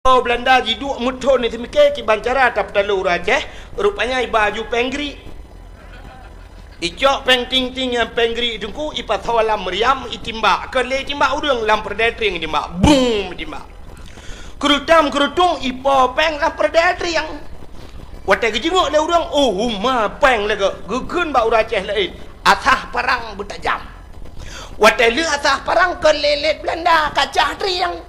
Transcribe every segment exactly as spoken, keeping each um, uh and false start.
Belanda jiduek meuthon, iseumiké kiban cara tapeutaloe ureuëng Aceh, rupanya iba aju péng grik. Icok péng ting-ting nyang péng grik teungku, ipasoe lam meriam, itimbak. Kon lé itimbak ureuëng, lam peureudèe trieng itimbak. Bum, itimbak. Keurutam keurutung ipo péng lam peureudèe trieng. Watèe geujingok lé ureuëng, oh, uma péng lagèe geukheun bak ureuëng Aceh laén. Asah parang beutajam. Watèe lheueh asah parang kon lé lét Belanda ka cah trieng.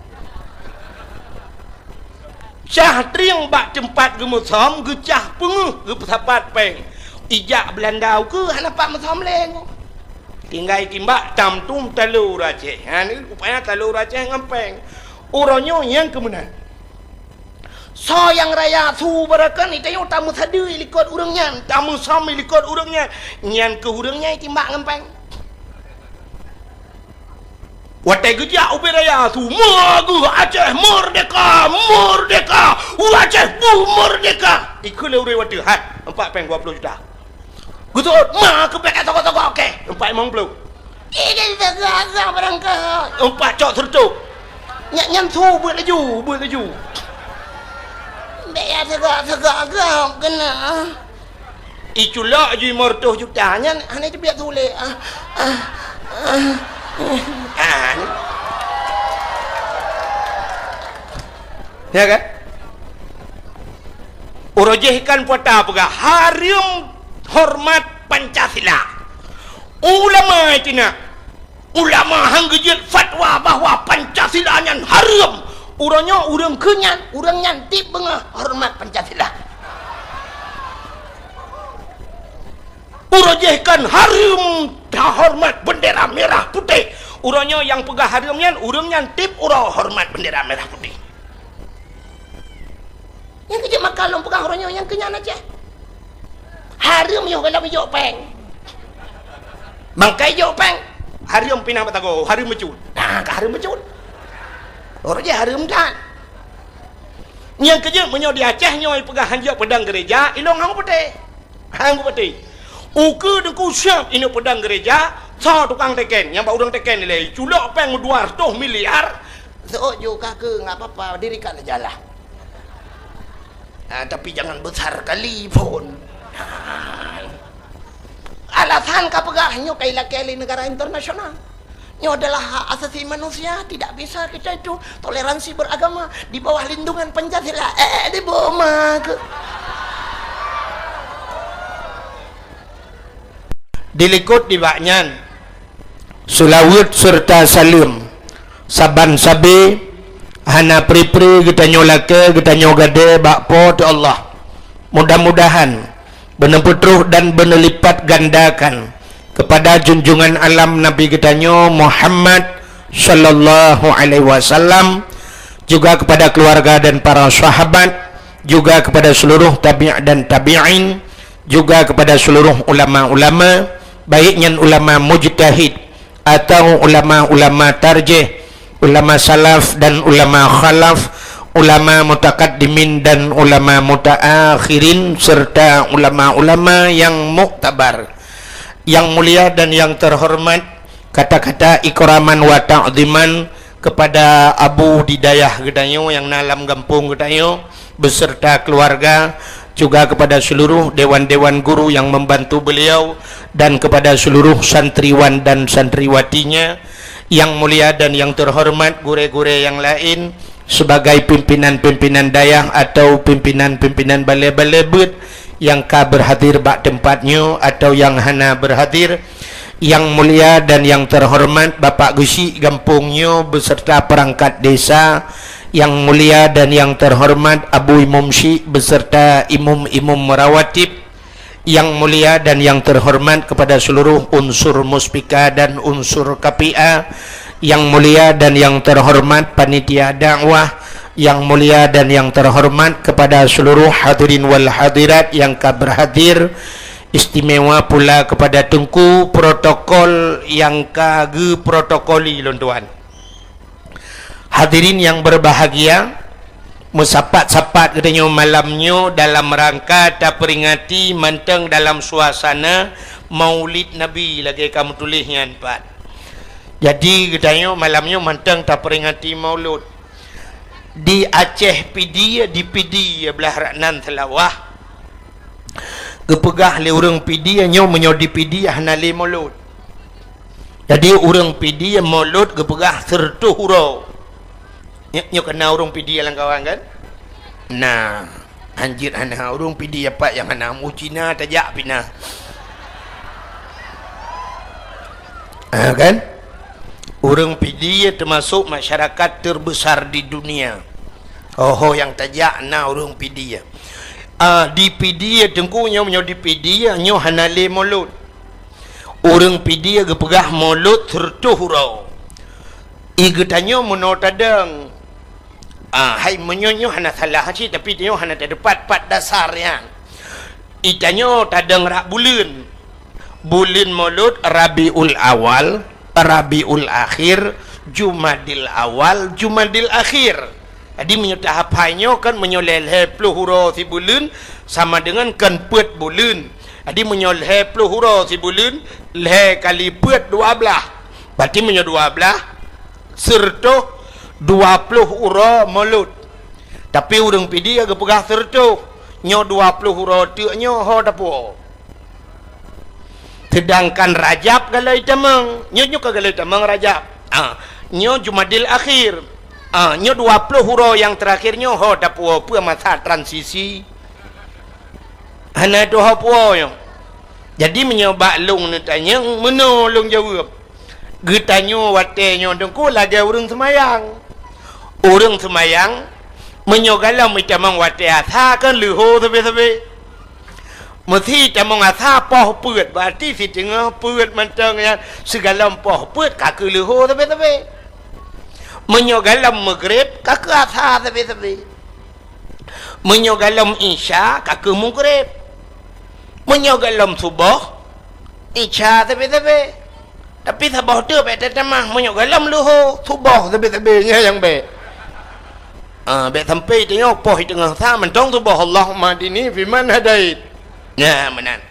Cah trieng bak teumpat geumeusom, geucah peungeuh geupeusapat péng. Ijak Belanda ukeue hana pat meusom lé nyoe. Tinggai timbak tam tum taloe ureuëng Aceh. Ha ni rupanya taloe ureuëng Aceh ngon péng. Uroe nyoe nyang keumeunan. Soe nyang raya su beureukan, itanyoe tameusadeue likot ureuëng nyan, tameusom likot ureuëng nyan. Nyan keuh ureuëng nyan itimbak ngon péng. Watèe geujak ubé raya su, "Meugeue Aceh merdeka! Merdeka! Aceh bu merdeka!" Ikheun lé ureuëng watèe, "Hai, empat péng dua puluh juta." Geuseuôt, "Ma keubiet togok-togok kèe, empat limong ploh." Ide teuga-teuga barangkaho. Empat cok seureutôh. Nyan, nyan su beuet laju, beuet laju. Bèk ya teuga-teuga gob keunan. Iculok ju lima ratus juta nyan hana teubiet su lé. Ah, ah, ah, ah. Ya kan? Uroe jéh kan puata peugah hareuem horeumat Pancasila. Ulama itina, ulama han geujeuet fatwa bahwa Pancasila nyan hareuem. Uroe nyoe ureuëng keu nyan, ureuëng nyan tiep beungoh horeumat Pancasila. Uroe jéh kan hareuem tahoreumat bendera merah putih. Uroe nyoe nyang peugah hareuem nyan, ureuëng nyan tiep uroe horeumat bendera merah putih. Nyang keu jeuet maka lôn peugah uroe nyoe nyang keu nyan Aceh. Hareuem yoh gohlom ijok péng. Bangkai jok péng. Hareuem pinah batago, hareuem meucut. Nah, ka hareuem meucut. Uroe jéh hareuem that. Nyang keu jeuet meunyoe di Aceh nyoe peugah han jok peudong gereja, ilong han putih. Han putih. Ukeue teungku siab inong peudong gereja, soe tukang teken, nyang bak ureuëng teken ilèe, culok péng dua ratus miliar. Seuôt ju ka keu, nggak apa-apa, dirikan aja lah. Ah, tapi jangan besar kali pun. Ah. Alasan ka peugah nyoe ka ilakèe lé negara internasional. Nyoe adalah hak asasi manusia, tidak bisa kita itu toleransi beragama di bawah lindungan Pancasila. Eh, di boma ke? Dilikot nibak nyan, seulaweuet seureuta saleuem saban sabe hana pri-pri geutanyoe lakèe geutanyoe gadée bak Po teu Allah. Mudah-mudahan beuneupeutroh dan beuneulipatgandakan keupada junjungan alam Nabi geutanyoe Muhammad sallallahu alaihi wasallam, juga keupada keuluwarga dan para sahabat, juga keupada seuluruh tabi' dan tabi'in, juga keupada seuluruh ulama-ulama, baik nyan ulama mujtahid atawa ulama-ulama tarjih, ulama salaf dan ulama khalaf, ulama mutakaddimin dan ulama mutaakhirin, serta ulama-ulama nyang muktabar. Nyang mulia dan nyang teuhoreumat, kata-kata ikraman wa ta'ziman keupada Abu di dayah geutanyoe nyang na lam gampông geutanyoe, beserta keluarga, juga kepada seluruh dewan-dewan guru yang membantu beliau, dan kepada seluruh santriwan dan santriwatinya, yang mulia dan yang terhormat gurée-gurée yang lain, sebagai pimpinan-pimpinan dayah atau pimpinan-pimpinan balée-balée beuet yang ka berhadir bak teumpat nyoe atau yang hana berhadir, yang mulia dan yang terhormat Bapak Geuchik gampông nyoe beserta perangkat desa, yang mulia dan yang terhormat Abu Imum Syik beserta imum-imum rawatib, yang mulia dan yang terhormat kepada seluruh unsur muspika dan unsur K P A, yang mulia dan yang terhormat panitia dakwah, yang mulia dan yang terhormat kepada seluruh hadirin wal hadirat yang ka berhadir, istimewa pula kepada teungku protokol yang ka geuprotokoli lôn tuan. Hadirin yang berbahagia, meusapat-sapat geutanyoe malam nyoe dalam rangka taperingati mantong dalam suasana Maulid Nabi lagée ka meutuléh nyan pat. Jadi geutanyoe malam nyoe mantong taperingati Maulud. Di Aceh Pidie, di Pidie blah rak nan Seulawah, geupeugah lé ureuëng Pidie nyoe, meunyoe di Pidie hana lé mulod. Jadi, ureuëng Pidie mulod geupeugah sireutôh uroe. Nyoe, nyoe ka na ureuëng Pidie lam kawan, kan? Nah, hanjeuet hana ureuëng Pidie pat nyang hana mu Cina tajak pih na. Ha, kan? Ureuëng Pidie teumasok masyarakat terbesar di dunia. Ho-ho nyang tajak na ureuëng Pidie. Ah, di Pidie, Teungku, nyoe, nyoe di Pidie, nyoe hana lé mulod. Ureuëng Pidie geupeugah mulod sireutôh uroe. I geutanyoe meunoe tadong. Ah, hai, meunyoe nyoe hana salah cit, tapi nyoe hana teupat pat dasar nyan. I tanyoe tadong rak buleuen. Buleuen mulod Rabiul Awal, Rabiul Akhir, Jumadil Awal, Jumadil Akhir. Jadi, meunyoe tahap hai nyoe kan, meunyoe lhée-lhée ploh uroe sibuleuen sama dengan kan peuet buleuen. Jadi, meunyoe lhée ploh uroe sibuleuen, lhée kali peuet dua blaih. Berarti meunyoe dua blaih, sireutôh dua ploh uroe mulod. Tapi ureuëng Pidie geupeugah sireutôh, nyoe dua ploh uroe teuk nyoe ho tapuwoe. Seudangkan Rajab galai tamong, nyoe, nyoe ka galai tamong Rajab. Ah, nyoe Jumadil Akhir. Ah, nyoe dua ploh uroe nyang teurakhir nyoe ho tapuwoe, peue masa transisi. Hana tuho puwoe nyoe. Jadi, meunyoe bak lôn neutanyong, meunoe lôn jaweueb. Geutanyoe watée nyoe Teungku lagée ureuëng seumayang. Ureuëng seumayang, meunyoe galom itamong watée asa kan leuho sabe-sabe. Meusi tamong asa poh peuet, berarti siteungoh peuet mantong nyan sigalom poh peuet ka keu leuho sabe-sabe. Meunyoe galom meugreb, ka keu asa sabe-sabe. Meunyoe galom isya, ka keu meugreb. Meunyoe galom suboh, isya sabe-sabe. Tapi saboh teuk bék tatamah, meunyoe galom leuho, suboh sabe-sabe nyan nyang bék. Ah, bék sampai tanyoe poh teungoh sa mantong suboh, Allahumma hdini fiman hadait. Nyan meunan.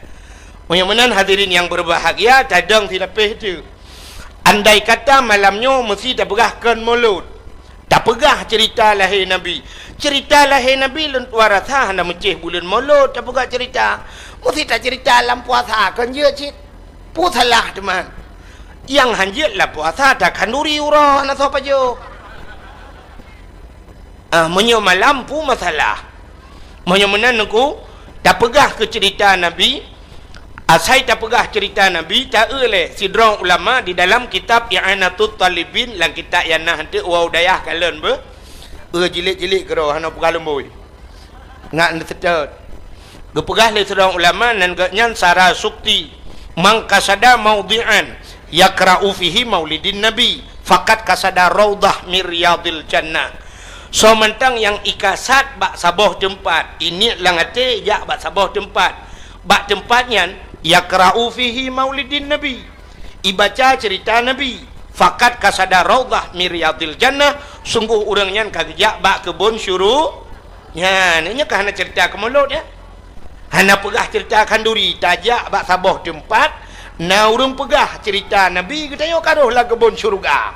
Meunyoe meunan, hadirin yang berbahagia, tadong silapéh teuk. Andai kata malam nyoe meusi tapeugah kon mulod. Tapeugah cerita lahé Nabi. Cerita lahé Nabi lôn tuan rasa hana meucéh buleuen mulod tapeugah cerita. Meusi tacerita lam puasa kon jeuet cit. Peue salah teuma? Nyang hanjeuet lam puasa takhanduri uroe hana soe pajoh. Ah, meunyoe malam peue masalah? Meunyoe meunan Teungku, tapeugah keu cerita Nabi, asai tapeugah cerita Nabi, ta-eu lé sidroe ulama di dalam kitab I'anatut Talibin, lam kitab nyang na hanteuk wau dayah kalon beuh, eu jilid-jilid keudroe hana peugah lumbôi. Nak neuseutôt. Geupeugah lé sidroe ulama nan geuhnyan Sara Sukti, "Man qasada maudhi'an yakra'u fihi maulidin Nabi, faqad qasada raudhah min riyadil jannah." Soe mantong nyang ikasad bak saboh teumpat, iniet lam até jak bak saboh teumpat, bak teumpat nyan, yakra'u fihi maulidin Nabi, ibaca cerita Nabi, faqad qasada raudhah min riyadil jannah, sungguh ureuëng nyan ka geujak bak keubon syuru-, Nyan, nyoe ka hana cerita keu mulod, ya. Hana peugah cerita khanduri, tajak bak saboh teumpat, na ureuëng peugah cerita Nabi, geutanyoe ka rhoh lam keubon syeuruga.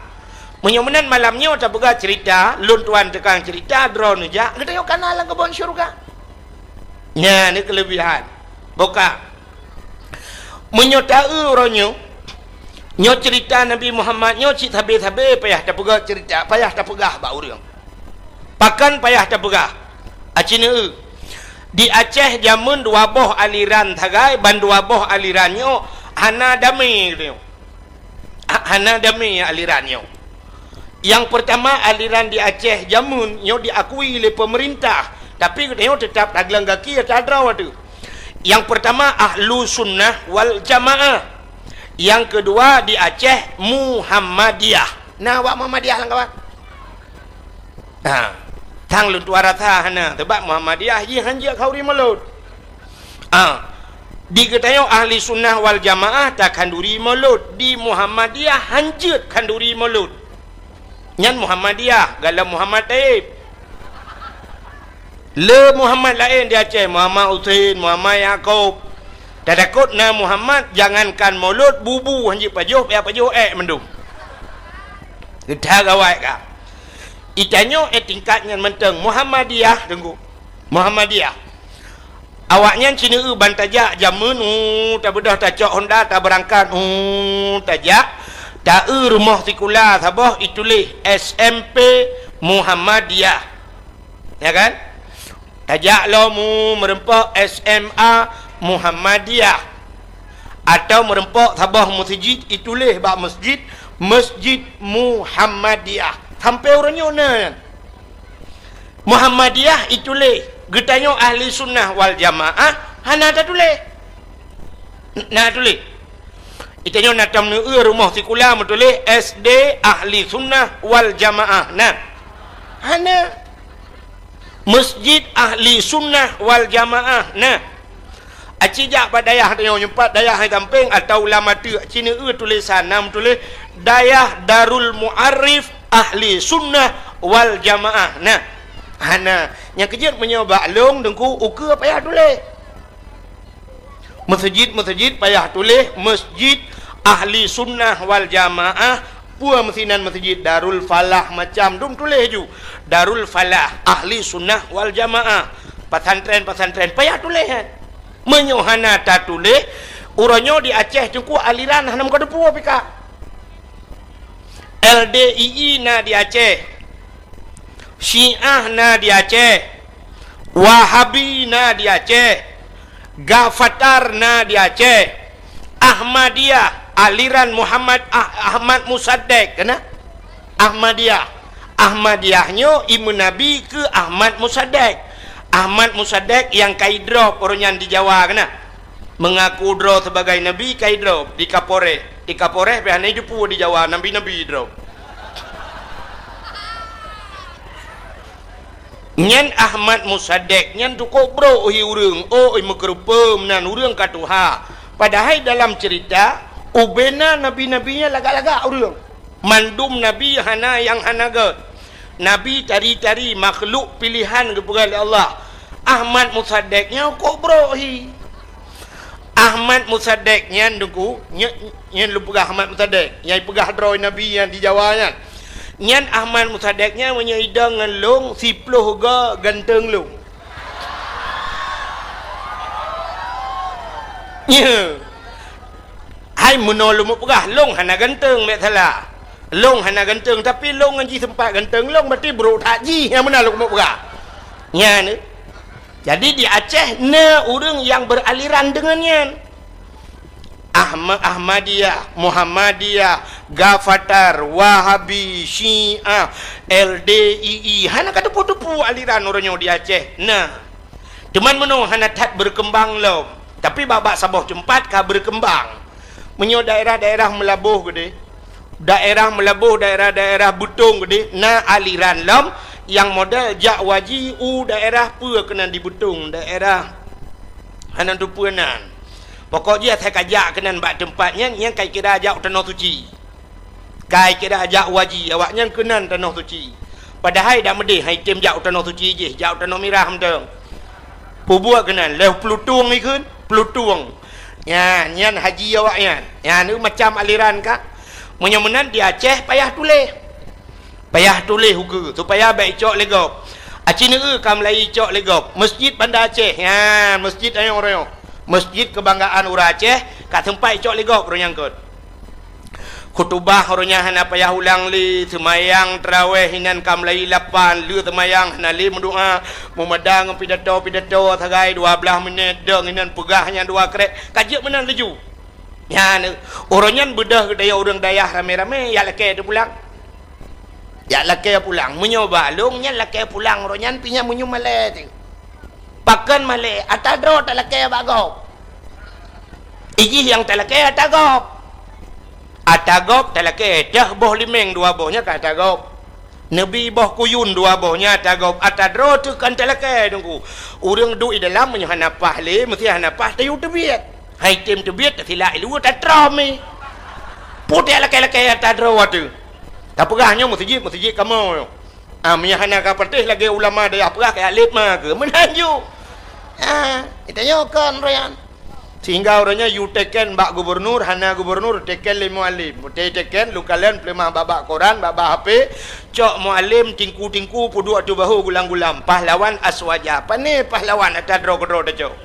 Meunyoe meunan malam nyoe tapeugah cerita, lôn tuan tukang cerita, droeneuh jak, geutanyoe ka na lam keubon syeuruga. Nyan, ni keulebihan. Boka. Meunyoe ta-eu uroe nyoe, nyoe cerita Nabi Muhammad nyoe cit sabe-sabe payah tapeugah cerita, payah tapeugah bak ureuëng. Pakon payah tapeugah? Aci neu-eu. Di Aceh jameun dua boh aliran sagai, ban dua boh aliran nyoe hana damé geutanyoe. Ha-, hana damé aliran nyoe. Nyang peurtama, aliran di Aceh jameun nyoe diakui lé peumeurintah, tapi geutanyoe teutap tagleng gaki ata droe teuh. Nyang peurtama, Ahlu Sunnah wal Jamaah. Nyang keudua, di Aceh, Muhammadiyah. Na awak Muhammadiyah lam kawan? Ha, tang lôn tuan rasa hana, sabab Muhammadiyah jih hanjeuet khanduri mulod. Ha, di geutanyoe Ahli Sunnah wal Jamaah takhanduri mulod, di Muhammadiyah hanjeuet khanduri mulod. Nyan Muhammadiyah, galom Muhammad Taib. Le Muhammad laén di Aceh, Muhammad Husein, Muhammad Yakub. Tatakot na Muhammad, jangankan mulod, bubu hanjeuet pajoh, payah pajoh ék mandum. Geuta gawai ka. Itanyoe, eh, tingkat nyan mantong Muhammadiyah, Teungku. Muhammadiyah. Awaknyan sineue ban tajak jameun, uh, tabeudôh tacok honda, tabeurangkat, uh, tajak, taeu rumoh sikula saboh ituléh S M P Muhammadiyah. Ya kan? Tajak lom, uh, meureumpok S M A Muhammadiyah. Atau meureumpok saboh meuseujid ituléh bak meuseujid, Masjid Muhammadiyah. Sampoe uroe nyoe na nyan. Muhammadiyah ituléh, geutanyoe Ahli Sunnah wal Jamaah hana tatuléh. Na tuléh. Itanyoe na tam neueu rumoh sikula meutuléh S D Ahli Sunnah wal Jamaah. Na. Hana. Masjid Ahli Sunnah wal Jamaah. Na. Aci jak bak dayah tanyoe, nyumpat dayah hai sampéng atau lam ateueh, ci neueu tulésan na meutuléh Dayah Darul Muarif Ahli Sunnah wal Jamaah. Na. Hana. Nyang keujeuet meunyoe bak lôn Teungku ukeue payah tuléh. Meuseujid-meuseujid payah tuléh Masjid Ahli Sunnah wal Jamaah, peue meusinan meuseujid Darul Falah macam dum tuléh ju. Darul Falah Ahli Sunnah wal Jamaah. Pesantren-pesantren payah tuléh nyan. Meunyoe hana tatuléh, uroe nyoe di Aceh Teungku aliran hana meukateupue pih ka. L D I I na di Aceh. Syiah na di Aceh, Wahabi na di Aceh, Gafatar na di Aceh, Ahmadiyah, aliran Muhammad Ah-, Ahmad Musaddek, kena? Ahmadiyah. Ahmadiyah nyoe imeunabi keu Ahmad Musaddek. Ahmad Musaddek nyang ka idrop ureueng nyan di Jawa, kena? Mengaku droe sebagai nabi, ka idrop di Kapolres. Di Kapolres pih hana jiteupeue di Jawa, nabi-nabi droe. Nyan Ahmad Musaddek nyan cukôp brok hi ureueng, oi meukeureupeue meunan ureueng ka tuha. Padahai dalam ceurita, ubena nabi-nabi nyan lagak-lagak ureueng. Mandum nabi hana nyang hana gét. Nabi tari-tari makhluk pilehan geupeugah lé Allah. Ahmad Musaddek nyan cukôp brok hi. Ahmad Musaddek nyan Teungku, nye-, nyan lôn peugah Ahmad Musaddek, nyang peugah droe nabi nyan di Jawa nyan. Nyan Ahmad Musaddek nyan meunyoe idong ngon lôn, siploh go ganteng lôn. Nyo. Hai meunoe lôn peugah, lôn hana ganteng, bèk salah. Lôn hana ganteng, tapi lôn ngon jih seumpat ganteng lôn, berarti brok that jih nyang meunan lôn peugah. Nyan. Jadi di Aceh na ureueng nyang beraliran deungon nyan. Ahma-, Ahmadiyah, Muhammadiyah, Gafatar, Wahabi, Syiah, L D I I. Hana ka teupeue-teupeue aliran uroe nyoe di Aceh. Na. Teuma meunoe hana that berkembang lom. Tapi bak-bak saboh teumpat ka berkembang. Meunyoe daerah-daerah Meulaboh keudéh, daerah Meulaboh, daerah-daerah Beutong keudéh, na aliran lom nyang model jak waji u daerah peue keunan di Beutong, daerah hana teupeue nan. Pokok jih asai ka jak keunan bak teumpat nyan, nyan ka kira jak u Tanoh Suci. Ka kira jak waji, awaknyan keunan Tanoh Suci. Padahai dak meudéh hai tem jak u Tanoh Suci jih, jak u Tanoh Mirah mantong. Peubuet keunan, lheueh Plutung ikheun, Plutung. Nyan, nyan haji awaknyan. Nyan, macam aliran ka. Meunyoe meunan di Aceh payah tuléh. Payah tuléh ukeue, supaya bèk icok lé gob. Aci neueu ka meulayeue icok lé gob. Masjid Banda Aceh. Nyan, masjid ayong-rayong. Masjid kebanggaan ureueng Aceh, ka teumpat icok lé gob ureueng nyang kôt. Khutubah uroe nyan hana payah ulang lé, seumayang tarawèh inan ka meulayeue lapan, lheueh seumayang hana lé meudoa, meumada ngon pidato-pidato sagai dua blaih minét, dong inan peugah nyang dua krek, ka jeuet meunan laju. Nyan, uroe nyan beudôh geutanyoe ureueng dayah ramé-ramé, jak lakèe teupulang. Jak lakèe pulang. Meunyoe bak lôn nyan lakèe pulang uroe nyan pih nyan meunyoe malèe teuh. Pakon malèe, ata droe talakèe bak gob. Ijih nyang talakèe ata gob. Ata gob talakèe, dah boh limeng dua boh nyan ka ata gob. Neubi boh kuyun dua boh nyan ata gob. Ata droe teuh kon talakèe Teungku. Ureueng duek i dalam meunyoe hana paih lé, meusti hana paih tayue teubiet. Hai tem teubiet, tasilak i luwa tatrom i. Putéh lakèe-lakèe ata droe teuh. Tapeugah nyoe meuseujid, meuseujid kamoe nyoe. Ah, meunyoe hana ka patéh lagèe ulama dayah peugah keu alet ma keu meunan ju. Ah, geutanyoe kon roh nyan. Sehingga uroe nyoe yue teken bak gubernur, hana gubernur, teken lé mualem. Teken lôn kalon peuleumah bak-bak koran, bak-bak H P, cok mualem tingku-tingku peuduek ateueh bahô gulam-gulam. Pahlawan aswaja. Pane pahlawan ata droe keudroe tacok.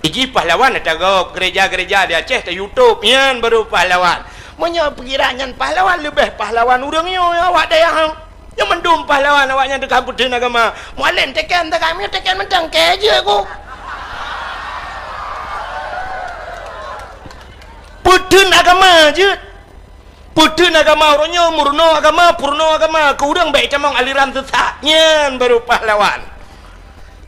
Iji pahlawan ata gob, gereja-gereja di Aceh ta YouTube, nyan baru pahlawan. Meunyoe pikiran nyan pahlawan, leubeh pahlawan ureuëng nyoe awak dayah. Nyoe mandum pahlawan awaknyan teuka peutheun agama. Mualem teken teuka, meunyoe teken mantong keu jeuet ku. Peutheun agama jeuet. Peutheun agama uroe nyoe, meurunoe agama, peurunoe agama, keu ureuëng bék itamong aliran sesat. Nyan baru pahlawan.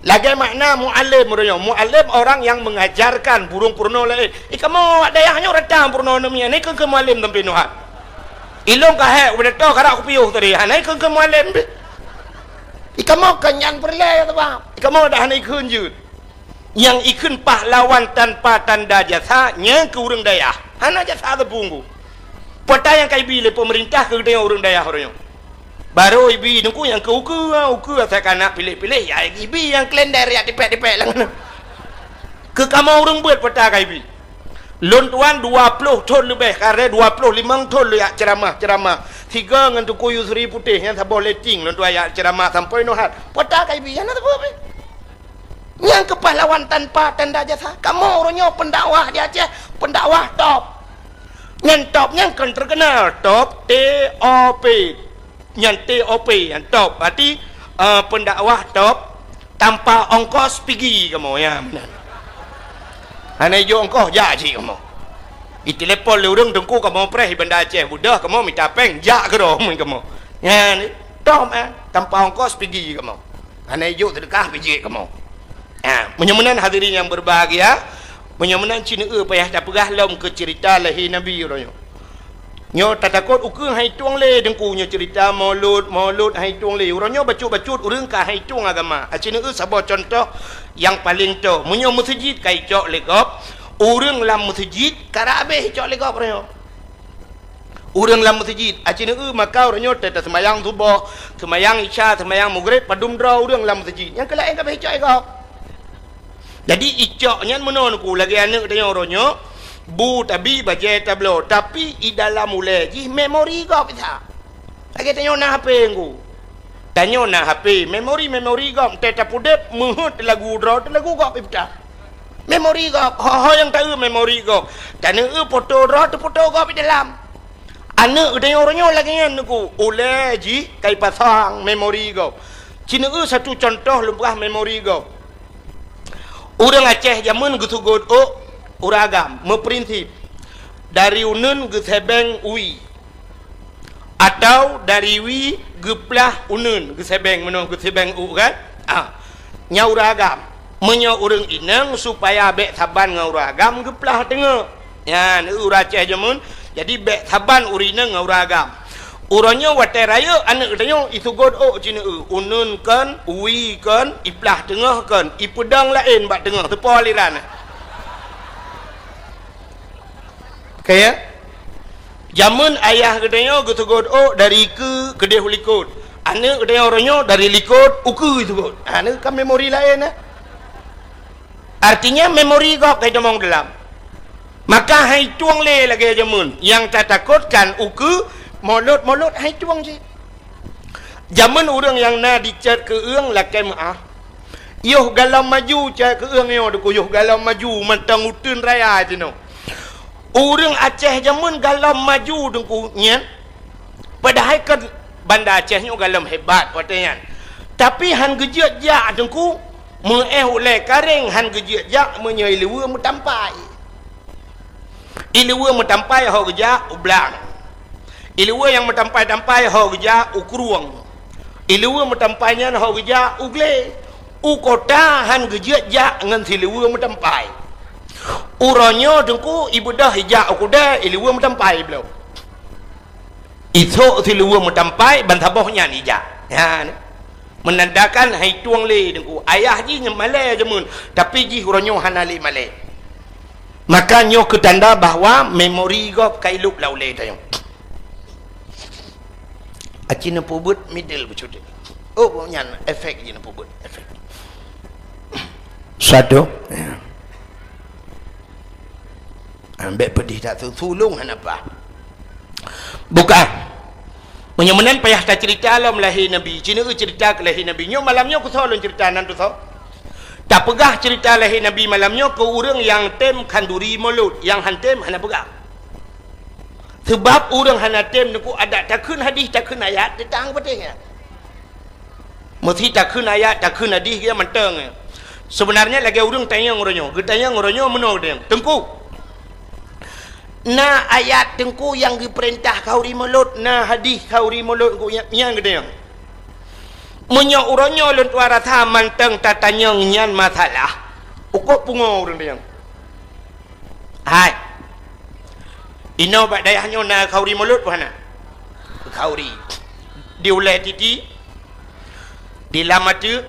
Lagée makna mualem uroe nyoe. Mualem orang yang mengajarkan, burung peurunoe laén. Ih, kamoe awak dayah nyoe rata peurunoe namian, hana ikheun keu mualem sampai nyoe. Ilong ka hék, udah toh karak kupiôh tadi, hana ikheun keu mualem. Ih, kamoe kan nyan peureulée ya, sabab ih, kamoe dah hana ikheun jeuet. Nyang ikheun pahlawan tanpa tanda jasa, nyang keu ureuëng dayah. Hana jasa teupunggu. Peue nyang ka ibi lé pemerintah keu geutanyoe ureuëng dayah uroe nyoe. Barô ibi teungku nyang keu ukeue, ha, ukeue asai kana piléh-piléh, ya ibi nyang kalender ya tipék-tipék lam. Keu kamoe ureuëng beuet peue ka ibi. Lôn tuan dua ploh thon leubeh, kareh dua ploh limong thon lôn jak ceuramah-ceuramah. Sigoe ngon Teungku Yusri Putéh nyang saboh letting lôn tuan jak ceuramah sampoe nyoe hat. Peue ka ibi, hana saboh pih. Nyang keu pahlawan tanpa tanda jasa. Kamoe uroe nyoe pendakwah di Aceh, pendakwah top. Nyan top nyan kon terkenal, top, T O P. Nyan T O P, nyan top. Berarti, eh, pendakwah top tanpa ongkos pigi kamoe, ya, meunan. Hana ijok ongkos, jak cit kamoe. Itelepon lé ureuëng, "Teungku, kamoe preh di Banda Aceh Budoh, kamoe mita péng, jak keudroe," meunan kamoe. Nyan, top, eh, tanpa ongkos pigi kamoe. Hana ijok seudeukah pih jeuet kamoe. Ha, meunyoe meunan hadirin yang berbahagia, meunyoe meunan ci neueu payah tapeugah lom keu ceurita lahé Nabi uroe nyoe. Nyoe tatakot ukeue han itueng lé teungku nyoe ceurita Maulud, Maulud han itueng lé. Uroe nyoe bacut-bacut ureuëng ka han itueng agama. Aci neueu saboh cuntoh nyang paleng toe. Meunyoe meuseujid ka icok lé gob, ureuëng lam meuseujid ka rab habéh icok lé gob uroe nyoe. Ureuëng lam meuseujid, aci neueu maka uroe nyoe teuh taseumayang suboh, seumayang isya, seumayang maghrib, padum droe ureuëng lam meuseujid. Nyang keu laén ka beh icok lé gob. Jadi icok nyan meunoe teungku lagée aneuëk tanyoe uroe nyoe, bu tabi bajée tabloe, tapi i dalam ulée jih memori gob isa. Lagée tanyoe na H P teungku. Tanyoe na H P, memori-memori gob, teuh tapudeb, meuheuet lagu droe, teuh lagu gob ipeugah. Memori gob, ho-ho nyang taeu memori gob. Taneueu foto droe, teuh foto gob i dalam. Aneuëk geutanyoe uroe nyoe lagée nyan teungku, ulée jih ka ipasang memori gob. Ci neueu satu cuntoh lôn peugah memori gob. Ureuëng Aceh jameun geuseugot ôk ureuëng agam, meuprinsip dari uneuen geusebeng wie. Atau dari wie geuplah uneuen, geusebeng meunoe geusebeng ôk kan? Ah. Nyan ureuëng agam. Meunyoe ureuëng inong supaya bék saban ngon ureuëng agam geuplah teungoh. Nyan ureuëng Aceh jameun. Jadi bék saban ureuëng inong ngon ureuëng agam. Uroe nyoe watée rayeuk aneuëk geutanyoe iseugot ôk ci neueu, uneuen kon, wie kon, iplah teungoh kon, ipeudong laén bak teungoh, teupo aliran. Oke ya? Jameun ayah geutanyoe geuseugot ôk dari keue keudeh u likot. Aneuëk geutanyoe uroe nyoe dari likot u keue seugot. Ha, nyoe kan memori laén, eh? Artinya memori gob ka itamong dalam. Maka han itueng lé lagée jameun. Nyang tatakot kan u keue, Maulud-Maulud han itueng cit. Jameun ureuëng nyang na dicet keu-eueng lakée meuáh. Yoh galom maju cet keu-eueng nyoe teungku, yoh galom maju mantong uteuen raya jinoe. Ureuëng Aceh jameun galom maju teungku nyan. Padahai kan Banda Aceh nyoe galom hebat watée nyan. Tapi han geujeuet jak teungku, meuéh ulée karéng han geujeuet jak meunyoe iluweue meutampai. Iluweue meutampai ho geujak u blang. Iluweue nyang meutampai-tampai ho geujak u krueng. Iluweue meutampai nyan ho geujak u glé. U kota han geujeuet jak ngon siluweue meutampai. Uroe nyoe teungku ibeudôh ijak u keudée iluweue meutampai bloe. Isok siluweue meutampai ban saboh nyan ijak. Nyan. Menandakan han itueng lé teungku. Ayah jih nyan malée jameun, tapi jih uroe nyoe hana lé malée. Maka nyoe keu tanda bahwa memori gob ka ilop lam ulée tanyoe. Aci neupeubuet middle beucut. Oh, nyan efek jih neupeubuet, efek. Satu. Ya. Bék peudeh that, su-, sulông hana paih. Bukan. Meunyoe meunan payah taceurita lom lahé Nabi. Ci neueu ceurita keu lahé Nabi. Nyoe malam nyoe kusoe lôn ceurita nan tusoe. Tapeugah ceurita lahé Nabi malam nyoe keu ureuëng nyang tem khanduri mulod, nyang han tem hana peugah. Seubab ureuëng hana tem neukuk adat takheun hadih, takheun ayat, teutang peudeh nyan. Meusti takheun ayat, takheun hadih, geuh mantong. Seubeunarnya lagée ureuëng tanyong uroe nyoe, geutanyong uroe nyoe meunoe geuh, "Teungku, na ayat Teungku nyang geupeurintah khanduri mulod, na hadih khanduri mulod Teungku nyan?" Nyan geutanyong. Meunyoe uroe nyoe lôn tuan rasa mantong tatanyong nyan masalah, ukoe pungo ureuëng tanyong. Hai. Inoe bak dayah nyoe na khanduri mulod peue hana? Khanduri. Di ulée titi, di lam ateuk,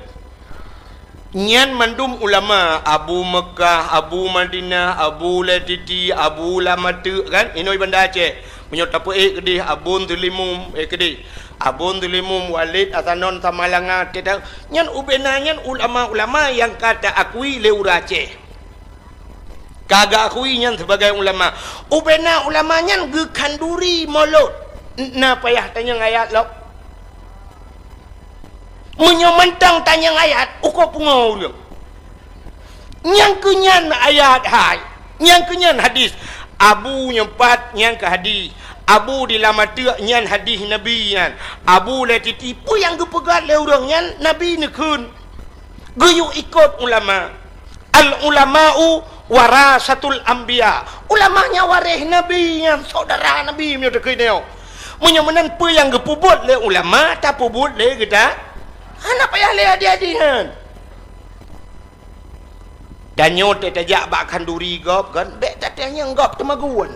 nyan mandum ulama, Abu Meukah, Abu Madinah, Abu Ulée Titi, Abu Lam Ateuk, kan? Inoe Banda Aceh. Meunyoe tapeuék keudeh Abon Teulimum, eh, keudeh. Abon Teulimum, Walid Hasanon Samalanga, teuta-, nyan ubena nyan ulama-ulama nyang ka taakui lé ureuëng Aceh. Ka geuakui nyan sibagai ulama. Ubena ulama nyan geukhanduri mulod. N-, na payah tanyong ayat lom. Meunyoe mantong tanyong ayat, ukoe pungo ureuëng. Nyang keu nyan ayat hai, nyang keu nyan hadih. Abu nyoe pat nyan keu hadih. Abu di Lam Ateuk nyan hadih Nabi nyan. Abu Ulée Titi peue nyang geupeugah lé ureuëng nyan Nabi neukheun. Geuyue ikot ulama. Al-ulama'u warasatul anbiya. Ulama nyan waréh Nabi nyan, syedara Nabi meunyoe takheun nyoe. Meunyoe meunan peue nyang geupeubuet lé ulama, tapeubuet lé geuta. Hana payah lé hadih-hadih nyan. Tanyoe teuh tajak bak khanduri gob kan, bék tatanyong gob teumagun.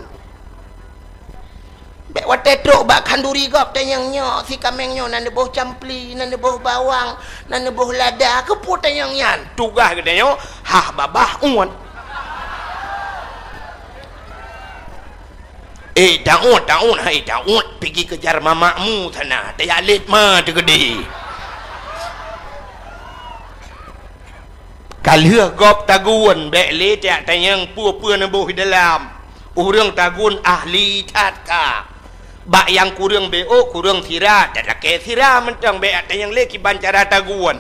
Bék watée trok bak khanduri gob tanyong nyoe, si kaméng nyoe na neuboh campli, na neuboh bawang, na neuboh lada, keupeue tanyong nyan? Tugaih geutanyoe, hah babah uet. Eh, taun, taun, hai taun, pigi keujar mamakmu sana, tajak lét ma teukeudi. Ka lheueh gob tagun, bék lé tajak tanyong peue-peue neuboh di dalam. Ureuëng tagun ahli that ka. Bak nyang kureueng B O, kureueng sira, talakée sira mantong, bék tanyong lé kiban cara tagun.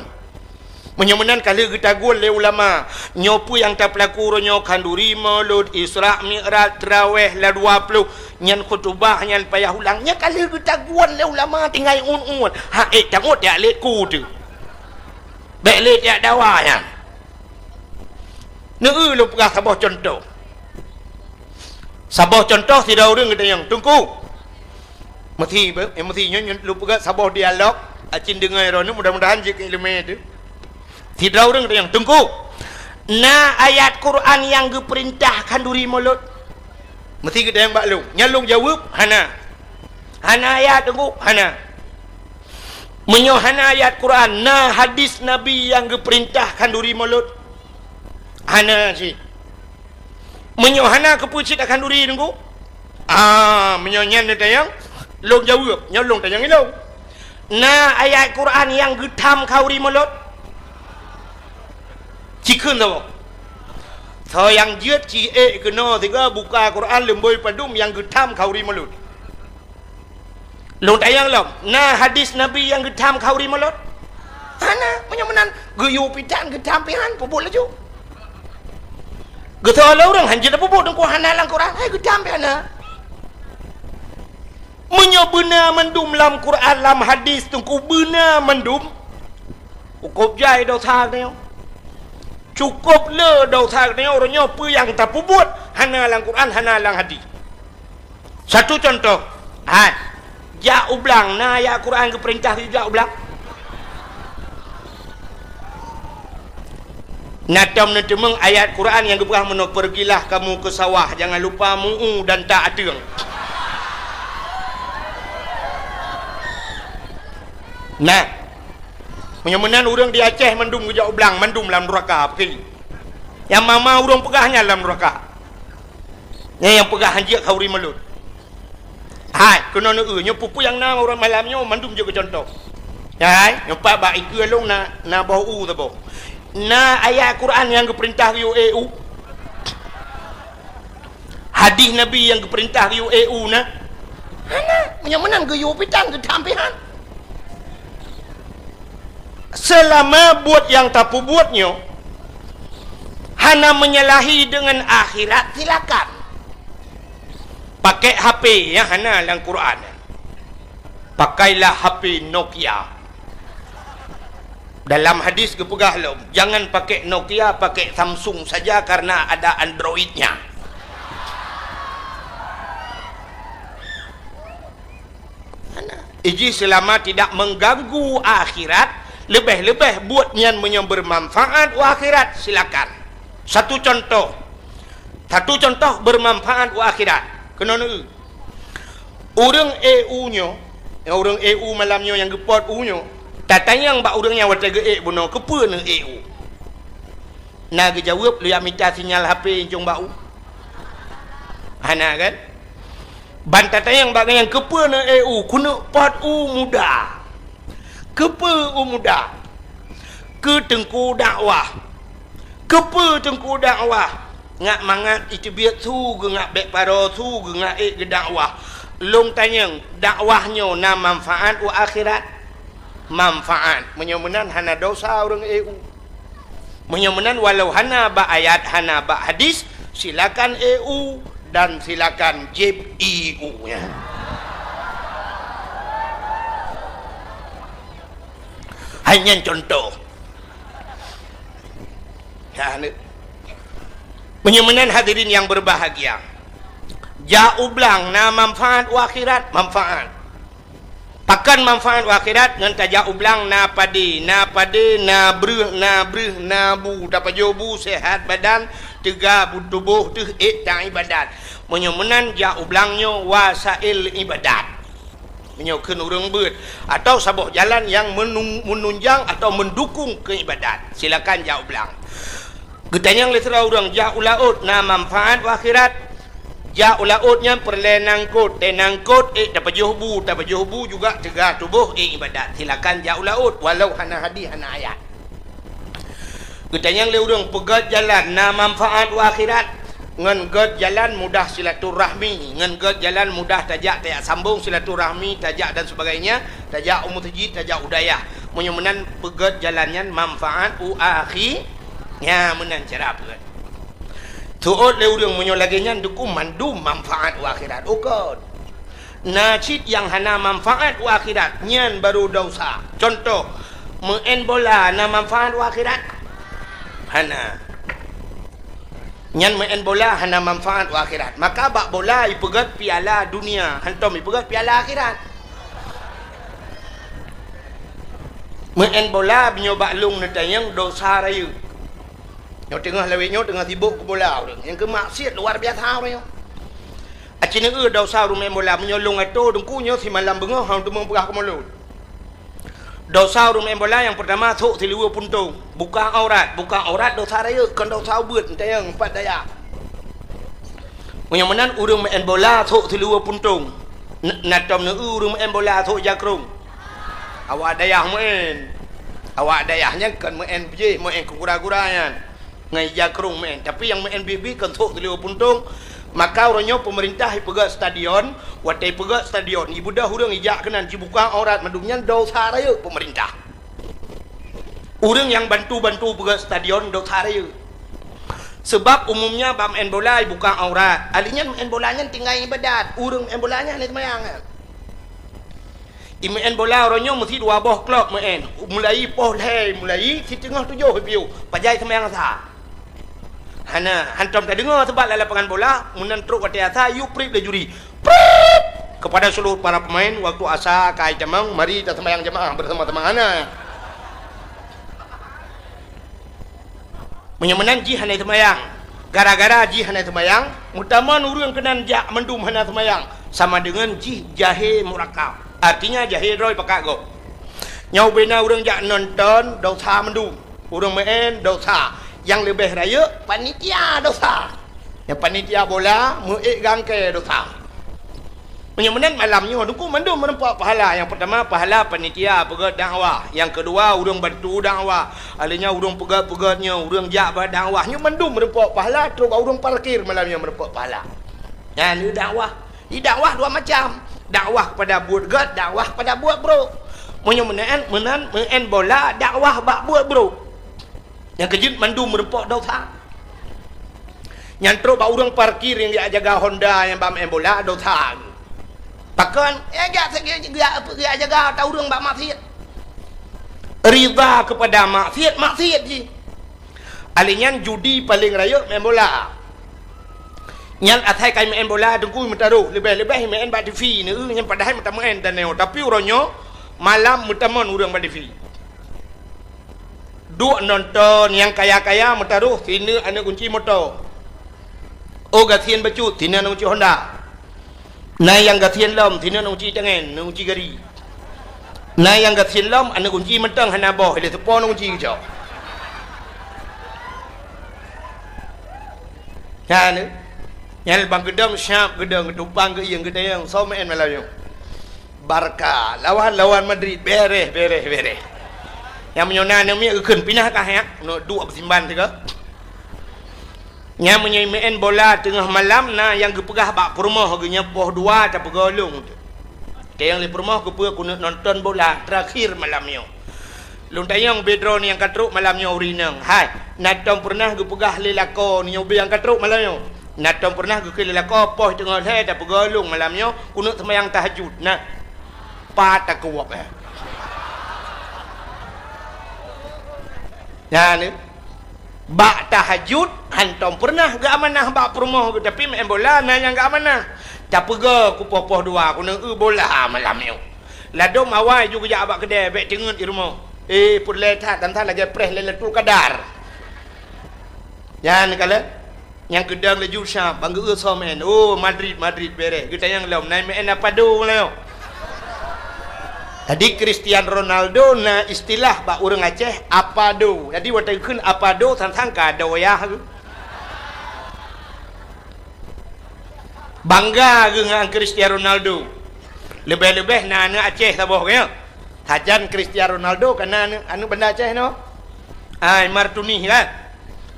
Meunyoe meunan ka lheueh geutagun lé ulama, nyoe peue nyang tapeulaku uroe nyoe, khanduri, mulod, Isra, Mi'raj, Trawéh, la dua ploh, nyan khutubah, nyan payah ulang, nyan ka lheueh geutagun lé ulama tinggai uet-uet. Ha, ék tangut jak lét ku teuh. Bék lé jak dawa nyan. Neueu lôn peugah saboh cuntoh. Saboh cuntoh sidroe ureuëng geutanyong, "Teungku." Meusi, eh, meusi nyoe, nyoe lôn peugah saboh dialog, acin deungoe droeneuh, mudah-mudahan jeuet keu iéleumé teuh. Sidroe ureuëng geutanyong, "Teungku, na ayat Quran nyang geupeurintah khanduri mulod?" Meusi geutanyong bak lôn. Nyan lôn jaweueb, "Hana." "Hana ayat, Teungku?" "Hana." "Meunyoe hana ayat Quran, na hadis Nabi nyang geupeurintah khanduri mulod?" "Hana cit." "Meunyoe hana, keupeue cit takhanduri, Teungku?" "Ah, meunyoe nyan neutanyong, lôn jaweueb, nyoe lôn tanyong ilôn. Na ayat Quran nyang geutham khanduri mulod?" Ci kheun saboh. Soe nyang jeuet ci ék keunoe sigoe buka Quran leumbôi padum nyang geutham khanduri mulod. Lôn tanyong lom, na hadis Nabi nyang geutham khanduri mulod? Hana, meunyoe meunan geuyue pitan geutham pian, peubuet laju. Geusoe lé ureuëng, "Han jeuet peubuet, Teungku, hana lam Quran." Hai geutham pian na. Meunyoe beuna mandum lam Quran, lam hadis, Teungku, beuna mandum, cukôp jai desya nyoe. Cukôp le desya nyoe, uroe nyoe peue nyang tapeubuet hana lam Quran, hana lam hadis. Satu contoh, hai, jak u blang, na ayat Quran geupeurintah jak u blang? Na tom neuteumeung ayat Quran nyang geupeugah meunoe, "Pergilah kamu ke sawah, jangan lupa mu'u dan tak ateueng." Nah, meunyoe meunan ureuëng di Aceh mandum geujak u blang, mandum lam nuraka, peuki. Nyang mama ureuëng peugah nyan lam nuraka. Nyan nyang peugah han jeuet khanduri mulod. Hai, keunoe neueu, nyoe peue-peue nyang na uroe malam nyoe mandum jeuet keu contoh. Hai, nyoe pat bak ikeue lôn na, na boh u saboh. Na ayat Quran nyang geupeurintah geuyue ék u? Hadih Nabi nyang geupeurintah geuyue ék u na? Hana. Meunyoe meunan geuyue pih tan geutam pih han. Seulama buet nyang tapeubuet nyoe hana menyalahi deungon akhirat, silakan. Pakai H P nyang hana lam Quran. Pakailah H P Nokia. Dalam hadis geupeugah lom, "Jangan pakai Nokia, pakai Samsung saja karena ada Android-nya." Hana. Iji selama tidak mengganggu akhirat, leubeh-leubeh buet nyan meunyoe bermanfaat u akhirat, silakan. Satu contoh. Satu contoh bermanfaat u akhirat. Keunoe neu. Ureuëng ék u nyoe, nyang ureuëng ék u malam nyoe nyang geupot u nyoe, tatanyong bak ureuëng nyan watée geuék bunoe, "Keupeue neuék u?" Na geujaweueb, "Lôn jak mita sinyal H P incong bak u." Hana kan? Ban tatanyong bak gobnyan, "Keupeue neuék u?" "Keuneuk pot u muda." "Keupeue u muda?" "Keu teungku dakwah." "Keupeue teungku dakwah?" "Ngat mangat iteubiet su geungat bék paro su geungat ék geudakwah." "Lôn tanyong, dakwah nyoe na manfaat u akhirat?" "Manfaat." Meunyoe meunan hana dosa ureuëng ék u. Meunyoe meunan walau hana bak ayat, hana bak hadis, silakan ék u dan silakan jieb ie u nyan. Hai nyan contoh. Nah, ni. Meunyoe meunan hadirin yang berbahagia, jak u blang na manfaat u akhirat, manfaat. Pakon manfaat u akhirat? Ngon tajak u blang na padé, na padé, na breueh, na breueh, na bu, tapajoh bu, sehat badan, teuga bu tuboh teuh ék taibadat. Meunyoe meunan jak u blang nyoe wasail ibadat. Meunyoe kheun ureuëng beuet, atau saboh jalan nyang menung-, menunjang atau mendukung keu ibadat, silakan jak u blang. Geutanyong lé sidroe ureuëng, jak u laôt na manfaat u akhirat? Jak u laôt nyan peureulée nangkot, tée nangkot ék tapajoh bu, tapajoh bu juga teuga tuboh ék ibadat. Silakan jak u laôt walau hana hadis hana ayat. Geutanyong lé ureuëng, peugét jalan na manfaat u akhirat? Ngon gét jalan mudah silaturahmi, ngon gét jalan mudah tajak, tajak sambong silaturahmi, tajak dan sebagainya, tajak u meuseujid, tajak u dayah. Meunyoe meunan peugét jalan nyan manfaat u akhi-, nya meunan cara peugét. Teuôt lé ureuëng meunyoe lagée nyan dukung mandum manfaat u akhirat. Ukon. Na cit nyang hana manfaat u akhirat, nyan baru dosa. Contoh, meu'en bola na manfaat u akhirat? Hana. Nyan meu'en bola hana manfaat u akhirat. Maka bak bola ipeugét piala dunia, hantom ipeugét piala akhirat. Meu'en bola meunyoe bak lông neutanyong dosa rayeuk. Nyoe teungoh lawét nyoe teungoh sibok keu bola ureuëng. Nyang keu maksiat luar biasa ureuëng nyoe. Aci neueu dosa ureuëng meu'en bola, meunyoe lông atô teungku nyoe simalam beungoh hana teumé peugah keu mulod. Dosa ureuëng meu'en bola nyang peurtama sôk siluweue puntông, buka aurat. Buka aurat dosa rayeuk, kon dosa ubeut, neutanyong pat dayah. Meunyoe meunan ureuëng meu'en bola sôk siluweue puntông, n-, na tom neueu ureuëng meu'en bola sôk jakrong. Awak dayah meu'en. Awak dayah nyan kon meu'en bijéh, meu'en keu gura-gura nyan. Ngon ija krong meu'en. Tapi nyang meu'en bi-bi kon sôk siluweue puntông. Maka uroe nyoe peumeurintah ipeugét stadion, watée ipeugét stadion, ibeudôh ureuëng ijak keunan jibuka aurat mandum nyan dosa rayeuk peumeurintah. Ureuëng nyang bantu-bantu peugét stadion dosa rayeuk. Sebab umumnya bak meu'en bola ibuka aurat. Ahli nyan meu'en bola nyan tinggai ibadat. Ureuëng meu'en bola nyan hana seumayang nyan. Imeu'en bola uroe nyoe meusi dua boh klok meu'en. Mulai poh lhée, mulai siteungoh tujoh piôh, pajan seumayang asa. Hana, hantom tadeungoe sabab lam lapangan bola, meunan trok watée asa, yue prip lé juri. Prip! Kepada seluruh para pemain, waktu asa ka itamong, mari taseumayang jamaah bersama-sama. Hana. Meunyoe meunan jih hana seumayang. Gara-gara jih hana seumayang, meutamong ureuëng keunan jak mandum hana seumayang, sama deungon jih jahé murakab. Artinya jahé droe pakat gob. Nyoe ubena ureuëng jak nonton, dosa mandum. Ureuëng meu'en, dosa. Nyang leubeh rayeuk, panitia dosa. Nyang panitia bola, meu'ék gangkée dosa. Meunyoe meunan malam nyoe, dukung mandum meureumpok pahala. Nyang peurtama, pahala panitia peugét dakwah. Nyang keudua, ureuëng bantu dakwah. Ahli nyan ureuëng peugét-peugét nyoe, ureuëng jak bak dakwah. Nyoe mandum meureumpok pahala, trok bak ureuëng parkir malam nyoe meureumpok pahala. Nyan dakwah. Di dakwah dua macam. Dakwah kepada buet gét, dakwah kepada buet brok. Meunyoe meunan, meunan, meu'en bola, dakwah bak buet brok. Nyang keujeuet mandum meureumpok dosa. Nyan trok bak ureuëng parkir nyang jak jaga Honda nyang bak meu'en bola, dosa. Pakon? Eh, jak, jak, jak, jak jaga ata ureuëng bak maksiat. Ridha kepada maksiat, maksiat jih. Alèh nyan judi paleng rayeuk meu'en bola. Nyan asai kai meu'en bola teungku meutaroh, leubeh-leubeh meu'en bak T V neu, nyan padahai meutameu'en dan nyoe, tapi uroe nyoe malam meutamon ureuëng bak T V. Duek nonton nyang kaya-kaya meutaroh sineuk aneuk gunci moto. Oh gasien bacut sineuk aneuk gunci Honda. Na nyang gasien lom sineuk aneuk gunci tangen, aneuk gunci gari. Na nyang gasien lom aneuk gunci mantong hana boh, ilèe seupôt aneuk gunci geucok. Nyan, nyan bang geudong siap geudong geutupang geuieng geudayang soe meu'en malam nyoe. Barca lawan, lawan Madrid, bereh, bereh, bereh. Nyang meunyoe na aneuk miet geukheun pinah kah nyak, neuk duek beusimban sigoe. Nyang meunyoe meu'en bola teungoh malam na nyang geupeugah bak peurumoh geuh nyan poh dua tapeugoe lôn. Teuh nyang lé peurumoh geupeue keuneuk nonton bola terakhir malam nyoe. Lôn tanyong bak droeneuh nyang ka trok malam nyoe ureueng inong, hai, na tom peureunah geupeugah lé lakoe nyoe bak nyang ka trok malam nyoe? Na tom peureunah geukheun lé lakoe poh teungoh lhèe tapeugoe lôn malam nyoe keuneuk seumayang tahajud? Na. Pat takeuwok, eh. Nyan, eh. Bak tahajud hantom peureunah geuamanah bak peurumoh geuh, tapi meu'en bola na nyang geuamanah. Tapeugoe keu poh-poh dua keuneuk eu bola malam nyoe. Ladôm awai ju geujak bak keudè bèk teungeut di rumoh. Eh, peureulèe that dan that lagèe preh Lailatul Qadar. Nyan kalon. Nyang geudong laju sab, bang geu-eu soe meu'en. Oh, Madrid, Madrid bereh. Geutanyong lom, na meu'en Apado nyoe. Jadi Cristiano Ronaldo na istilah bak ureueng Aceh, Apado. Jadi watèe geukheun Apado, sang-sang ka doyah geuh. Bangga geuh ngon Cristiano Ronaldo. Leubeh-leubeh na aneuk Aceh saboh, kan? Sajan Cristiano Ronaldo ka na aneuk, aneuk Banda Aceh nyoe. Ah, Imar Tunih kan?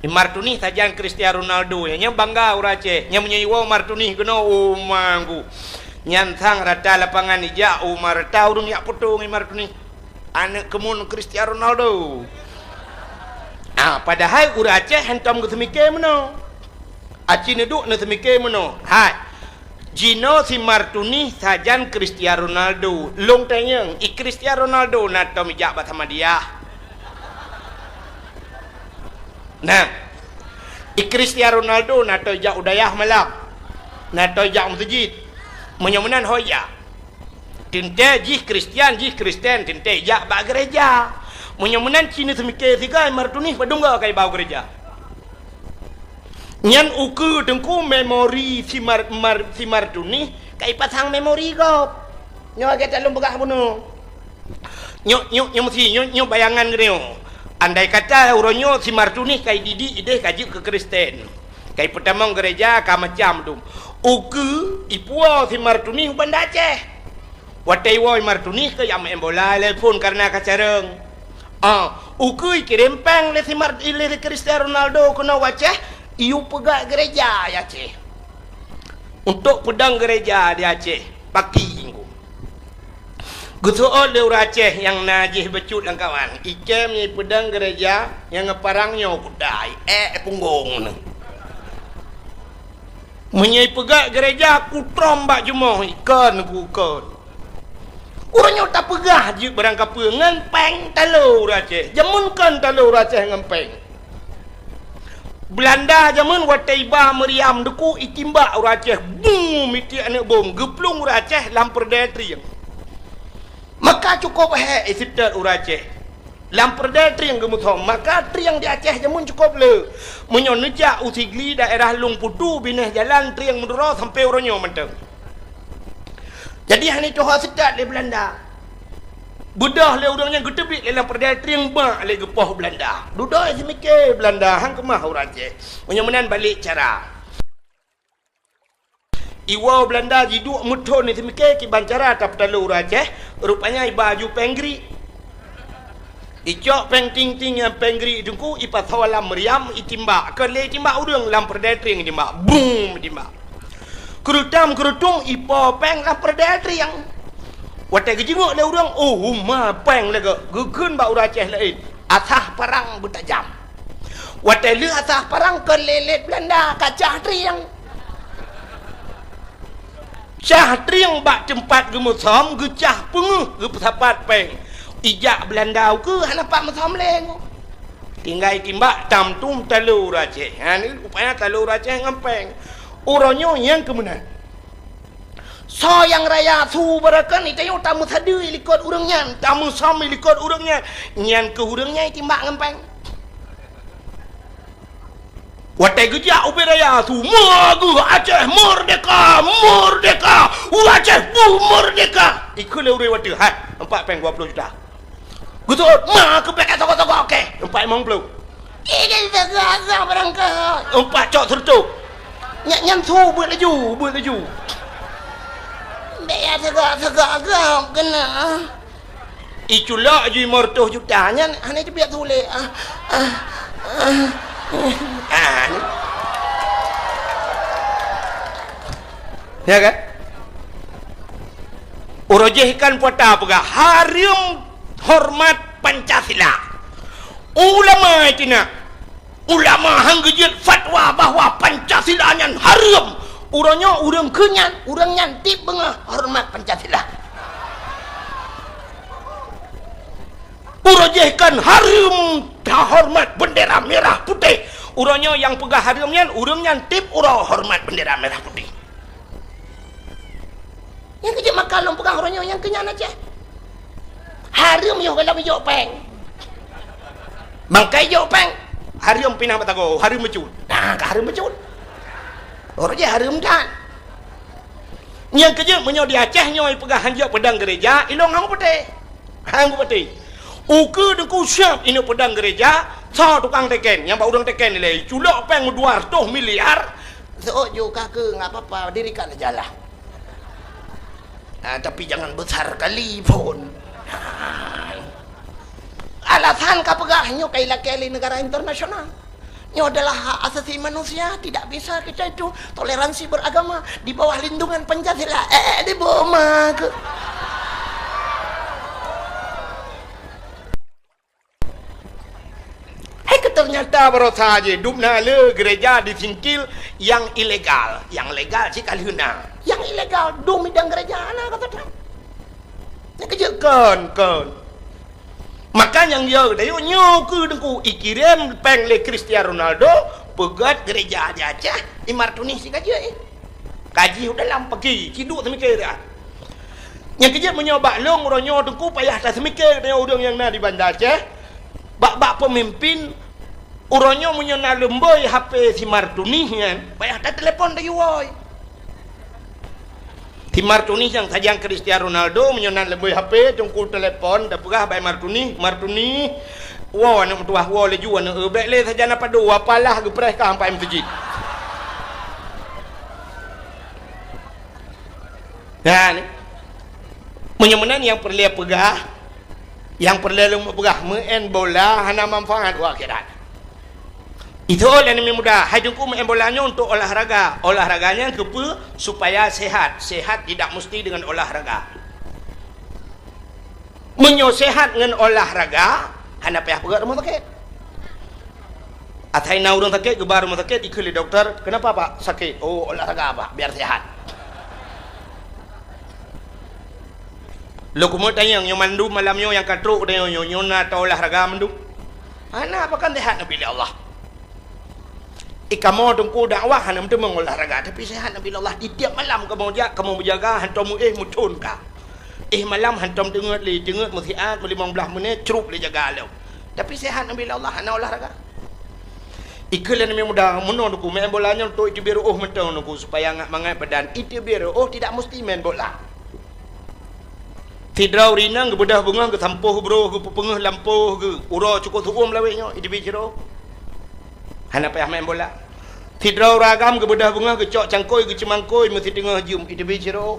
Imar Tunih sajan Cristiano Ronaldo, nyan bangga ureueng Aceh. Nyan meunyoe iwoe Imar Tunih keunoe, oh manggu. Nyan sang rata lapangan ijak, oh ma rata ureueng jak poto ngon Imar Tunih. Aneuk keumun Cristiano Ronaldo. Ah, padahai ureueng Aceh hantom geuseumike meunoe. Aci neuduek neuseumiké meunoe, hai, jinoe si Martuni sajan Cristiano Ronaldo. Lôn tanyong, i Cristiano Ronaldo na tom ijak bak Samadiyah? Nah, i Cristiano Ronaldo na tom ijak u dayah malam? Na tom ijak u meuseujid? Meunyoe meunan ho ijak. Teuntèe jih Kristian, jih Kristen, teuntèe ijak bak gereja. Meunyoe meunan ci neuseumiké sigoe Martuni padum goe ka iba u gereja. Nyan ukeue teungku memori si Mar-, Mar-, si Martuni ka ipasang memori gob. Nyoe lagèe that lôn peugah bunoe. Nyoe, nyoe, nyoe meusi, nyoe, nyoe bayangan geutanyoe. Andai kata uroe nyoe si Martuni ka ididik idéh ka jeuet keu Kristen. Ka ipeutamong gereja ka macam dum. Ukeue ipuwoe si Martuni u Banda Aceh. Watèe iwoe Martuni keu jak meu'en bola lé phôn kareuna ka carông. Ah, ukeue ikirém péng lé si Mar-, lé Cristiano Ronaldo keunoe u Aceh, iyue peugah gereja di Aceh. Untuk peudong gereja di Aceh, paki inggu. Geuseuôt lé ureueng Aceh nyang na jih bacut lam kawan, ikém nyoe peudong gereja nyang ngon parang nyoe kuda, ék punggong nyoe. Meunyoe ipeugah gereja kutrom bak jumoh, ikon ku kon. Ureueng nyoe tapeugah jeuet barang kapeue ngon péng talo ureueng Aceh. Jameun kon talo ureueng Aceh ngon péng. Beulanda jameun watèe iba meuriam duku itimbak ureueng Aceh, bum, mitiek aneuk bom, geuplueng ureueng Aceh lam peureudèe trieng. Maka cukôp hék iseutôt ureueng Aceh. Lam peureudèe trieng geumusom, maka trieng di Aceh jameun cukôp le. Meunyoe neujak u Sigli daerah Lueng Putu binéh jalan trieng Madura sampoe uroe nyoe mantong. Jadi hana tuha seutôt lé Beulanda. Beudôh lé ureueng nyan geuteubiet lé lam peureudèe trieng bak lé geupoh Beulanda. Dudoe seumiké Beulanda han keumah ureueng Aceh. Meunyoe meunan balek cara. Iwoe Beulanda jiduek meuthon seumiké kiban cara tapeutalo ureueng Aceh, rupanya iba aju péng grik. Icok péng ting-ting nyan péng grik teungku ipasoe lam meuriam itimbak. Kon lé itimbak ureueng lam peureudèe trieng itimbak. Bum itimbak. Keurutam-keurutum ipo péng lam peureudèe trieng. Watèe geujingok lé ureueng, oh, uma péng lagèe geukheun bak ureueng Aceh laén, asah parang beutajam. Watèe lheueh asah parang keu lé-lét Beulanda ka cah trieng. Cah trieng bak teumpat geumeusom, geucah peungeuh, geupeusapat péng. Ijak Beulanda ukeue hana pat meusom lé nyoe. Tinggai timbak tam tum talo ureueng Aceh. Ha, ni rupanya talo ureueng Aceh ngon péng. Uroe nyoe nyang keu meunan. Soe nyang raya su beureukan, ita nyoe tameusadeue likot ureueng nyan, tameusom likot ureueng nyan. Nyan keuh ureueng nyan itimbak ngon péng. Watèe geujak ubé raya su, "Meuageuh Aceh merdeka, merdeka! Ureueng Aceh bu merdeka!" Ikheun lé ureueng watèe, "Hai, empat péng dua puluh juta." Geutot, "Ma keu péng toko-toko, oke, empat limong puluh." Ih, toko-toko barangkaho. Empat cok seureutôh. Nyan, nyan su beuet laju, beuet laju. Bèk ya toko-toko gob keunoe. Iculok ju lima ratus juta nyan hana teubiet su lé. Ah, ah, ah. Ah, ni. Ya kan? Uroe jih kan puata peugah, hareuem hormat Pancasila. Ulama itu nak. Ulama han geujeuet fatwa bahwa Pancasila nyan hareuem. Uroe nyoe ureueng keu nyan, ureueng nyan tiep beungoh hormat Pancasila. Uroe jih kan hareuem tahormat bendera merah putih. Uroe nyoe nyang peugah hareuem nyan, ureueng nyan tiep uroe hormat bendera merah putih. Nyang keu jeuet maka lôn peugah uroe nyoe nyang keu nyan Aceh. Hareuem yoh gohlom ijok péng. Bangkai ijok péng, hareuem pinah batago, hareuem meucut. Nah, ka hareuem meucut. Uroe jih hareuem that. Nyang keu jeuet meunyoe di Aceh nyoe peugah hanjeuet peudong gereja, ilong hang putih. Hang putih. Ukeue Teungku siap ineuk peudong gereja, soe tukang teken, nyang bak ureueng teken ilèe, culok péng dua ratus miliar, seuôt ju ka keu, nggak apa-apa, dirikan sajalah. Ah, tapi jangan besar kali pun. Ah. Alasan ka peugah nyoe ka ilakèe lé negara internasional. Nyoe adalah hak asasi manusia, tidak bisa kita itu toleransi beragama di bawah lindungan Pancasila. Eh, di boma ke? Hai, ternyata barosa je, dum na le gereja di Singkil yang ilegal. Yang legal cit ka lheueh na. Yang ilegal, dum idang gereja na kata Trump. Nyang keu jeuet kon, kon. Maka nyang yo dayo nyoe keu Teungku ikirém péng lé Cristiano Ronaldo, peugöt gereja di Aceh, i Martunih si ka jeuet, eh. Kaji u dalam pagi, ciduk seumiké dah. Nyang keu jeuet meunyoe bak lôn uroe nyoe Teungku payah taseumiké deungon ureuëng nyang na di Banda Aceh, bak-bak peumimpin uroe nyoe meunyoe na leumbôi H P si Martunih nyan, payah tatelepon tayue woe. Si Martunih nyang sajan Cristiano Ronaldo meunyoe na leumbôi H P Teungku telepon, tapeugah bak Martunih, "Martunih, woe aneuk meutuwah, woe laju aneuk eu, bék lé sajan na padum, apalah geupreh ka sampai meuseujid." Nah, ni. Meunyoe meunan nyang peureulée peugah, nyang peureulée lôn peugah, meu'en bola hana manfaat u akhirat. Itu lé aneuk muda, hai Teungku meu'en bola nyoe untuk olahraga. Olahraga nyan keupeue? Supaya sehat. Sehat tidak mesti dengan olahraga. Meunyoe sehat ngon olahraga, hana payah peugöt rumoh sakét. Asai na ureuëng sakét, geuba rumoh sakét, ikheun lé dokto, "Kenapa, Pak, sakit?" "Oh, olahraga, Pak, biar sehat." Lôn keumeung tanyong, nyoe mandum malam nyoe nyang ka trok tanyong nyoe, nyoe na taolahraga mandum? Hana, pakon sehat neubri lé Allah. Eh, kamoe Teungku dakwah hana meuteumé olahraga, tapi sehat neubri lé Allah. Di tiep malam kamoe jak, kamoe meujaga, hantom meuéh meuthon ka. Éh malam hantom teungeut lé, teungeut meusiat meulimong blaih menit, crup lé jaga lom. Tapi sehat neubri lé Allah, hana olahraga. Ikheun lé aneuk muda, meunoe Teungku, meu'en bola nyoe untuk iteubiet reu'oh mantong Teungku, supaya ngat mangat badan. Iteubiet reu'oh tidak mesti main bola. Sidroe ureuëng inong geubeudôh beungoh, geusampôh broh, geupeupeungeuh lampôh geuh, uroe cukôp su'uem lawét nyoe, iteubiet sidroe. Hana payah main bola. Sidroe ureuëng agam geubeudôh beungoh, geucok cangkôi, geuceumangkôi, meusiteungoh jeuem, iteubiet sidroe.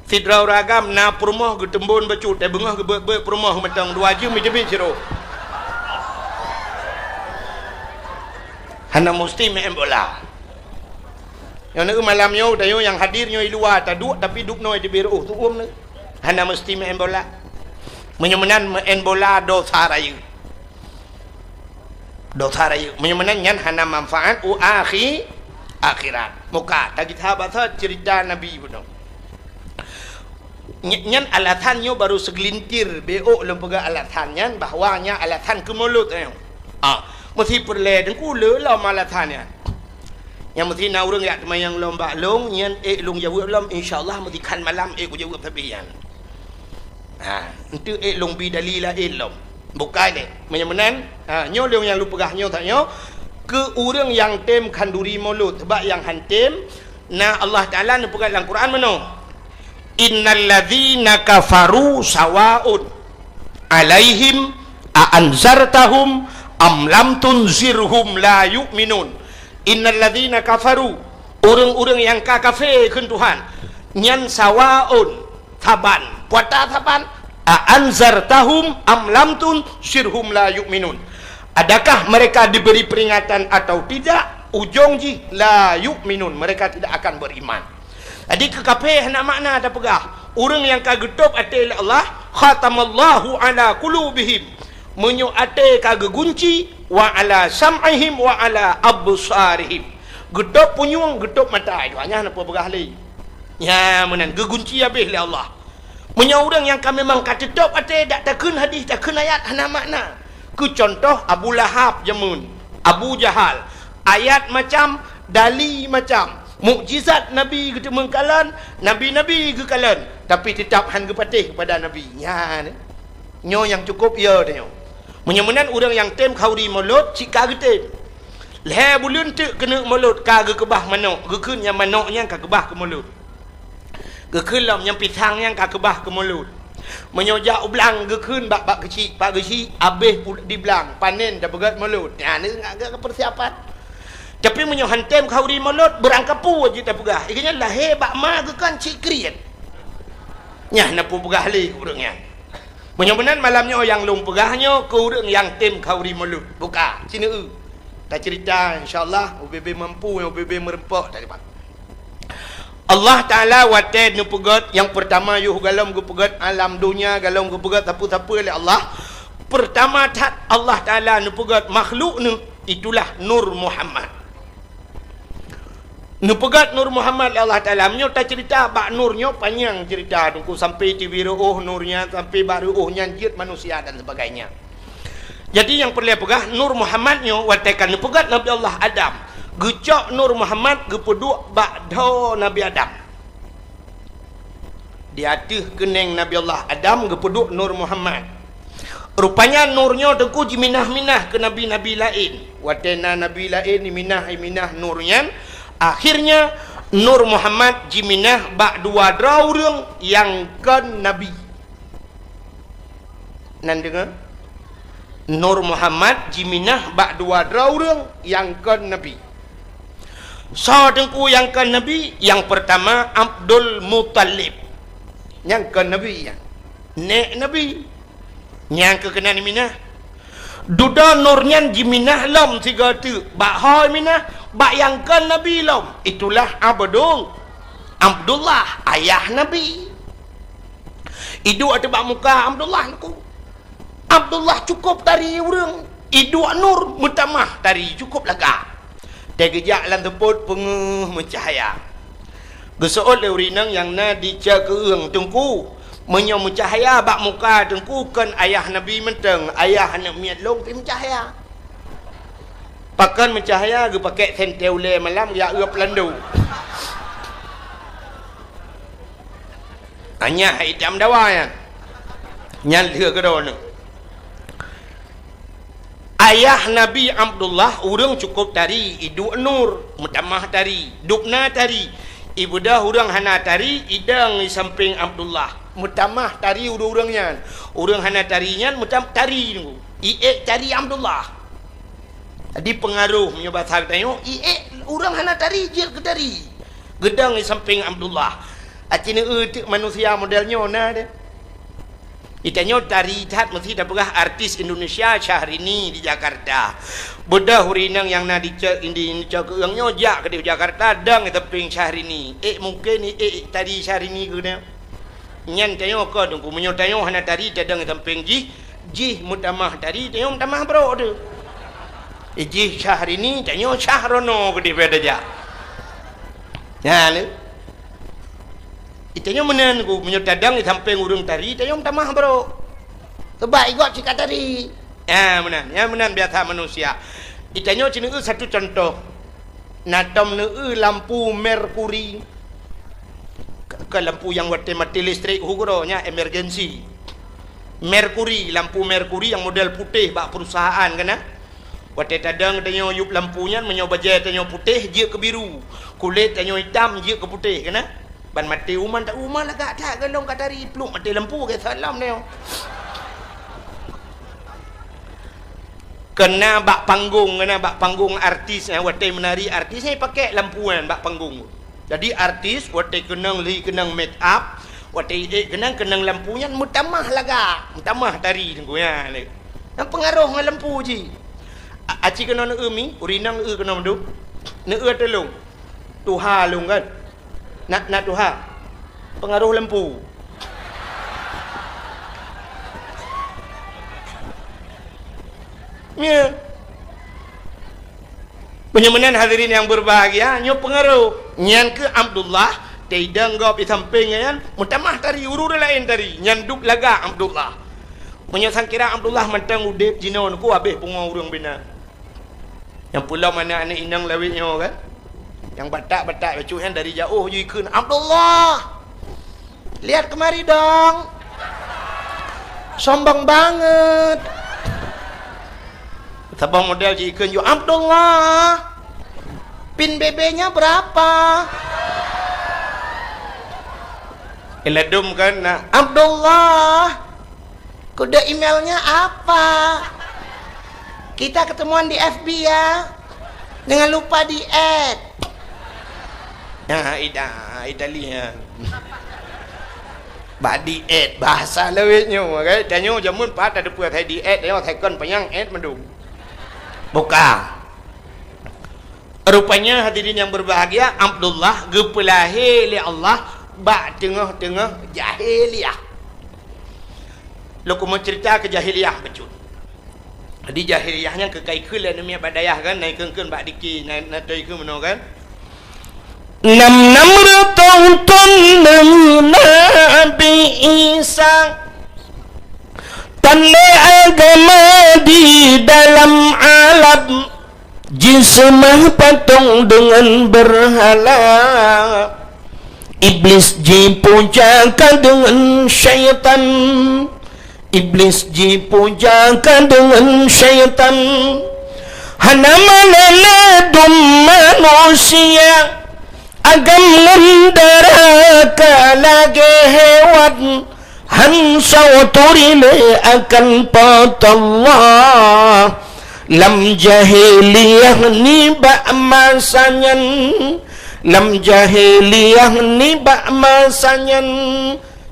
Sidroe ureuëng agam na peurumoh geuteumbon bacut, teubeungoh geubeuet-beuet peurumoh mantong dua jeuem iteubiet sidroe. Hana musti main bola. Nyoe malam nyoe, tanyoe nyang hadir nyoe i luwa taduek, tapi dubnoe teubiet reuôh, tuom nyoe. Hana meusti meu'en bola. Meunyoe meunan meu'en bola dosa rayeuk. Dosa rayeuk. Meunyoe meunan nyan hana manfaat u akhi-, akhirat. Muka, tagita basa cerita Nabi bunoe. Ny-, nyan alasan nyoe baru segelintir, beuôk lôn peugah alasan nyan, bahwa nyan alasan keu mulod nyoe. Ah, meusti peureulée teungku le lom alasan nyan. Nyang meusti na ureuëng jak teumayang lom bak lôn, nyan ék lôn jaweueb lom, insya Allah meusti khan malam ék kujaweueb sabe nyan. Ha, enteuk ék lôn bi dali laén lom. Bukai lé. Meunyoe meunan, ha, nyoe lôn nyang lôn peugah nyoe that nyoe, keu ureuëng nyang tem khanduri mulod, sabab nyang han tem, na Allah Taala neupeugah lam Quran meunoe, "Innal ladzina kafaru sawaun alaihim a anzartahum am lam tunzirhum la yu'minun." Innal ladzina kafaru, ureuëng-ureuëng nyang ka kafé kheun Tuhan, nyan sawaun, saban, peue ata saban, a anzartahum am lam tunzirhum la yu'minun. Adakah mereka diberi peringatan atau tidak, ujong jih la yu'minun, mereka tidak akan beriman. Jadi keu kafé hana makna tapeugah. Ureuëng nyang ka geutôb até lé Allah, khatamallahu ala qulubihim. Meunyoe até ka geugunci, wa ala sam'ihim wa ala absarihim. Geutôb punyueng, geutôb mata, itu hanya hana peue peugah lé. Nya meunan geugunci habéh lé Allah. Meunyoe ureuëng nyang ka memang ka teutôb até, dak takheun hadis, takheun ayat, hana makna. Keu contoh, Abu Lahab jameun, Abu Jahal, ayat macam, dali macam, mukjizat Nabi geuteumeung kalon, nabi-nabi geukalon, tapi teutap han geupatéh keupada Nabi. Nyan, nyoe nyang cukôp yo tanyoe. Meunyoe meunan ureuëng nyang tem khanduri mulod cit ka geutem. Lhée buleuen teuk keuneuk mulod ka geukeubah manok, geukheun nyang manok nyan ka keubah keu mulod. Geukheun lom nyang pisang nyan ka keubah keu mulod. Meunyoe jak u blang geukheun bak, bak geuchik, bak geuchik, abéh pu-, di blang, panen tapeugét mulod. Nyan ngon, ngon, ngon peusiapan. Tapi meunyoe han tem khanduri mulod, beurangkapeue jeuet tapeugah. Ié nyan lahé bak ma geukheun cit kriet. Nyan na peue peugah lé ureuëng nyan. Meunyoe meunan malam nyoe nyang lôn peugah nyoe keu ureuëng nyang tem khanduri mulod. Buka, sineue. Tacerita insya Allah, ubé-bé mampu, ubé-bé meureumpok tadi, Pak. Allah Taala watée neupeugét nyang peurtama yoh golom geupeugét alam donya, golom geupeugét sapeue-sapeue lé Allah. Peurtama that Allah Taala neupeugét makhluk neuh, itulah Nur Muhammad. Neupeugét Nur Muhammad lé Allah Taala. Meunyoe tacerita bak Nur nyoe panyang cerita, teungku, sampai teubiet reuôh Nur nyan, sampai bak reuôh nyan jeuet manusia dan sebagainya. Jadi nyang peureulée peugah, Nur Muhammad nyoe watée ka neupeugét Nabi Allah Adam, geucok Nur Muhammad geupeuduek bak dhoe Nabi Adam. Di ateueh keuneng Nabi Allah Adam geupeuduek Nur Muhammad. Rupanya Nur nyoe teungku jiminah-minah keu nabi-nabi laén. Watée na nabi laén jiminah-minah Nur nyan, akhirnya Nur Muhammad jiminah bak dua droe ureuëng nyang kon nabi. Nan deungoe, Nur Muhammad jiminah bak dua droe ureuëng nyang kon nabi. Soe teungku nyang kon nabi? Nyang peurtama Abdul Muthalib. Nyang kon nabi nyan. Nék nabi. Nyang keu keunan minah. Dudoe Nur nyan jiminah lom sigoe teuk. Bak ho minah, bak nyang kon nabi lom. Itulah Abdul, Abdullah, ayah nabi. Iduek ateueh bak muka Abdullah nyoe. Abdullah cukôp tari ureuëng. Iduek Nur meutamah tari cukôp lagak. Teugeujak lam seupôt peungeuh meucahya. Geuseuôt lé ureuëng inong nyang na di Cakeueng, "Teungku, meunyoe meucahya bak muka Teungku kon ayah Nabi mantong, ayah aneuëk miet lôn pih meucahya." Pakon meucahya? Geupakék sentée ulée malam jak eu peulandu. Anyah itam dawa nyan. Nyan lheueh keudroe nyoe. Ayah Nabi Abdullah ureuëng cukôp tari, iduek Nur, meutamah tari, dubna tari. Ibeudôh ureuëng hana tari, idong di sampéng Abdullah, meutamah tari ureuëng-ureuëng nyan. Ureuëng hana tari nyan meutam-, tari nunggu. Iék tari Abdullah. Jadi peungaroh meunyoe basa geutanyoe, iék ureuëng hana tari jeuet keu tari. Geudong di sampéng Abdullah. Aci neueu teuk manusia model nyoe na deh. Di tanyoe tari that meusti tapeugah artis Indonesia Syahrini di Jakarta. Beudôh ureueng inong nyang na di cok, di, di cok keueung nyoe jak keudeh Jakarta, dong di sampéng Syahrini. Ék mungken ék tari Syahrini keunoe. Nyan tanyoe kon Teungku, meunyoe tanyoe hana tari tadong di sampéng jih, jih meutamah tari, tanyoe meutamah brok teuh. Jih Syahrini, tanyoe Syahrono keudeh pada jak. Nyan lé. Di tanyoe meunan Teungku, meunyoe tadong di sampéng ureueng tari, tanyoe meutamah brok. Sabab igob cit ka tari. Ha, meunan. Nyan meunan biasa manusia. Di tanyoe ci neueu satu contoh. Na tom neueu lampu merkuri. Ke, ke lampu nyang watèe maté listrik, hu keudroe, nyan emergency. Merkuri, lampu merkuri nyang model putéh bak perusahaan kan, ha? Watèe tadong tanyoe yup lampu nyan, meunyoe bajèe tanyoe putéh, jeuet keu biru. Kulét tanyoe itam, jeuet keu putéh, kan? Ban maté uma, tak uma lagak that, golom ka tari, pluek maté lampu, geusot lom tanyoe. Keunan bak panggong, keunan bak panggong artis, eh, watèe meunari artis, eh, pakèk lampu nyan bak panggong. Jadi artis watèe keunong lhi keunong make up, watèe ék keunong, keunong lampu nyan meutamah lagak, meutamah tari Teungku nyan lé. Nyan peungaroh ngon lampu jih. A-, aci keunoe neueu mi, ureueng inong neueu keunoe mandum. Neueu ateueh lôn. Tuha lôn kan. Na, na tuha. Peungaroh lampu. Ya. Meunyoe meunan hadirin nyang berbahagia, nyoe peungaroh. Nyan keuh Abdullah, teudong gob di sampéng nyan, meutamah tari, ureueng laén tari, nyan duek lagak Abdullah. Meunyoe sangkira Abdullah mantong udép jinoe Teungku, habéh pungo ureueng binan. Nyang peulom aneuk-aneuk inong lawét nyoe kan. Nyang batak-batak bacut nyan dari jaoh jikheun, "Abdullah! Lihat kemari dong! Sombong banget!" Saboh model jikheun ju, "Abdullah! Pin B B-nya berapa?" Iladum kan, nah, "Abdullah!" Kode emailnya apa? Kita ketemuan di F B ya. Jangan lupa di-add. Nah, ida, ida lihat. Bak di-add, bahasa lawét nyoe, kan? Tanyoe jameun pat ada peue asai di-add, nyoe asai kon panyang add mandum. Buka. Rupanya hadirin yang berbahagia, Abdullah geupeulahé lé Allah bak teungoh-teungoh jahiliyah. Lôn keumeung cerita keu jahiliyah bacut. Jadi jahiliyah nyan keukai kheun lé aneuk miet bak dayah kan, na ikheun-kheun bak diki, na, na toi kheun meunoe kan. Nam-nam reutôh thôn deungon Nabi Isa, tan lé agama di dalam alam. Jiseumah patong deungon beurhala, Iblis jipuja ka deungon syaitan, Iblis jipuja ka deungon syaitan. Hana meunan ladôm manusia, agam ngon dara ka lagèe hewan. Han soe turi lé akan Po teu Allah. Lam jahiliyah nibak masa nyan, lam jahiliyah nibak masa nyan.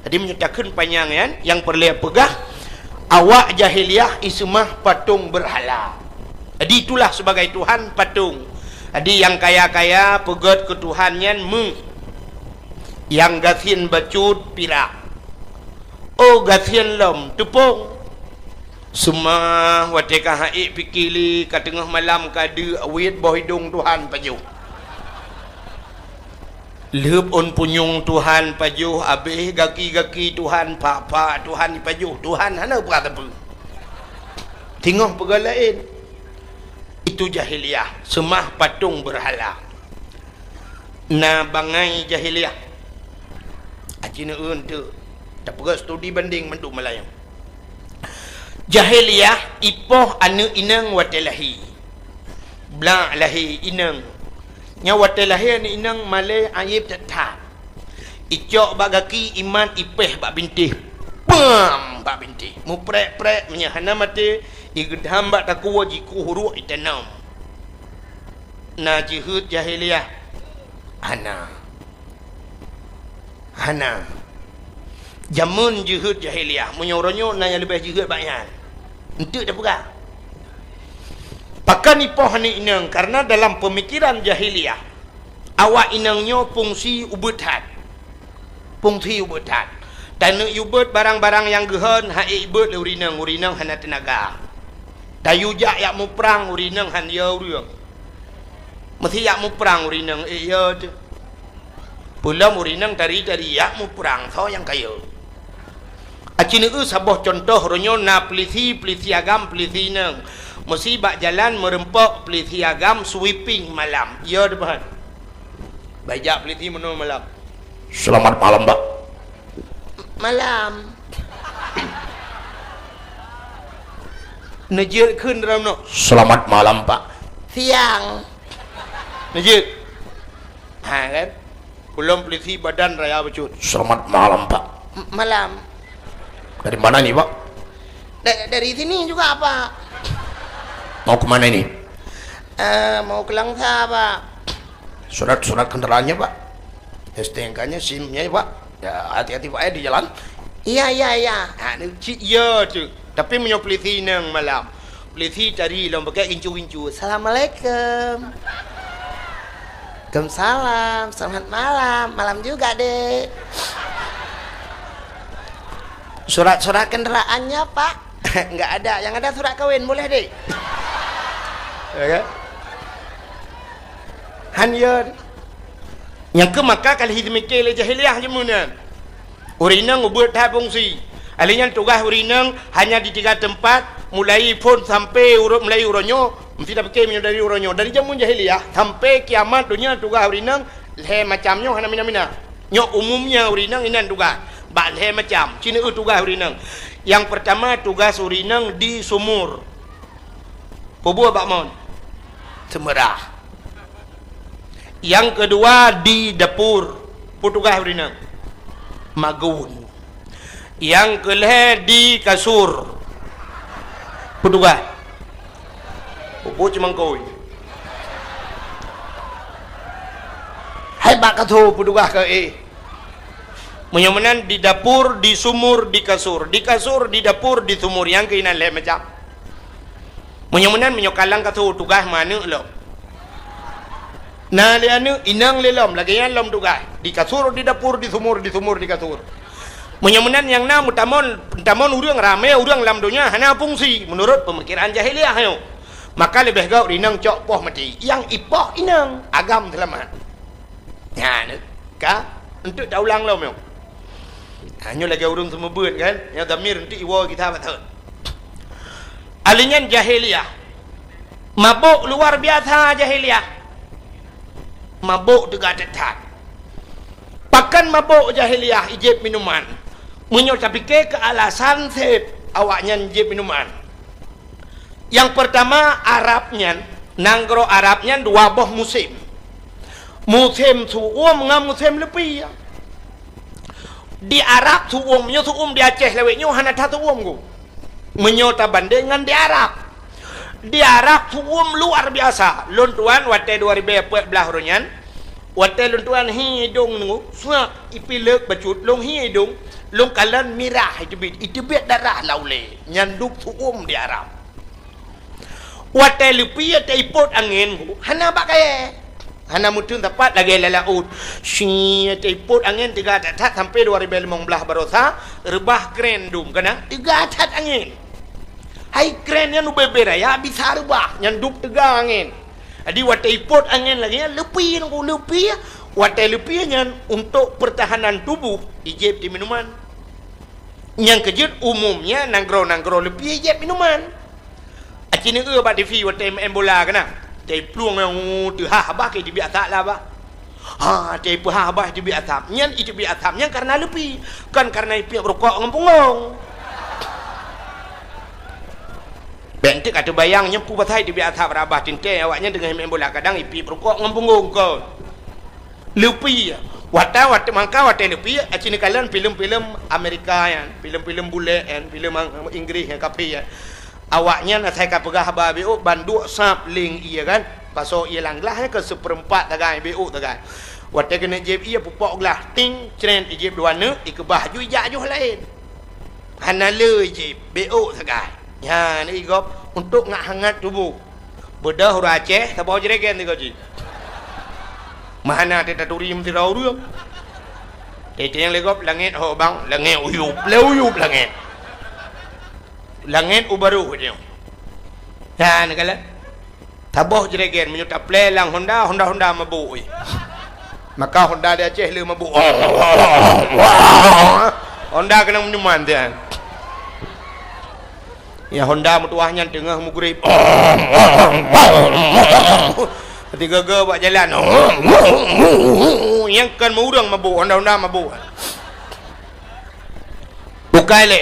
Jadi meunyoe takheun panyang nyan, nyang peureulèe peugah, awak jahiliyah iseumah patong beurhala. Jadi itulah sebagai tuhan patong. Jadi nyang kaya-kaya peugöt keu tuhan nyan meu, nyang gasien bacut pirak. Oh, gasien lom teupông. Seumah watèe ka han ék pike lé, ka teungoh malam ka deuk, wét boh idông tuhan pajoh. Lheup ôn punyueng tuhan pajoh, abéh gaki-gaki tuhan, pak-pak tuhan pajoh, tuhan hana peugah sapeue. Teungoh peugah laén. Itu jahiliyah, seumah patong beurhala. Na bangai jahiliyah. Aci neueun teuk. Tapeugah studi banding mandum malam nyoe. Jahiliyah ipoh aneuk inong watèe lahé. Blak lahé inong. Nyan watèe lahé aneuk inong malèe ayeb that-that. Icok bak gaki, imat, ipéh bak bintéh. Pam! Bak bintéh. Muprek-prek, meunyo hana maté, igeudam bak takue, jikueh uruek, itanom. Na jeuheut jahiliyah? Hana. Hana. Jameun jeuhet jahiliyah, meunyoe uroe nyoe na nyang leubeh jeuhet bak nyan. Enteuk tapeugah. Pakon ipoh aneuk inong, karena dalam pemikiran jahiliyah, awak inong nyoe fungsi ubeut that. Fungsi ubeut that. Taneuk yue beuet barang-barang nyang geuhon, han ék beuet lé ureueng inong, ureueng inong hana teunaga. Tayue jak yak muprang, ureueng inong han yo ureueng. Meusi yak muprang ureueng inong, ék yo teuh. Peulom ureueng inong tari-tari yak muprang, soe nyang ka yo. Aci neueu saboh cuntoh, uroe nyoe na pulisi, pulisi agam, pulisi inong. Meusi bak jalan meureumpok pulisi agam sweeping malam. Yo teupeue. Bak jak pulisi meunoe malam. "Selamat malam, Pak." "Malam." Neujeuet kheun dalam nyoe. "Selamat malam, Pak." "Siang." Neujeuet. Ha kan? Peulom pulisi badan raya bacut. "Selamat malam, Pak." "M-, malam." "Dari mana ini, Pak?" "Da-, dari sini juga, Pak." "Mau ke mana ini?" "Eh, mau ke Langsa, Pak." "Surat-surat kendaraannya, Pak?" "S T N K-nya, SIM-nya, Pak." "Ya, hati-hati, Pak, ya, di jalan." "Iya, iya, iya." Ha, ni cit ya tu. Tapi meunyoe pulisi inong malam, pulisi tari lom pakai gincu-gincu. "Assalamualaikum." "Waalaikumsalam. Selamat malam." "Malam juga, Dek." "Surat-surat kendaraannya, Pak?" "Enggak ada. Yang ada surat kawin. Boleh, Dek." Ya kan? Han yo. Nyang keu maka ka lheueh teumike lé jahiliyah jameun nyan. Ureueng inong ubeut that fungsi. Alèh nyan tugaih ureueng inong hanya di tiga teumpat, mulai phôn sampai uroe, mulai uroe nyoe, meusti tapike meunyoe dari uroe nyoe. Dari jameun jahiliyah sampai kiamat donya tugaih ureueng inong lhèe macam nyoe hana mina-mina. Nyoe umumnya ureueng inong inan tugaih bak lhèe macam. Ci neueu tugaih ureueng inong. Nyang peurtama tugaih ureueng inong di sumur. Peue buet bak mon? Seumeurah. Nyang keudua di dapur, peue tugaih ureueng inong? Magun. Nyang keulhèe di kasur, peue tugaih? Peue buet cumangkôi? Hai bak kasur peue tugaih keu éh? Meunyoe meunan di dapur, di sumur, di kasur. Di kasur, di dapur, di sumur. Nyang keuh inan lhèe macam. Meunyoe meunan, meunyoe ka lam kasur tugaih meuaneuk lom. Na lé aneuk, inong lé lom, lagèe nyan lom tugaih. Di kasur, di dapur, di sumur, di sumur, di kasur. Meunyoe meunan nyang na meutamon, meutamon ureueng ramè, ureueng lam donya hana fungsi meunurot peumikeran jahiliyah nyoe. Maka leubeh gèt inong cok poh maté. Nyang ipoh inong, agam seulamat. Nyan ka, untuk taulang lom nyoe. Ha, nyoe lagèe ureueng seumeubeuet kan, nyoe dhamir untuk iwoe kita beutôi. Alèh nyan jahiliyah. Mabök luar biasa jahiliyah. Mabök teuga that-that. Pakon mabök jahiliyah ijép minuman? Meunyoe tapike keu alasan sép awaknyan jép minuman. Nyang peurtama, Arab nyan, nanggroe Arab nyan dua boh musém. Musém su'uem ngon musém leupie. Di Arab su'uem, meunyoe su'uem di Aceh lawét nyoe hana that su'uem ku. Meunyoe tabandeng ngon di Arab. Di Arab su'uem luar biasa. Lôn tuan watèe dua ribèe peuet blah uroe nyan, watèe lôn tuan hi idông nyoe, seungat ipilek bacut lôn hi idông, lôn kalon mirah iteubiet, iteubiet darah lam ulèe. Nyan dub su'uem di Arab. Watèe leupie teupot angén, hana bak kayèe. Hana meuteun sapat lagèe lam laôt. Shi, teupot angén teuga that-that sampai dua ribèe limong blah baroesa, reubah kren dum kana teuga that angén. Hai kren nyan ubé-bé raya bisa reubah, nyan dub teuga angén. Jadi watèe ipot angén lagèe nyan, leupie ngon leupie. Watèe leupie nyan untuk pertahanan tubuh, ijép di minuman. Nyang keujeuet umumnya nanggroe-nanggroe leupie ijép minuman. Aci neueu bak T V watèe maén bola keunan. Watèe plueng nyang teuhah bah, ka iteubiet asap lah bah. Ha, watèe peuhah bah iteubiet asap. Nyan iteubiet asap nyan kareuna leupie, kon kareuna ipiep rukok ngon punggong. Bèk enteuk ka teubayang nyan peue pasai iteubiet asap, rabah teuntèe awaknyan teungoh maén bola kadang ipiep rukok ngon punggong kon. Leupie. Watèe, watèe mangka watèe leupie, aci neukalon filem-filem Amerika nyan, filem-filem bulèe nyan, filem Ang-, Inggris nyan, kafé nyan. Awaknyan asai ka peugah haba beuôk, ban duek sab leng ie kan. Pasoe ie lam glah nyan keu seupeurempat sagai, beuôk sagai. Watée keuneuk jieb ié, pupok glah, ting, cren, ijieb dua neuk, ikeubah ju ijak joh laén. Hana le ijieb, bék ôk sagai. Nyan igop untuk ngat hangat tuboh. Beudôh ureuëng Aceh, saboh jregen sigoe jih. Meuhana teutaturi meusidroe ureuëng. Teuntang lé gob langét ho bang, langét uyup, lé uyup langét. Langét u barôh nyoe. Nyan kala. Saboh jregen meunyoe taplé lam honda, honda-honda mabôk, eh. Maka honda di Aceh le mabôk. Honda keunong meunyoe man tian. Ya, honda meutuwah nyan teungoh mugrib. Tiga-ga bak jalan. Nyang kon meu ureuëng mabôk, honda-honda mabôk. Bukai lé.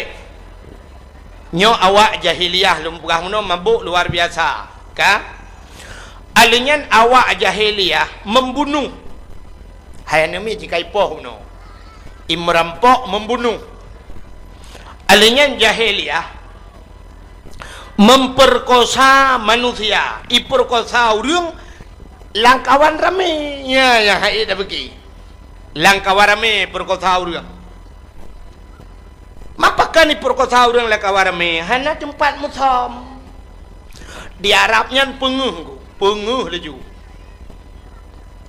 Nyoe awak jahiliyah lôn peugah meunoe mabôk luar biasa, ka? Aleuh nyan awak jahiliyah membunuh. Hai aneuk miet jikaipoh bunoe. Imerampok membunuh. Aleuh nyan jahiliyah memperkosa manusia, iperkosa ureuëng lam kawan ramé. Nya, nya hai tabeuki. Lam kawan ramé perkosa ureuëng. Mapa kan iperkosa ureuëng lam kawan ramé? Hana teumpat musöm. Di Arab nyan peungeuh, peungeuh laju.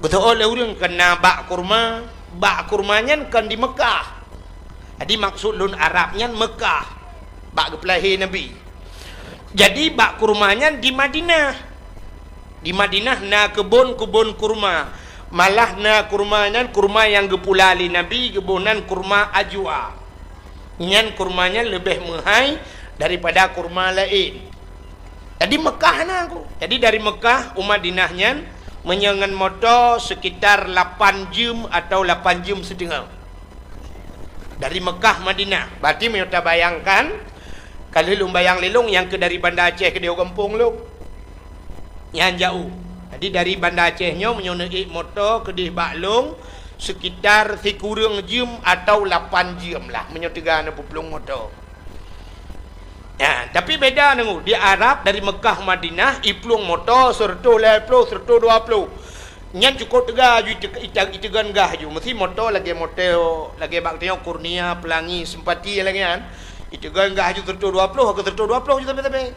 Geuseuôt lé ureuëng keu na bak kurma, bak kurma nyan kon di Meukah. Jadi maksud lôn Arab nyan Meukah, bak geupeulahé Nabi. Jadi bak kurma nyan di Madinah. Di Madinah na keubon-keubon kurma. Malah na kurma nyan kurma nyang geupula lé Nabi, geuboh nan kurma ajwa. Nyan kurma nyan leubeh meuhai daripada kurma laén. Jadi Meukah na ku. Jadi dari Meukah u Madinah nyan meunyoe ngon moto sekitar lapan jeuem atau lapan jeuem siteungoh. Dari Meukah Madinah. Berarti meunyoe tabayangkan, ka lheueh lôn bayang lé lôn nyang keu dari Banda Aceh keudéh u gampông lôn. Nyan jaoh. Jadi dari Banda Aceh nyoe meunyoe neuék moto keudéh bak lôn sekitar sikureueng jeuem atau lapan jeuem lah meunyoe teuga neuplueng moto. Ya, tapi beda nunggu. Di Arab dari Meukah Madinah, iplueng moto seureutôh lhée ploh, seureutôh dua ploh. Nyan cukôp teuga ju ite-, ite-, iteugon gah ju. Meusi moto lagée moto, lagée bak tanyoe Kurnia, Pelangi, Sempati lagée nyan. Iteugon gah ju seureutôh dua ploh, ke seureutôh dua ploh ju sabe-sabe.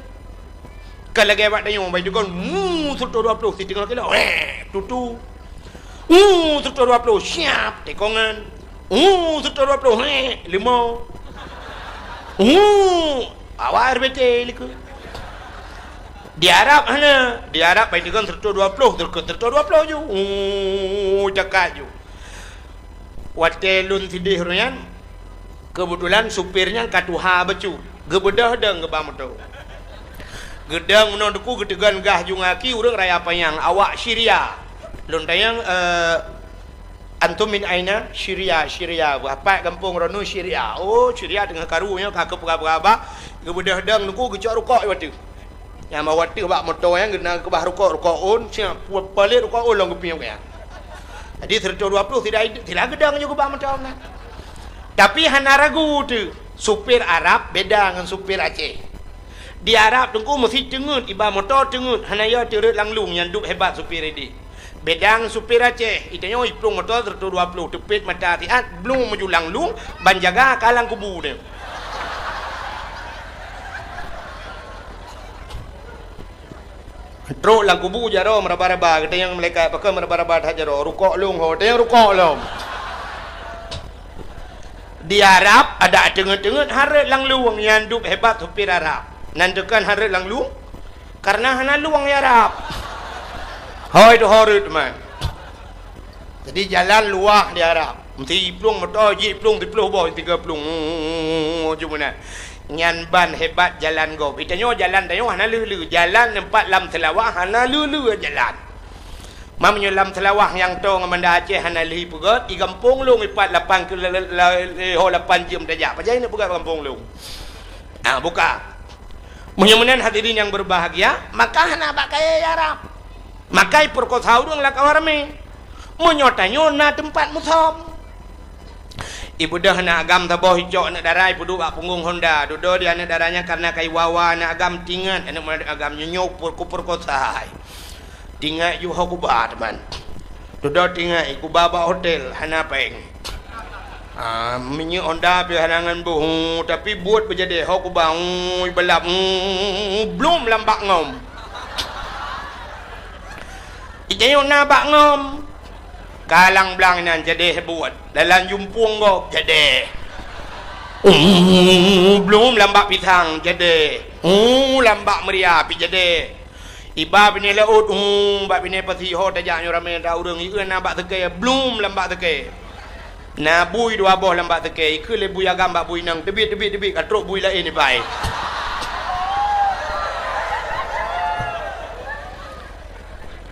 Ka lagée bak tanyoe, bai teugon, mu, seureutôh dua ploh, siteungoh kilo, weh, tutu. Mu, seureutôh dua ploh, siap, tekongan. Mu, seureutôh dua ploh, heh, leumo. Mu, awai R B T likot. Di Arab hana, di Arab bai teugon seureutôh dua ploh, teuka seureutôh dua ploh ju. Mu, cakak ju. Watée lôn sideh uroe nyan, keubeutulan supir nyan ka tuha bacut. Geubeudôh dong geuba moto. Geudong meunoe teungku geuteugon gah ju ngaki ureuëng Raya Panyang, awak Syria. Lôn tanyong, eh, "Antum min aina?" "Syria, Syria." "Beuapat gampông droeneuh?" "Syria." "Oh, Syria teungoh karu nyoe ka keupeugah-peugah." Geubeudôh dong teungku geucok rukok di ateueh. Nyang bak ateueh bak moto nyan geukeubah rukok, rukok ôn, siap, pu-, palet rukok ôn lom geupiep nyan. Jadi seureutôh dua ploh sila, sila geudong ju geuba moto nyan. Tapi hana ragu teuh, supir Arab beda ngon supir Aceh. Di Arab teungku meusi teungeut, iba moto teungeut, hana yo teureuet lam lueng nyang dub hebat supir ideh. Beda ngon supir Aceh, itanyoe iplueng moto seureutôh dua ploh, teupet mata siat, blueng maju lam lueng, ban jaga ka lam kubu nyan. Trok lam kubu jaroe meuraba-raba, geutanyong malaikat, "Pakon meuraba-raba that jaroe?" "Rukok lôn ho." "Tanyong rukok lom." Di Arab, adak teungeut-teungeut hareuet lam lueng, nyang dub hebat supir Arab. Nan teukan hareuet lam lueng, kareuna hana lueng di Arab. Hoi tu hareuet man. Jadi jalan luwah di Arab. Meusi iplueng moto, jiplueng siploh boh, tiga plueng. Cuma na. Nyan ban hebat jalan gob. Itanyoe jalan tanyoe hana leu-leu. Jalan teumpat lam Seulawah hana leu-leu jalan. Ma meunyoe lam Seulawah nyang toe ngon Banda Aceh hana lheueh peugöt, i gampông lôn ipat lapan ke-, la-, la-, la-, ho lapan jeuem tajak. Pajan neuk peugöt gampông lôn? Ah, buka. Meunyoe meunan hadirin yang berbahagia, maka hana bak kayée Arab. Maka ipeurkosa ureuëng lam kawan ramé. Meunyoe tanyoe na teumpat musöm. Ibeudôh aneuk agam saboh icok aneuk dara ipeuduek bak punggong honda. Dudoe di aneuk dara nyan kareuna ka iwa-wa aneuk agam tingat aneuk agam nyoe nyoe per-, kupeurkosa hai. Tingat ju ho kuba teuma. Dudoe tingai kuba bak hotel hana péng. Ah, minyeuk Honda pih hana ngon boh, tapi buet beujadeh ho kuba, ui, balap, blom lam bak ngom. Ijayong na bak ngom. Kalang blang nyan jadeh buet. Dalam jumpung gob jadeh. Uh, blom lam bak pisang jadeh. Uh, lam bak meuria pih jadeh. Iba binéh laôt, uh, bak binéh pasi ho tajak nyoe ramé ta ureuëng, ieu na bak seukée, blom lam bak seukée. Na bui dua boh lam bak seukée, ikheun lé bui agam bak bui inong, teubiet, teubiet, teubiet, ka trok bui laén ibai.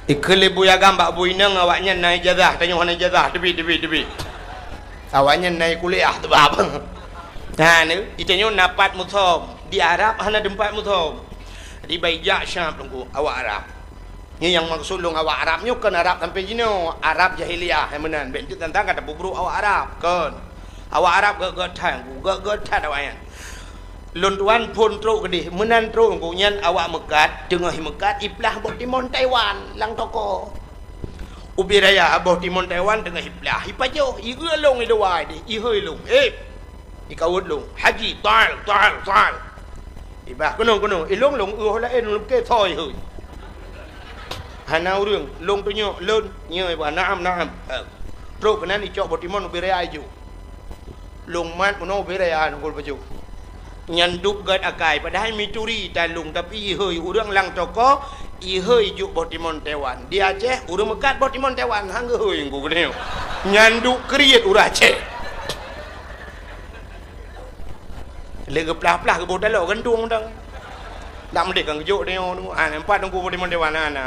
Ikheun lé bui agam bak bui inong, awaknyan na ijazah, tanyoe hana ijazah, teubiet, teubiet, teubiet. Awaknyan na kuliah sabab. Nah, ni, itanyoe na pat musom, di Arab hana teumpat musom. Jadi, baijak Syam teungku, awak Arab. Nyoe nyang maksud lôn awak Arab nyoe kon Arab sampai jinoe, Arab jahiliyah nyang meunan. Bék teuntang ka tapeubrok awak Arab, kon. Awak Arab gét-gét that, gét-gét that awaknyan. Lôn tuan phon trok keudeh, meunan trok nyan awak meukat, teungoh meukat iplah boh timon Taiwan lam toko. Ubé raya boh timon Taiwan teungoh iplah, ipajoh, ieu lôn iluwa deh, ihôi lôn. Eh, Ikawot lôn, "Haji, tal, tal, tal." Ibah, "Keunoe, keunoe." Ilong lôn, "Ueh laén lôn ke soi hôi." Hana ureuëng, lôn tunyok, lôn, nyoe ibah, "Naam, naam." Eh, trok keunan icok boh timon ubé raya iju. Lôn mat meunoe ubé raya nungkul baju. Nyan dup gét akai, padahai mituri talung, tapi ihôi ureuëng lam toko, ihôi juk boh timon Taiwan. Di Aceh, ureuëng meukat boh timon Taiwan, han geuhôi nungkul geude. Nyan dup kriet ureuëng Aceh. Lé geuplah-plah geuboh taloe gantung dang. Nak meudeh kan geujok deungoe tu. Ha, nampak teungku boh timon Taiwan na, na.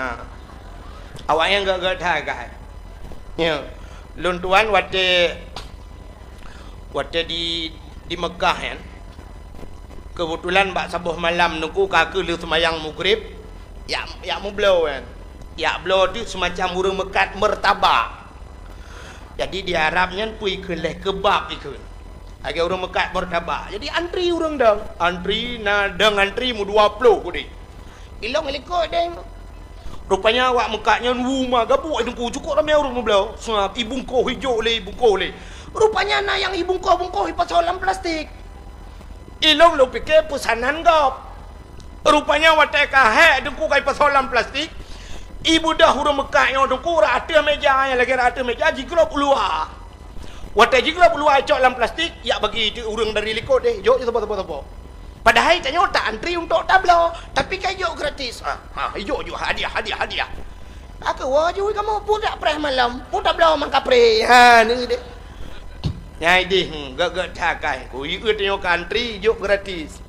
Awaknyan gét-gét that akai. Ya. Lôn tuan watée, watée di, di Mekah nyan. Keubeutulan bak saboh malam teungku ka keuh lheueh seumayang Maghrib, yak, yak meubloe nyan. Yak bloe teuk seumacam ureuëng meukat meurtabak. Jadi di Arab nyan peue ikheun lé keubab ikheun. Lagée ureuëng meukat meurtabak. Jadi antri ureuëng dang. Antri na dang antri meudua ploh keudeh. Ilong ilikot deng. Rupanya awak meukat nyan wu ma gabuk teungku cukôp ramé ureuëng meubloe. Seuab ibungkoh ijok lé ibungkoh lé. Rupanya na nyang ibungkoh-bungkoh ipasoe lam plastik. Ilong lôn pike peusanan gob. Rupanya watée ka hék teungku ka ipasoe lam plastik, ibeudoh ureuëng meukat nyoe teungku rot ateueh méja nyang lagée rot ateueh méja jiglôb u luwa. Watée jiglôb u luwa icok lam plastik, yak bagi teuk ureuëng dari likot deh, jok ju saboh-saboh-saboh. Padahai tanyoe ta antri untuk tabloe, tapi ka ijok gratis. Ha, ha, ijok ju hadiah, hadiah, hadiah. Aku woe ju kamoe pudak preh malam, pudak bloe mangkapreh. Ha, ni deh. Nyai deh, hmm, gét-gét that akai. Ku ieu tanyoe ka antri, ijok gratis.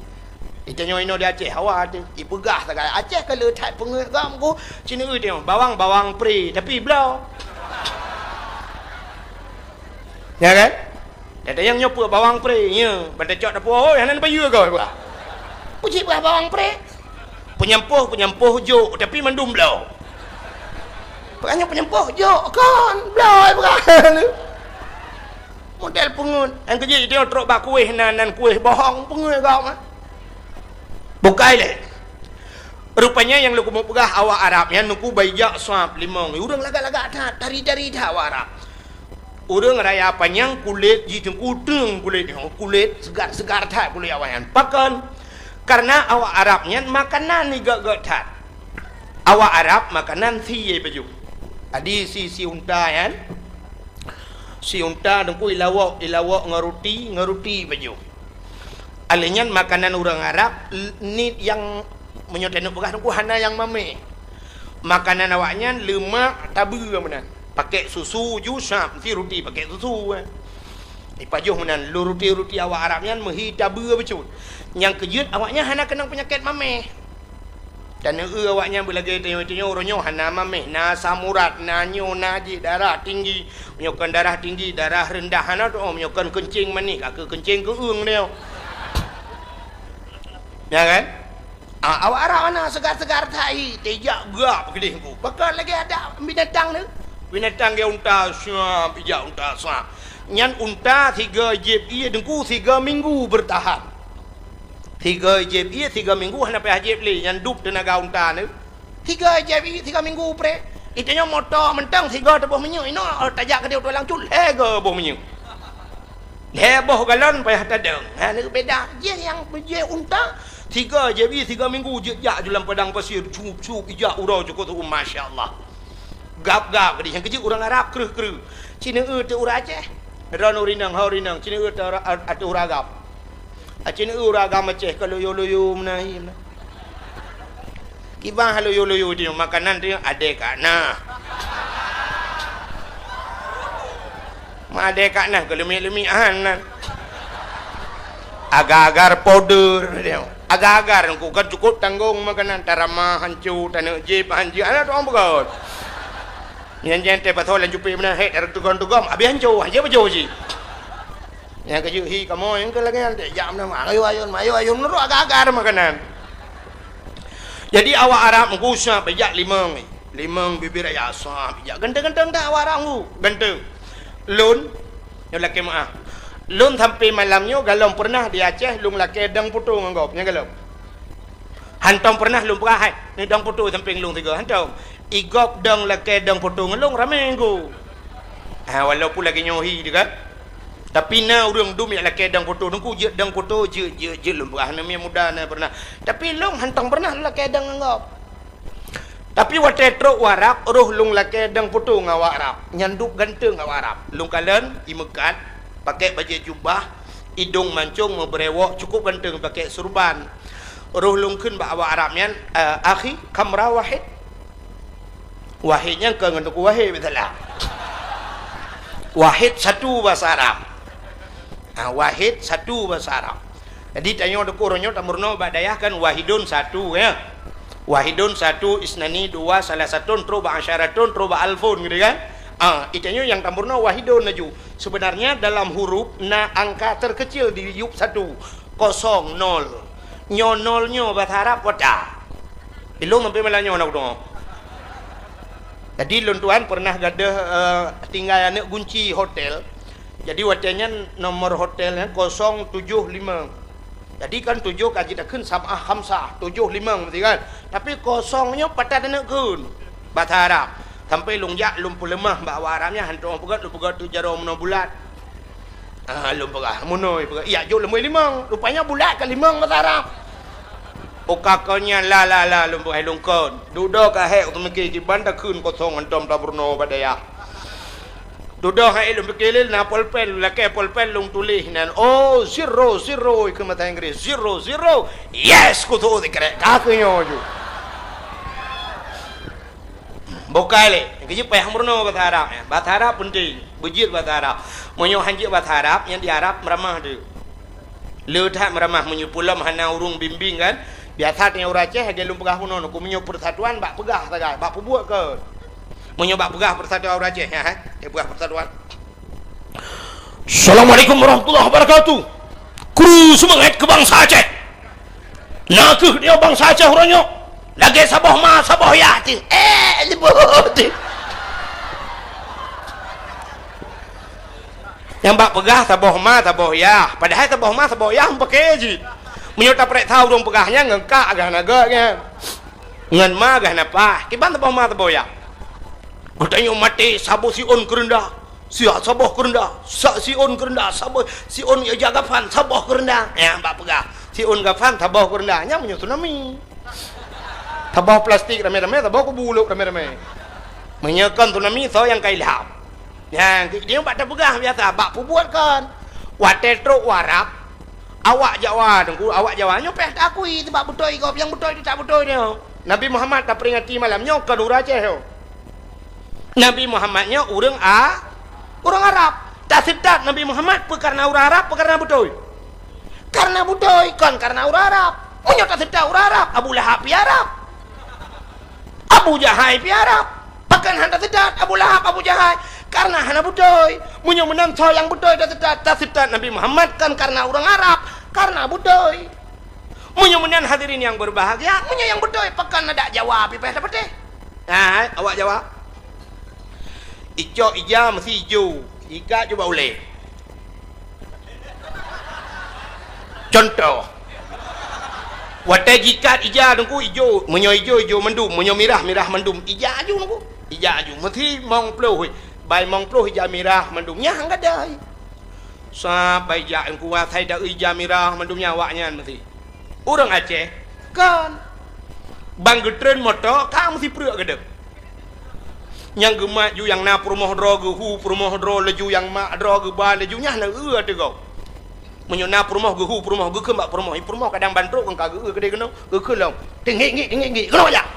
Itanyoe inoe di Aceh hawa teuh, ipeugah sagai Aceh ka le that peungeuet gam ku, cina eu teuh bawang-bawang pre tapi bloe. Ya kan? Datang nyang nyoe peue bawang pre, ya, ban tacok dapur, hoi, hana payeue kau peugah. Puji peugah bawang pre. Peunyampôh, peunyampôh jok tapi mandum bloe. Peugah nyoe peunyampôh jok kon bloe peugah. Model peungeuet. Nyang keujeuet jiteueng trok bak kueh nan, nan kueh bohong peungeuet gawak mah. Bukai lé. Rupanya nyang leukumu peugah awak Arab nyan nuku baijak sab limong. Ureuëng lagak-lagak that, tari-tari that awak Arab. Ureuëng raya panyang kulét jih teungku teung kulét nyoe, kulét seugar-seugar that kulét awak nyan. Pakon? Karena awak Arab nyan makanan igak-gak that. Awak Arab makanan si ye baju. Adi si, si unta nyan. Si unta teungku ilawok, ilawok ngon ruti, ngon ruti baju. Alèh nyan makanan ureuëng Arab ni nyang meunyoe tanyoe peugah teungku hana nyang mameh. Makanan awaknyan leumak tabeue meunan. Pakek susu ju sab, meusti ruti pakek susu. Ipajoh meunan, lôn ruti-ruti awak Arab nyan meuhi tabeue bacut. Nyang keujeuet awaknyan hana keunong peunyakét mameh. Dan eu awaknyan beulagée tanyoe-tanyoe uroe nyoe hana mameh, na asam urat, na nyoe, na jih darah tinggi. Meunyoe kon darah tinggi, darah reundah hana teu'oh, meunyoe kon keuncing manih, ka keuh keuncing keueung nyoe. Ya kan? Ah, awak Arab hana seugar-seugar that hi, teujak gak keudeh ku. Pakon lagée adak binatang tu. Binatang gét unta, sab, ijak unta, sab. Nyan unta siga jieb ie teungku siga minggu beurtahan. Siga jieb ie siga minggu hana payah jieb lé, nyan dub teunaga unta nyoe. Siga jieb ie siga minggu preh. Itanyoe moto mantong sigoe teuboh minyeuk, inoe tajak keudeh u Tualang Cut, lhèe goe boh minyeuk. Lhèe boh galon payah tadong. Ha, neu beda. Jih nyang beujeuet unta, sigoe jih bi, sigoe minggu jeuet jak ju lam padang pasir, cup-cup ijak uroe cukôp tu'uem, masya Allah. Gab-gab keudeh, nyang keujeuet ureueng Arab kreueh-kreueh. Ci neu-eu teuk ureueng Aceh. Droeneuh ureueng inong, ho ureueng inong, ci neu-eu teuk ura-, ateueh ureueng agam. Aceh neu ureueng agam Aceh ka loyo-loyo meunan hi meunan. Kiban loyo-loyo di makanan tu, adèe ka na. Ma adèe ka na, keu leumik-leumik han nan. Agar-agar powder dia. Agar-agar ku kan cukup tanggong makanan, tarama hanco, taneuk jép hanco, aneuk tuan beugöt. Nyan jan teuh pasoe lam jupé meunan, hek, tareuteugom-teugom, abéh hanco, hanco pajoh cit. Nyang keujeuet hi kamoe nyang keu lagèe nyan, jak meunan, ayun-ayun, ayun-ayun, meunurot agar-agar makanan. Jadi awak Arab meugusa beujak limong, limong bibir ayah sah, beujak ganteng-ganteng dak awak Arab meugu, ganteng. Lôn, nyoe lakèe meu'ah. Lôn sampai malam nyoe galom peureunah di Aceh lôn lakèe dong putô ngon gob, nyang galom. Hantom peureunah lôn peugah hai, ni dong putô sampéng lôn sigoe, hantom. Igob dong lakèe dong putô ngon lôn ramé ngon gob. Ha, walaupun lagèe nyoe hi teuh kan. Tapi na ureueng dum jak lakèe dong putô, teungku jeuet dong putô, jeuet, jeuet, jeuet lôn peugah, na miet muda na peureunah. Tapi lôn hantom peureunah lôn lakèe dong ngon gob. Tapi watèe trok u Arab, roh lôn lakèe dong putô ngon awak Arab. Nyan dum ganteng awak Arab. Lôn kalon, imeukat, pakèk bajèe jubah, idong mancong, meubrewok, cukup ganteng pakèk surban. Roh lôn kheun bak awak Arab nyan, "Eh, akhi, kam ra wahid?" Wahid nyan kon ngon Teungku Wahid, beutôi lah. Wahid satu bahasa Arab. Ha, wahid satu bahasa Arab. Jadi tanyoe Teungku, uroe nyoe tameurunoe bak dayah kan wahidun satu, ya. Wahidun satu, isnani dua, salasatun trok bak asyaratun trok bak alfun gitu kan. Ah, itanyoe nyang tameurunoe wahidun laju. Sebenarnya dalam huruf na angka terkecil di yup satu, kosong, nol. Nyoe nol nyoe bahasa Arab kota. Ilôn sampai malam nyoe na kudeungoe. Jadi lôn tuan pernah gadôh, eh, tinggai aneuk gunci hotel. Jadi watèe nyan nomor hotel nyan kosong tujoh limong. Jadi kan tujoh ka jitakheun sab'ah khamsah, tujoh limong berarti kan. Tapi kosong nyoe pat that aneuk kheun. Bahasa Arab. Sampai lôn jak lôn peuleumah bak awak Arab nyan, hantom peugah lôn peugah tu jaroe meunoe bulat. Ah, lôn peugah, meunoe peugah. Iya, jok leumbôi limong. Rupanya bulat ka limong bahasa Arab. Oh, ka kon nyan la, la, la, lôn peugah lôn kon. Dudoe ka hék, teumiki kiban takheun kosong hantom tameurunoe bak dayah. Dudoe hai lôn pike lé na polpen, lakèe polpen lôn tuléh nan. Oh, zero, zero, ikeu mata Inggris. Zero, zero. Yes, kutu dikrek. Ka keu nyoe ju. Bukai lé, keujeuet payah meurunoe bahasa Arab, ya. Bahasa Arab penting, beujeuet bahasa Arab. Meunyoe han jeuet bahasa Arab, nyang di Arab meuramah teuh. Le that meuramah meunyoe peulom hana ureueng bimbing kan. Biasa teuh ureueng Aceh lagèe lôn peugah bunoe, ku meunyoe persatuan bak peugah sagai, bak peubuet kon. Meunyoe bak peugah persatuan ureueng Aceh, ya, eh, peugah persatuan. Assalamualaikum warahmatullahi wabarakatuh. Kru seumangat keu bansa Aceh. Na kheueh nyoe bansa Aceh uroe nyoe lagèe saboh ma saboh yah teuh. Eh, leuboh teuh. Nyang bak peugah saboh ma saboh yah, padahai saboh ma saboh yah meupaké jih. Meunyoe tapareksa ureueng peugah nyan ngon kak gah na gèt nyan. Ngon ma gah na paih. Kiban saboh ma saboh yah. Geutanyoe maté saboh siôn keureundah. Siat saboh keureundah, sa siôn keureundah, saboh siôn ija gafan, saboh keureundah. Nyan bak peugah, siôn gafan, saboh keureundah. Nyan meunyoe tsunami. Saboh plastik ramé-ramé, saboh kubu lôk ramé-ramé. Meunyoe kon tsunami, soe nyang ka ilham? Nyan, nyoe bak tapeugah biasa, bak peubuet kon. Watèe trok u Arab, awak Jawa, Teungku, awak Jawa nyoe payah taakui, sabab beutôi gob, nyang beutôi teutab beutôi nyoe. Nabi Muhammad taperingati malam nyoe kon ureueng Aceh nyoe. Nabi Muhammad nyoe ureueng A-, ureueng Arab. Taseutôt Nabi Muhammad peu kareuna ureueng Arab, peu kareuna beutôi? Kareuna beutôi, kon kareuna ureueng Arab. Meunyoe taseutôt ureueng Arab, Abu Lahab pih Arab. Abu Jahai pih Arab. Pakon hana taseutôt Abu Lahab, Abu Jahai? Kareuna hana beutôi. Meunyoe meunan soe nyang beutôi taseutôt, taseutôt Nabi Muhammad kon kareuna ureueng Arab, kareuna beutôi. Meunyoe meunan hadirin nyang berbahagia, meunyoe nyang beutôi, pakon adak Jawa pih payah tapatéh? Hai, awak Jawa. Icok ija meusi ijo, ikat jubah ulèe. Contoh. Watée jikat ija Teungku, ijo, meunyoe ijo, ijo mandum, meunyoe mirah, mirah mandum. Ija aju Teungku. Ija aju. Meusi mong ploh, bai mong ploh ija mirah mandum. Nyan han gadai. Sabai jak Teungku, asai da ija mirah mandum nyan awaknyan meusi. Ureuëng Aceh, kon. Ban geutreun moto, ka meusi preuek geudeuk. Nyang geumat ju nyang na peurumoh droe geuhu peurumoh droe laju nyang mak droe geuba laju nyan na eu ateueh gob. Meunyoe na peurumoh geuhu peurumoh geukheun bak peurumoh, i peurumoh kadang ban trok kon ka geu keudeh keunoe, geukheun lom, "Teunggik-nggik, teunggik-nggik, keunoe jak!"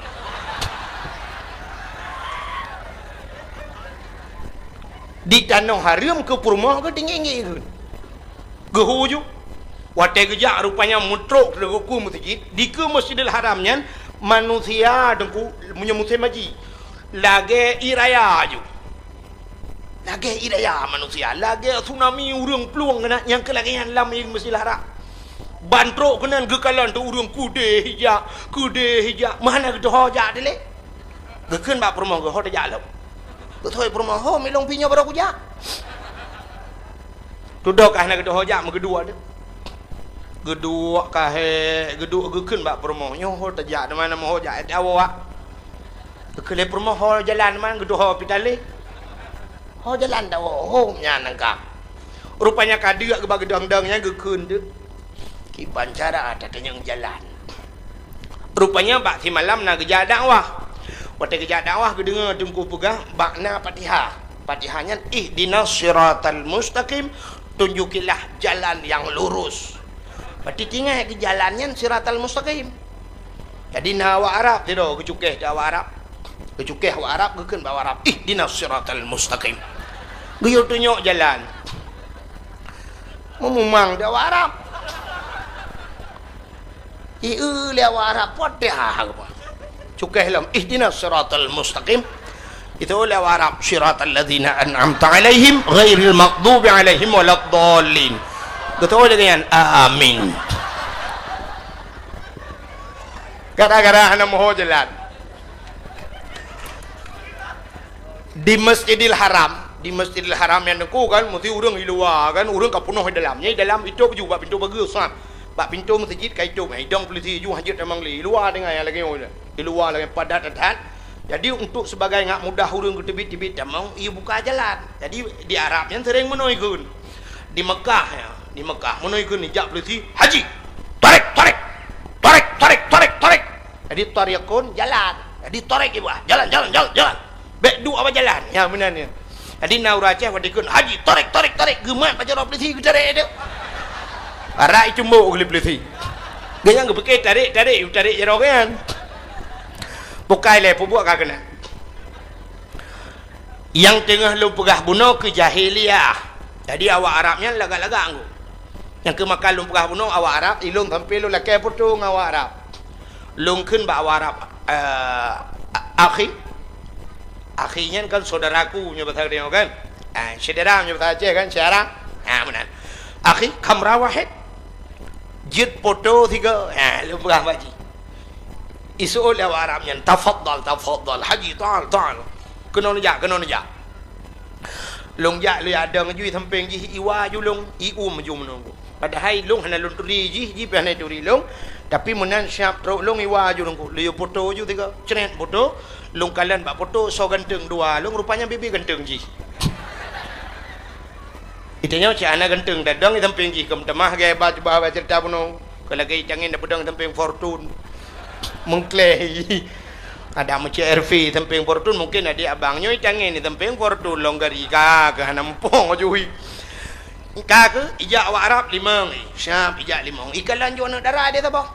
Di tanoh hareuem keu peurumoh geu teunggik-nggik kheun. Geuhu ju. Watée geujak rupanya meutrok teungku meuseujid, dikeue Masjidil Haram nyan manusia Teungku meunyoe musém haji lagée ié raya ju. Lagée ié raya manusia, lagée tsunami ureuëng plueng keunan nyang keu lagée nyan lam Masjidil Haram. Ban trok keunan geukalon teuh ureuëng keudeh ijak, keudeh ijak, meuhana geudoho jak dilée. Geukheun bak peurumoh geuh, "Ho tajak lom." Geutôi peurumoh, "Ho, milong pi nyoe barô kujak." Tudok ka hana geudoho jak meugeuduek teuh. Geuduek ka hék, geuduek geukheun bak peurumoh, "Nyoe ho tajak, teuma na meuho jak, eh, awak." Geukheun lé peurumoh, "Ho jalan man geudoho pi talé." "Ho jalan dak ho, ho nyan nangka." Rupanya ka deuk geuba geudong-dong nyan geukheun teuh. Kiban cara tatanyong jalan. Rupanya bak simalam na geujak dakwah. Watée geujak dakwah geudeungoe Teungku peugah bak na Fatihah. Fatihah nyan, "Ihdinas siratal mustaqim, tunjukilah jalan yang lurus." Berarti tinggai keu jalan nyan siratal mustaqim. Jadi na awak Arab sidroe geucukéh teuh awak Arab. Geucukéh awak Arab, geukheun bak awak Arab, "Ihdinas siratal mustaqim." Geuyue tunyok jalan. Meumumang teuh awak Arab. Ieu lé awak Arab, Fatihah apa? Cukéh lom, "Ihdinas siratal mustaqim." Itu lé awak Arab, "Siratal ladzina an'amta 'alaihim, ghairil maghdubi 'alaihim waladdallin." Beutôi lagée nyan, "Amin." Gara-gara hana meuho jalan. Di Masjidil Haram, di Masjidil Haram nyan Teungku kan, meusti ureuëng i luwa kan, ureuëng ka peunoh i dalam. Nyan i dalam itôb ju bak pintoe pageue, sat. Bak pintoe meuseujid ka itôb, idong peulisi ju hanjeuet tamong lé. I luwa teungoh nyang lagée nyoe, i luwa lagée padat that. Jadi, untuk sebagai ngak mudah ureuëng geuteubiet-teubiet tamong, ibuka jalan. Jadi, di Arab nyan sering meunoe ikheun. Di Mekah, ya, di Mekah, meunoe ikheun, jak peulisi, "Haji, tarek, tarek, tarek, tarek, tarek, tarek." Jadi, tariqun, jalan. Jadi, tarek ibu, jalan, jalan, jalan, jalan. Bék duek bak jalan. Ya, meunan nyan. Jadi, na ureuëng Aceh watée ikheun, "Haji, tarek, tarek, tarek." Geumat pajoh droe peulisi geutarek teuh. Barak icumbok lé peulisi. Geunyang geupike tarek, tarek, tarek jaroe nyan. Bukai lé peubuet ka keunan. Nyang teungoh lôn peugah bunoe keu jahiliyah. Jadi, awak Arab nyan lagak-lagak anggô. Nyang keu maka lôn peugah bunoe awak Arab, ilôn sampoe lôn lakée putôh ngon awak Arab. Lôn kheun bak awak Arab, eh, akhi. Akhi nyan kan saudaraku nyoe basa geutanyoe kan? Ah, syedara nyoe basa Aceh kan, syara. Ah, meunan. "Akhi, kamera wahid." Jeuet putôh sigoe. Ah, lôn peugah bak jih. Iseuôt lé awak Arab nyan, "Tafaddal, tafaddal, Haji, ta'al, ta'al." Keunoe neujak, keunoe neujak. Lôn jak, lôn jak dong ju i sampéng jih, iwa ju lôn, ium ju meunoe. Padahai lôn hana lôn turi jih, jih pih hana turi lôn. Tapi meunan siab trok lôn iwa ju lôn, lôn yue putôh ju sigoe. Cret putôh, lôn kalon bak putôh soe ganteng dua lôn, rupanya bibi ganteng jih. Itanyoe cit hana ganteng, tadong i sampéng jih, keu meutamah gaya ba cuba ba ceurita bunoe. Keu lagée i tangen tapeudong i sampéng Fortune. Meukleh. Ada meucék R V sampéng Fortune, mungken adik abang nyoe i tangen i sampéng Fortune, lôn gari ka, keu hana muphom aju hi. Ka keu ijak awak Arab limong, eh, siab ijak limong. Ikalon ju aneuëk dara di saboh.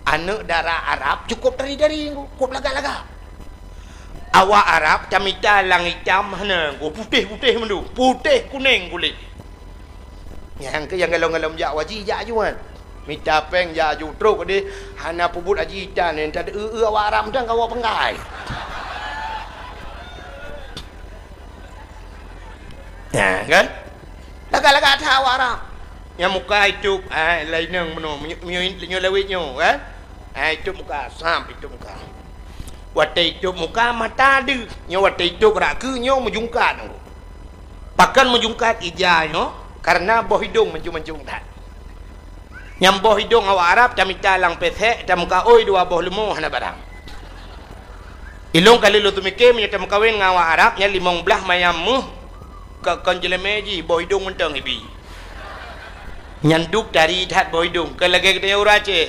Aneuëk dara Arab cukôp dari-dari, cukôp lagak-lagak. Awak Arab tamita lang itam hana, putéh-putéh mandum, putéh kunéng kulét. Nyang keu nyang galom-galom jak waji jak aju nyan. Mita péng jak aju trok deh, hana peubuet aji itan nyan, tadeu-eu awak Arab mantong kawa penggai. Nah, kan? Lagak-lagak that awak Arab. Nyang muka itôb, ah, laineng meunoe, meunyo-, meunyo-, meunyoe lawét nyoe, kan? Ah, itôb muka, sam itôb muka. Watée itôb muka, mata deuh. Nyoe watée itôb rak keu nyoe meujungkat. Pakon meujungkat ija nyoe, karena boh idong mancung-mancung that. Nyang boh idong awak Arab tamita lam pesek, tameukaôi dua boh leumo hana barang. Ilong kali lôn teumike meunyoe tameukawen ngon awak Arab nyan limong blaih mayam méuh ka kon jeulemé jih boh idong mantong ibi. Nyan duek tari that boh idong, kon lagée geutanyoe ureuëng Aceh.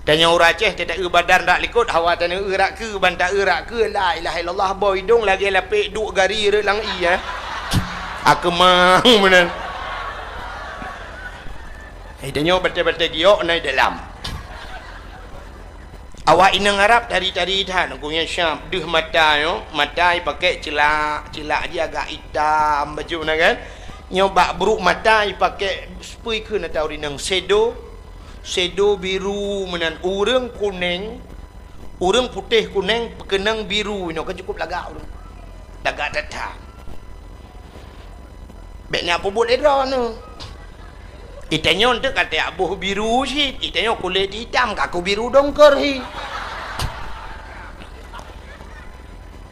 Tanyoe ureuëng Aceh teuta eu badan rak likot, hawa tanyoe eu rak keue, ban ta eu rak keue, la ilaha illallah, boh idong lagée lapek duek gari rot lam ie, eh. Akeumang meunan. Hai tanyoe batée-batée giok na i dalam. Awak inong Arab tari-tari that, gobnyan syab deuh mata nyoe, mata ipakek cilak, cilak jih agak itam bacut na kan. Nyoe bak brok mata ipakek seupui kheun ata ureuëng inong, sedo, sedo biru meunan, ureuëng kuneng, ureuëng putéh kuneng peukeunong biru inoe ka cukup lagak ureuëng. Lagak that-that. Bék na peubuet lé droeneuh. Itanyoe teuk ka tajak boh biru cit, itanyoe kulét itam ka kubiru dongker hi.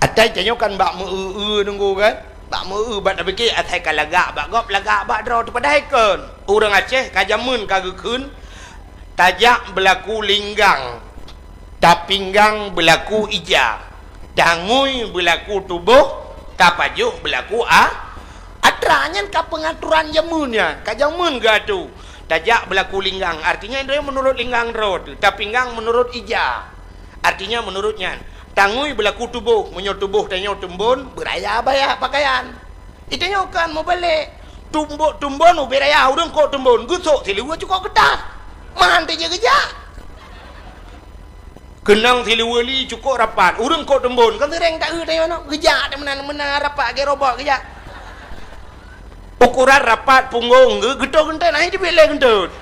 Atai tanyoe kan bak meu-eu-eu nunggu kan? Bak meu-eu bak tapike asai ka lagak bak gob, lagak bak droe teupadahai kon. Ureuëng Aceh ka jameun ka geukheun, tajak beulaku linggang, tapinggang beulaku ija, tangui beulaku tuboh, tapajoh beulaku a-, atra. Nyan ka peungaturan jameun nyan, ka jameun geuatô. Tajak beulaku linggang, artinya droe meunurot linggang droe teuh, tapinggang meunurot ija. Artinya meunurot nyan, tangui beulaku tuboh, meunyoe tuboh tanyoe teumbon, beuraya baya pakaian. Itanyoe kan meubalek, tumbok teumbon ubé raya ureuëng kok teumbon, geusok siluweue cukok keutat. Meuhan teujeuet geujak. Keunong siluweue li cukok rapat, ureuëng kok teumbon, kan seuréng ta-eu tanyoe nyoe, geujak teuh meunan-meunan rapat lagée robot geujak. Ukuran rapat punggong geu-, geutot geuntot, akhé jeuet lé geuntot.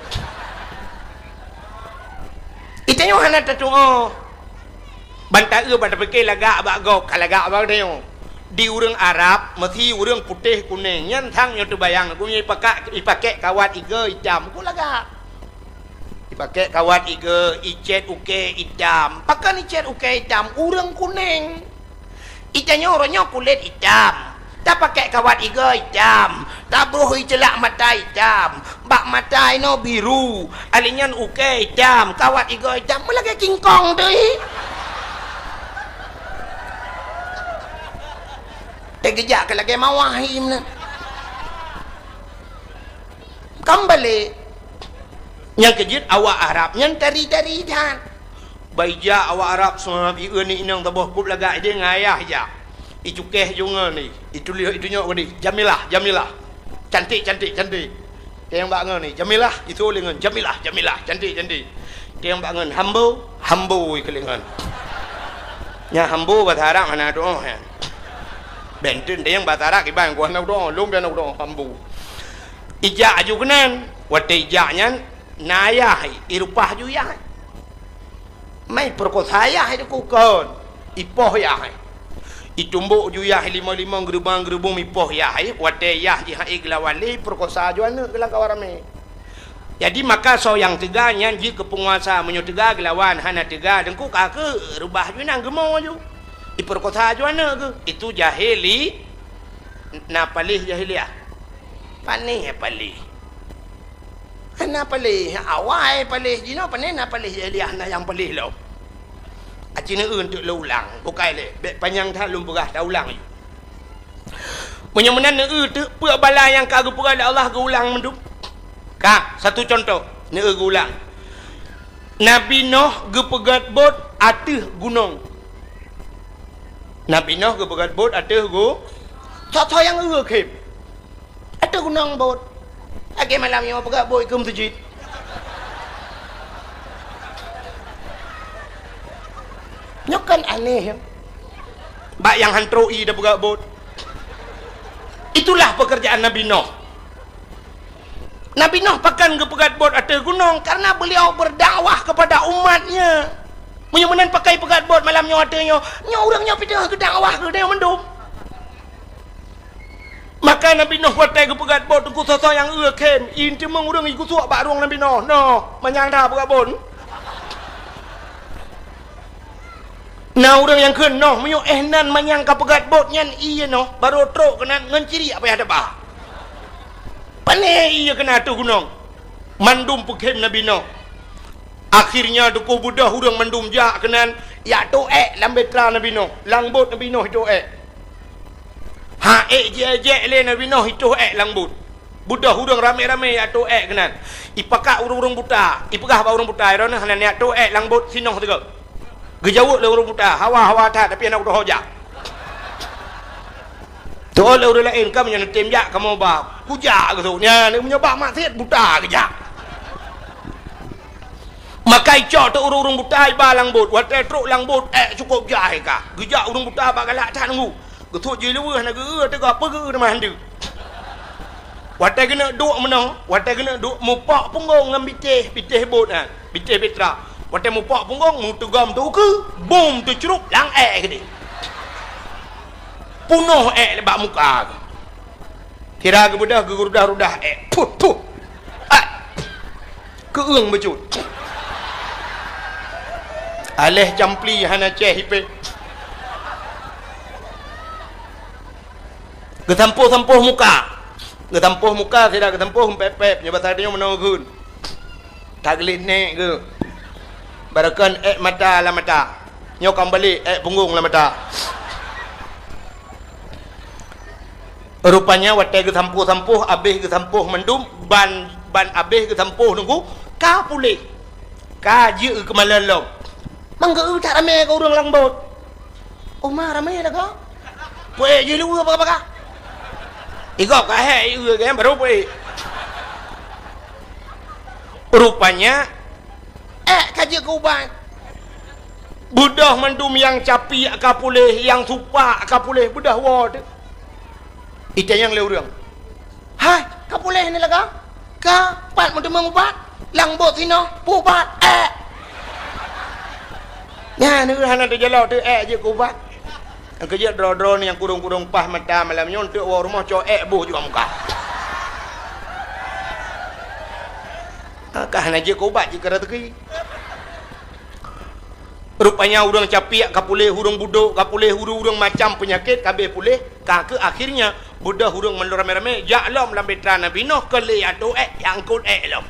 Itanyoe hana tatuoh. Ban ta-eu ban tapike lagak bak gob, ka lagak bak tanyoe. Di ureuëng Arab, meusi ureuëng putéh kuneng, nyan sang nyoe teubayang, gobnyan ipakak, ipakek kawat igoe itam, kok lagak. Ipakek kawat igoe, icét ukée itam. Pakon icét ukée itam? Ureuëng kuneng. Itanyoe uroe nyoe kulét itam, tapakek kawat igoe itam, tabroh iceulak mata itam, bak mata inoe biru, alinyan ukée itam, kawat igoe itam, meulagée kingkong teuh hi. Teugeujak keu lagée mawah hi meunan. Kan balek. Nyang keujeuet awak Arab nyan tari-tari that. Bak ijak awak Arab seumah ieu ni inong taboh kup lagak ideh ngon ayah ijak. Icukéh ju ngon ni, ituléh itunyok geude, Jamilah, Jamilah. Cantik, cantik, cantik. Nyang bak ngon ni, Jamilah, itu lé ngon, Jamilah, Jamilah, cantik, cantik. Nyang bak ngon, Hambo, Hambo ikeulé ngon. Nyang Hambo bahasa Arab hana doh nyan. Benten nyang bahasa Arab iban ku hana doh, lom pian doh, Hambo. Ijak aju keunan, watée ijak nyan na ayah, irupah ju yah. Mai peurekosa yah itu kukon, ipoh yah. Itumbok ju yah limong-limong geurubong-geurubong ipoh yah, watée yah jih hai geulawan lé peurekosa ju aneuëk geulang kawan ramé. Jadi maka soe nyang teuga nyan jeuet keu peunguasa, meunyoe teuga geulawan, hana teuga deungku ka keu reubah ju nang geumo ju. Ipeurekosa ju aneuëk geuh, itu jahé li na paléh jahiliah. Panéh paléh. Hana paléh, awai paléh jinoe, panéh na paléh jahiliah, na nyang paléh lom. Aci neueu teuk lôn ulang, bukai lé, bék panyang that lôn peugah, ta ulang aju. Meunyoe meunan neueu teuk peue bala nyang ka geupeugah lé Allah geuulang mandum. Ka, satu contoh, neueu geuulang. Nabi Noh geupeugét bot ateueh gunong. Nabi Noh geupeugét bot ateueh gu-, soe-soe nyang eu khém. Ateueh gunong bot. Lagée malam nyoe peugét bot keu meuseujid. Nyoe kan aneh, ya. Bak nyang han trok ie tapeugét bot. Itulah pekerjaan Nabi Noh. Nabi Noh pakon geupeugét bot ateueh gunong? Karena beliau berdakwah kepada umatnya. Meunyoe meunan pakon peugét bot malam nyoe ateueh nyoe, nyoe ureuëng nyoe pih teungoh geudakwah keu geutanyoe mandum. Maka Nabi Noh watée geupeugét bot teungku soe-soe nyang eu khém, ie teumeung ureuëng igeusuek bak rueng Nabi Noh. Noh, manyang that peugét bot. Na ureuëng nyang kheun, "Noh, meunyoe éh nan manyang ka peugét bot nyan ie noh, barô trok keunan ngon ciriek payah teuba." Pané ie keunan ateueh gunong. Mandum peukhém Nabi Noh. Akhirnya teungku beudôh ureuëng mandum jak keunan, jak tôk ék lam bahtera Nabi Noh, lam bot Nabi Noh tôk ék. Ha ék jijak lé Nabi Noh itôh ék lam bot. Beudôh ureuëng ramé-ramé jak tôk ék keunan. Ipakat ureuëng-ureuëng buta, ipeugah bak ureuëng buta, "Droeneuh hana neujak tôk ék lam bot sinoh sigoe." Geujaweueb lé ureuëng buta, "Hawa, hawa that, tapi hana kudoh jak." Teuôt lé ureuëng laén, "Kamoe nyoe neutem jak, kamoe ba kujak geusut." Nyan, meunyoe bak maksiat buta geujak. Maka icok teuk ureuëng-ureuëng buta iba lam bot. Watée trok lam bot, ék cukôp jai ka. Geujak ureuëng buta bak galak that nunggu. Geusut jih luweuh na geu-eu teuga peugeu teuma handeuk. Watée geuneuk duek meunoe, watée geuneuk duek mupok punggong ngon bitéh, bitéh bot nyan, bitéh bahtera. Watée mupok punggong, meuteugom teukeue, bum teucrup lam ék keudeh. Punoh ék bak muka geuh. Sira geubeudôh geurudah-rudah ék. Puh, puh. Ai. Keueueng bacut. Aléh campli hana céh ipéh. Geusampôh-sampôh muka. Geusampôh muka, sira geusampôh pép-pép, nyoe basa tanyoe meunoe geukheun. Tagleh nék geuh. Barokon ék mata lam mata. Nyoe ka meubalek ék punggong lam mata. Rupanya watée geusampôh-sampôh, abéh geusampôh mandum, ban, ban abéh geusampôh nunggu, ka puléh. Ka jeuet keumalon lom. Manggeu that ramé keu ureuëng lam bot. Uma ramé lagoe. Puék jih luweue baka-baka. Igob ka hék ieu gém baru puék. Rupanya, ék ka jeuet keu ubat. Beudôh mandum nyang capiek ka puléh, nyang supak ka puléh, beudôh woe teuh. Itanyong lé ureuëng, "Hai, ka puléh ni lagoe? Ka pat meuteumeung ubat? Lam bot sinoe, peu ubat, ék." Nyan hana teujalok teuh ék jeuet keu ubat. Nyang keujeuet droe-droe nyang kurong-kurong paih mata malam nyoe teuk woe rumoh cok ék boh juga muka. Ka hana jeuet keu ubat jeuet keu raseuki. Rupanya ureuëng capiek ka puléh, ureuëng budok ka puléh, ureuëng-ureuëng macam peunyakét ka abéh puléh, ka keuh akhirnya beudôh ureuëng mandum ramé-ramé jak lom lam bahtera Nabi Noh keu lé atô ék, angkot ék lom.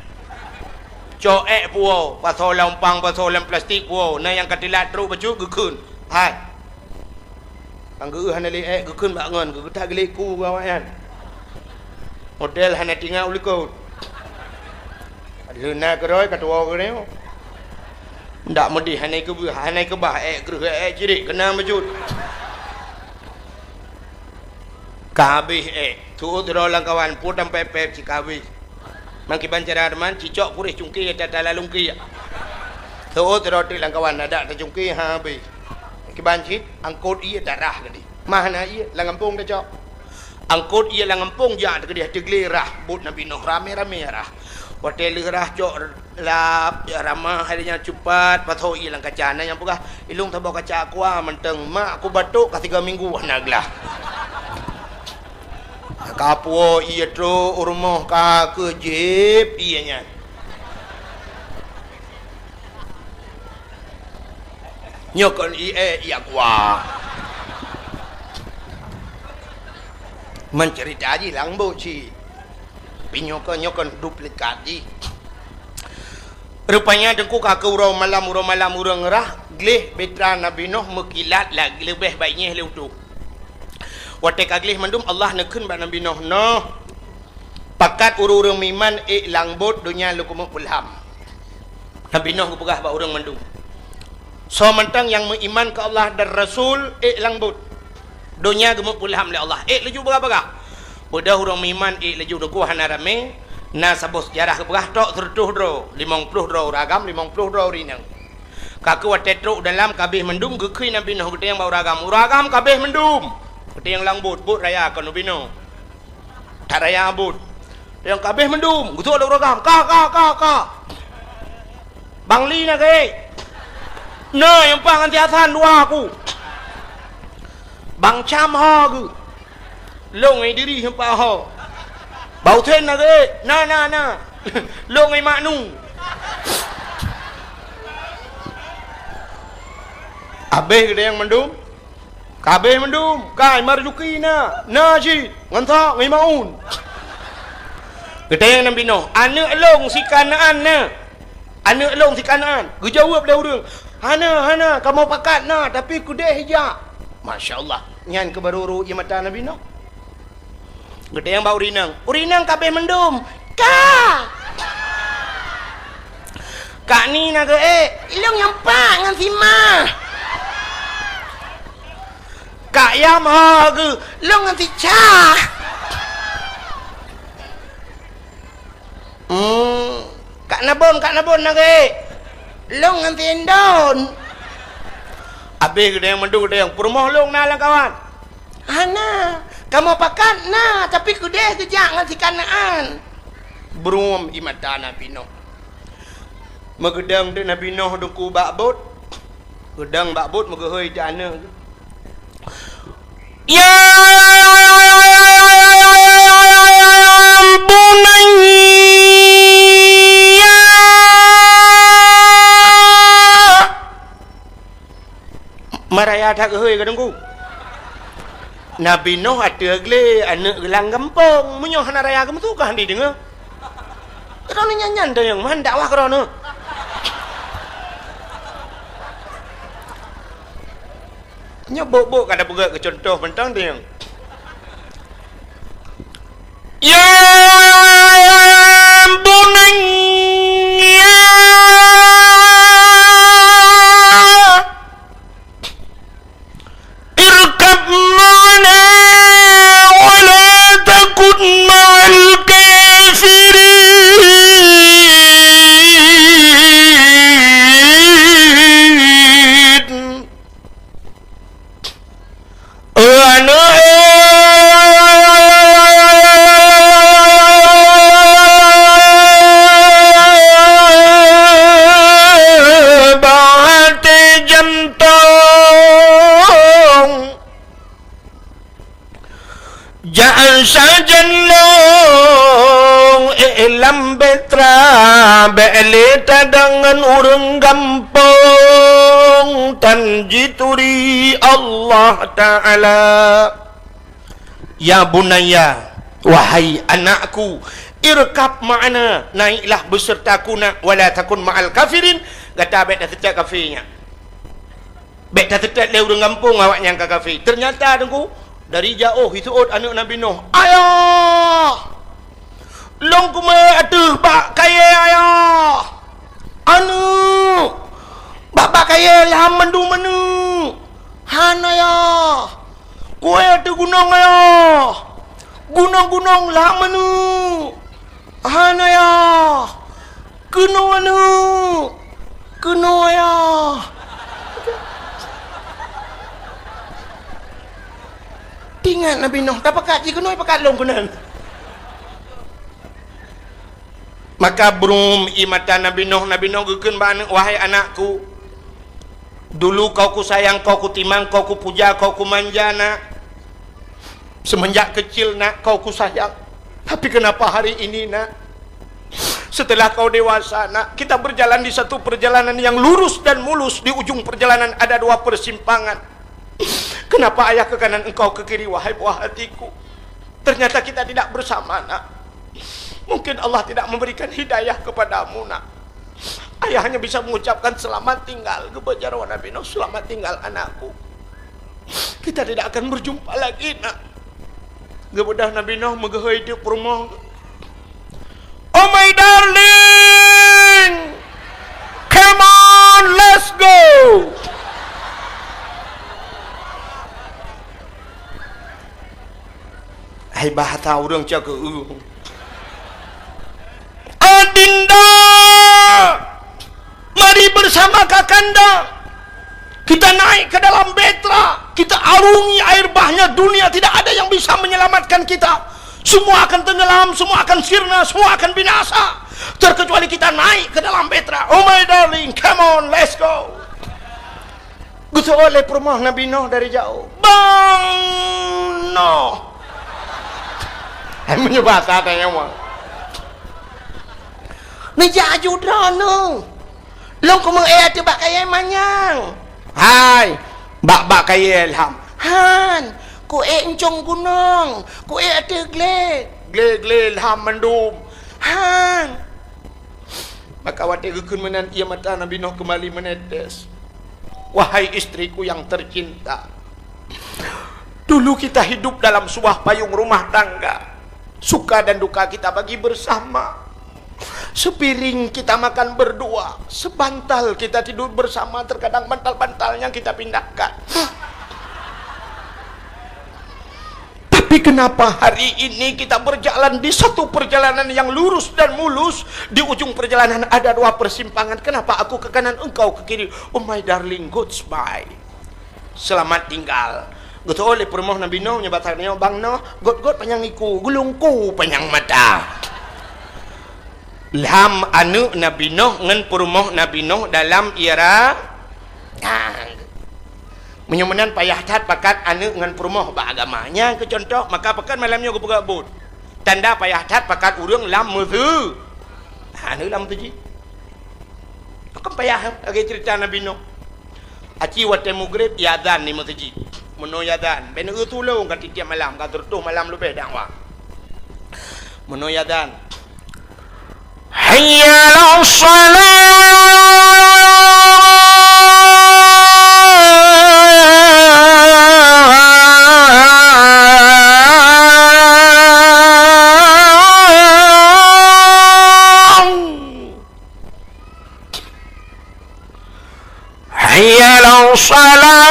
Cok ék puwoe, pasoe lam umpang, pasoe lam plastik puwoe, na nyang ka teulat trok bacut geukheun. Hai. Nyang geu-eu hana lé ék geukheun bak ngon, geugeutak geulék ku awaknyan. Model hana tingat u likot. Leuna keudroe ka tuwoe keudroe. Ndak meudeh hana keubah, hana keubah ék kreueh ék cirik keunan bacut. Ka habéh ék, tuôt droe lam kawan, pue tampéb-péb cit ka habéh. Mangkiban cara teuma, cicok puréh cungké tata lalungké. Seuôt sidroe teuk lam kawan adak tacungké ha habéh. Kiban cit, angkot ié tarah geude. Mah na ié lam gampông tacok. Angkot ié lam gampông jak teukeudeh teuglé rah buet Nabi Nuh ramé-ramé rah. Watée lheueh rah cok lap, jak ramah hai nyan cupat pasoe ié lam kaca. Na nyang peugah, "Ilong saboh kaca aqua mantong, mak ku batuk ka sigoe minggu hana glah." Ka puwoe ié trok u rumoh ka keuh jieb ié nyan. Nyoe kon ié, ié aqua. Meuceurita jih lam buet cit. Pi nyoe kon, nyoe kon duplikat jih. Rupanya teungku ka keuh uroe malam, uroe malam ureuëng rah gleh bahtera Nabi Nuh meukilat lagée leubeh baik nyeh lé utoe. Watée ka gleh mandum, Allah neukheun bak Nabi Nuh, "Noh, pakat ureuëng-ureuëng meuiman ék lam buet donya lôn keumeung peulham." Nabi Nuh geupeugah bak ureuëng mandum, "Soe mantong nyang meuiman keu Allah dan Rasul ék lam buet." Donya geumeupeulham lé Allah. Ék laju bagah-bagah. Beudôh ureuëng meuiman ék laju, teungku hana ramé, na saboh seujarah geupeugah trok seureutôh droe, limong ploh droe ureuëng agam, limong ploh droe ureuëng inong. Ka keuh watée trok u dalam ka abéh mandum, geukheun Nabi Nuh geutanyong bak ureuëng agam, "Ureuëng agam ka abéh mandum?" Geutanyong lam buet, buet raya kon ubinoe. That raya buet. Nyang ka abéh mandum, geutrok lé ureuëng agam, "Ka, ka, ka, ka." "Bang Li na geuék?" "Na, nyang paih ngon si Hasan dua ku." "Bang Cam ho geuh?" "Lôn ngon Idris nyang paih ho." "Bang Husen na geuék?" "Na, na, na." "Lôn ngon Mak Nu." Abéh geutanyong mandum. Ka abéh mandum, ka Marzuki na, na cit, ngon Thok, ngon Maun. Geutanyong Nabi Nuh, "Aneuk lôn si Kanaan na? Aneuk lôn si Kanaan?" Geujaweueb lé ureuëng, "Hana, hana, kamoe pakat na, tapi keudeh jak." Masya Allah, nyan keuh barô rô ié mata Nabi Nuh. Geutanyong bak ureuëng inong, "Ureuëng inong ka abéh mandum?" "Ka!" "Kak ni na geuék?" "Ilôn nyang pat ngon si ma." "Kak Yam ho geuh?" "Lôn ngon si Ca." "Hmm, Kak Nabon, Kak Nabon na geuék?" "Lôn ngon si Indon." Abéh geutanyong mandum, geutanyong, "Peurumoh lôn na lamkawan?" "Hana, kamoe pakat na, tapi keudeh geujak ngon si Kanaan." Brum ié mata Nabi Nuh. Meugeudong teuk Nabi Nuh dungku bak bot. Geudong bak bot meugeuhôi teuk aneuk. "Ya bunayya." Maraya that geuhôi ka teungku. Nabi Nuh ateueh glé aneuk geulang gampông, meunyoe hana raya geumeusu ka hana jideungoe. Droeneuh nyan-nyan teunyong man dakwah droeneuh. Nyoe bok-bok ka tapeugét keu cuntoh mantong teunyong. Ya bunayya, irkab ma'ana wa la takun ma'al kafirin. Jak sajan lôn ék lam bahtera, bék lé tadong ngon ureuëng gampông, tan jituri Allah Ta'ala. Ya bunayya, wahai anakku, irkab ma'ana, naiklah besertaku nak, wala takun ma'al kafirin, gata bék taseutôt kafé nyan. Bék taseutôt lé ureuëng gampông awaknyan ka kafé. Teunyata teungku, dari jaoh jiseuôt aneuk Nabi Nuh, "Ayah! Lôn kumeuék ateueh bak kayée, Ayah! Aneuk! Bak, bak kayée lham mandum aneuk! Han, Ayah! Kuék ateueh gunong, Ayah! Gunong-gunong lham aneuk! Han, Ayah! Keunoe aneuk! Keunoe, Ayah!" Teuingat Nabi Nuh, tapakat jih keunoe, pakat lôn keunan. Maka brum ié mata Nabi Nuh, Nabi Nuh geukheun bak aneuk, "Wahai anakku, dulu kau kusayang, kau kutimang, kau kupuja, kau kumanja, nak. Semenjak kecil, nak, kau kusayang. Tapi kenapa hari ini, nak, setelah kau dewasa, nak, kita berjalan di satu perjalanan yang lurus dan mulus, di ujung perjalanan ada dua persimpangan. Kenapa ayah ke kanan, engkau ke kiri, wahai buah hatiku? Ternyata kita tidak bersama, nak. Mungkin Allah tidak memberikan hidayah kepadamu, nak." Ayah hanya bisa mengucapkan, "Selamat tinggal," geubeujaro Nabi Nuh, "Selamat tinggal, anakku. Kita tidak akan berjumpa lagi, nak." Geubeudôh Nabi Nuh meugeuhôi teuk peurumoh. "Oh my darling, come on, let's go." Hai bahasa ureuëng cok keu ureuëng. "Adinda, mari bersama kakanda. Kita naik ke dalam bahtera, kita arungi air bahnya, dunia tidak ada yang bisa menyelamatkan kita. Semua akan tenggelam, semua akan sirna, semua akan binasa. Terkecuali kita naik ke dalam bahtera. Oh my darling, come on, let's go." Geuseuôt lé peurumoh Nabi Nuh dari jaoh. "Bang Nuh!" Hai meunyoe basa tanyong, "Neujak aju droeneuh? Lôn kumeuék ateueh bak kayée manyang." "Hai, bak, bak kayée lham?" "Han, kuék euncong gunong, kuék ateueh glé." "Glé-glé lham mandum. Han. Maka watée geukheun meunan, ié mata Nabi Nuh keumbali meunetes. Wahai istriku yang tercinta, dulu kita hidup dalam sebuah payung rumah tangga. Suka dan duka kita bagi bersama. Sepiring kita makan berdua, sebantal kita tidur bersama, terkadang bantal-bantalnya kita pindahkan. Tapi kenapa hari ini kita berjalan di satu perjalanan yang lurus dan mulus, di ujung perjalanan ada dua persimpangan. Kenapa aku ke kanan, engkau ke kiri? Oh my darling, goodbye. Selamat tinggal. Geutôh lé peurumoh Nabi Nuh, nyoe bak tanyoe bang Nuh, got-got panyang iku, gulungku panyang mata. Lham aneuëk Nabi Nuh ngon peurumoh Nabi Nuh dalam ira. Nah, meunyoe meunan payah that pakat aneuëk ngon peurumoh bak agama. Nyan keu contoh, maka pakon malam nyoe geupeugah buet. Tanda payah that pakat ureuëng lam meuseu-, aneuëk lam meuseujid. Pakon payah lagée ceurita Nabi Nuh. Aci watée mugreb, iazan di meuseujid. Meunoe iazan, bèk neueu tulông ka tiep-tiep malam, ka sireutoh malam leubeh dakwah. Meunoe iazan, "Hayya 'alas shalah!" Hayya 'alas shalah.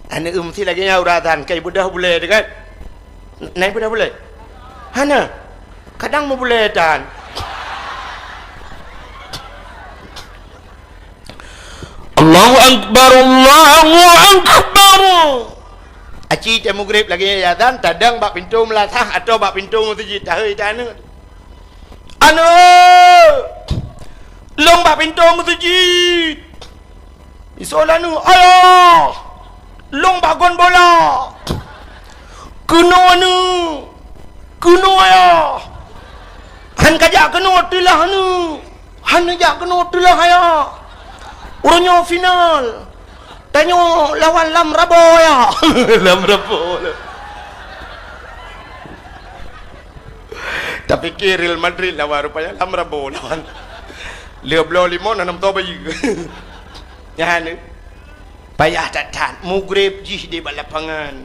Aneuëk meusti lagée nyan uroe azan, kai beudôh bulée teuh kan? Nai beudôh bulée? Hana. Kadang meubulée tan. Allahu Akbar, Allahu Akbar. Aci teuh mugreb lagée nyan azan, tadong bak pintoe meulasah atau bak pintoe meuseujid, tahôi tan aneuëk. Aneuëk! Lôn bak pintoe meuseujid. Isoe lé aneuëk, "Ayah! Lôn bak gon bola!" "Keunoe aneuëk! Keunoe ayah!" "Han kajak keunoe teulah aneuëk! Han neujak keunoe teulah ayah! Uroe nyoe final! Tanyoe lawan Lam Rabo ayah!" Lam Rabo. Tapike Real Madrid lawan, rupanya Lam Rabo lawan. Lheueh bloe limong na nam toh bayeue. Nyan, payah that-that, mugreb jih di bak lapangan.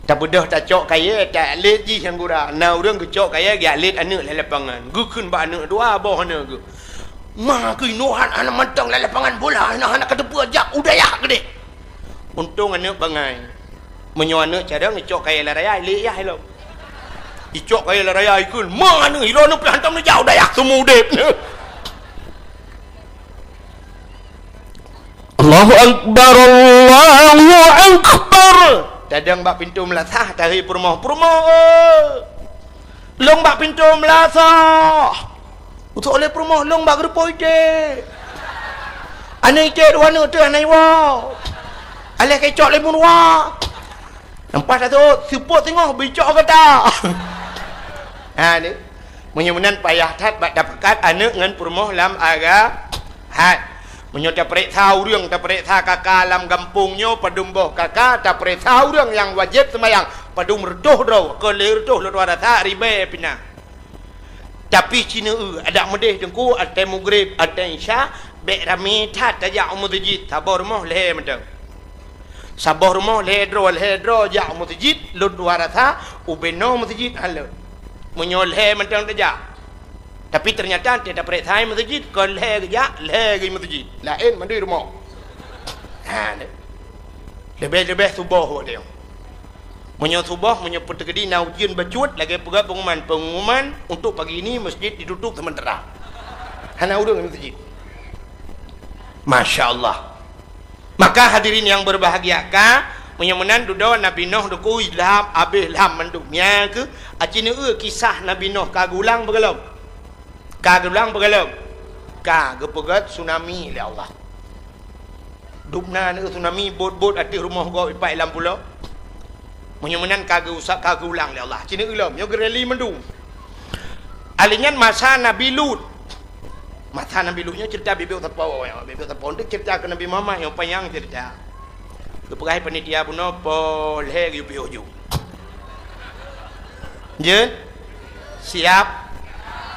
Tabeudôh tacok kayée, talet jih nyang gura. Na ureuëng geucok kayée, geulet aneuëk lam lapangan. Geukheun bak aneuëk dua boh aneuëk geuh. "Ma keunoe hana mantong lam lapangan bola, hana, hana kateupeue, jak u dayah keudeh." Untông aneuëk bangai. Meunyoe aneuëk carông, icok kayée lam raya, ilek yah ilong. Icok kayée lam raya, ikheun, "Ma aneuëk, ilong nyoe pih hantom neujak u dayah, seumeudeb neuh." Allahu Akbar, Allahu Akbar. Tadong bak pintoe meulasah, tahôi peurumoh, "Peurumoh, eh! Lôn bak pintoe meulasah." Utok lé peurumoh, "Lôn bak geureupoh iték." "Aneuëk iték dua aneuëk teuh hana iwoe. Aléh ka icok lé meuruwa." Leupah taseuôt, seupôt singoh beuicok gata. Ha, ni. Meunyoe meunan payah that bak tapakat aneuëk ngon peurumoh lam aga-, hat. Meunyoe tapareksa ureuëng, tapareksa kaka lam gampông nyoe, padum boh kaka, tapareksa ureuëng nyang wajéb seumayang, padum reutôh droe, kon lhée reutôh lôn tuan rasa ribée pih na. Tapi ci neueu, adak meudeh teungku, watée mugreb, watée isya, bék ramé that tajak u meuseujid, saboh rumoh lhée mantong. Saboh rumoh lhée droe, lhée droe jak u meuseujid, lôn tuan rasa ubé noe meuseujid han lôn. Meunyoe lhée mantong tajak. Tapi teunyata watée tapareksa meuseujid, kon lhée geujak, lhée geuh meuseujid. Laén mandum rumoh. Ha, leubeh-leubeh suboh watée nyoe. Meunyoe suboh, meunyoe peuteukedi na ujeuen bacut, lagée peugah pengumuman, pengumuman untuk pagi ini masjid ditutup sementara. Hana ureuëng lam masjid. Masya Allah. Maka hadirin yang berbahagia, ka, meunyoe meunan dudoe Nabi Nuh dukui lham, abéh lham mandum. Nyan keuh, aci neueu kisah Nabi Nuh ka geulang beugalom. Ka geulang beugalom. Ka geupeugét tsunami lé Allah. Dubna neueu tsunami, bot-bot ateueh rumoh gob ipat lam pulo. Meunyoe meunan ka geuusap, ka geulang lé Allah. Ci neueu lom, nyoe geureli mandum. Alèh nyan masa Nabi Lut. Masa Nabi Lut nyoe cerita bibit sapo, ya. Bibit sapo tu cerita keu Nabi Muhammad nyang panyang cerita. Geupeugah panitia bunoe poh lhèe geuyue piôh ju. Jeuet? Siap?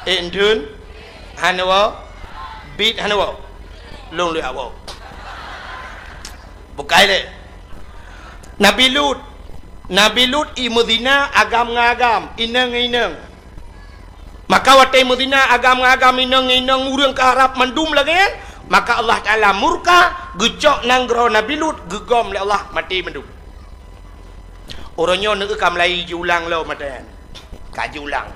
Ék dum? Hana woe? Bit hana woe? Lôn lheueh woe. Bukai lé. Nabi Lut. Nabi Lut i meuzina agam ngon agam, inong ngon inong. Maka watèe meuzina agam ngon agam, inong ngon inong, ureueng ka harab mandum lagèe nyan, maka Allah Taala murka, geucok nanggroe Nabi Lut, geugom lé Allah, maté mandum. Uroe nyoe neueu ka mulai jiulang lom mata nyan. Ka jiulang.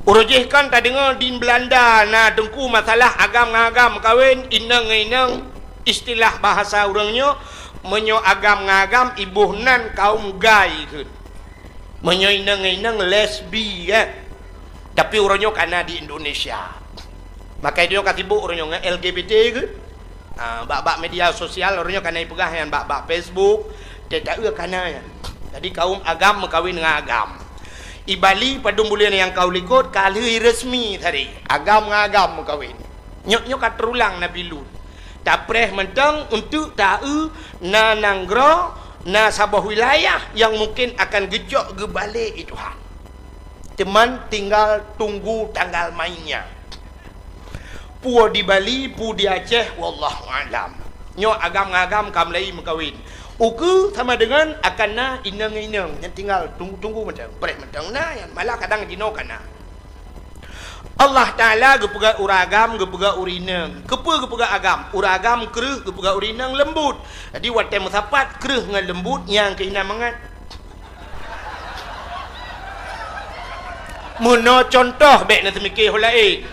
Uroe jih kan tadeungoe di Belanda na teungku masalah agam ngon agam meukawen, inong ngon inong, istilah bahasa ureueng nyoe, meunyoe agam ngon agam iboh nan kaum gay kheun. Meunyoe inong ngon inong lesbi, kan. Tapi uroe nyoe ka na di Indonesia. Maka nyoe ka sibuk uroe nyoe ngon L G B T kheun. Ah, bak-bak media sosial, uroe nyoe ka na ipeugah nyan bak-bak Facebook, teuka-eu ka na nyan. Jadi kaum agam meukawen ngon agam. I Bali padum buleuen nyang ka u likot ka lheueh resmi tadi, agam ngon agam meukawen. Nyoe, nyoe ka teurulang Nabi Lut. Tapreh mantong untuk ta-eu na nanggroe, na saboh wilayah nyang mungken akan geucok geubalek lé Tuhan. Teuma tinggal tunggu tanggal mainnya. Peue di Bali, peue di Aceh, wallahu a'lam. Nyoe agam ngon agam ka mulai meukawen. Ukeue sama deungon akan na inong ngon inong, nyan tinggal tunggu-tunggu mantong, preh mantong na nyan, malah kadang jinoe ka na. Allah Taala geupeugah ureueng agam, geupeugah ureueng inong. Keupeue geupeugah agam? Ureueng agam kreueh, geupeugah ureueng inong leumbut. Jadi watèe meusapat kreueh ngon leumbut, nyang keuh na mangat. Meunoe cuntoh, bèk na teumike ho laén.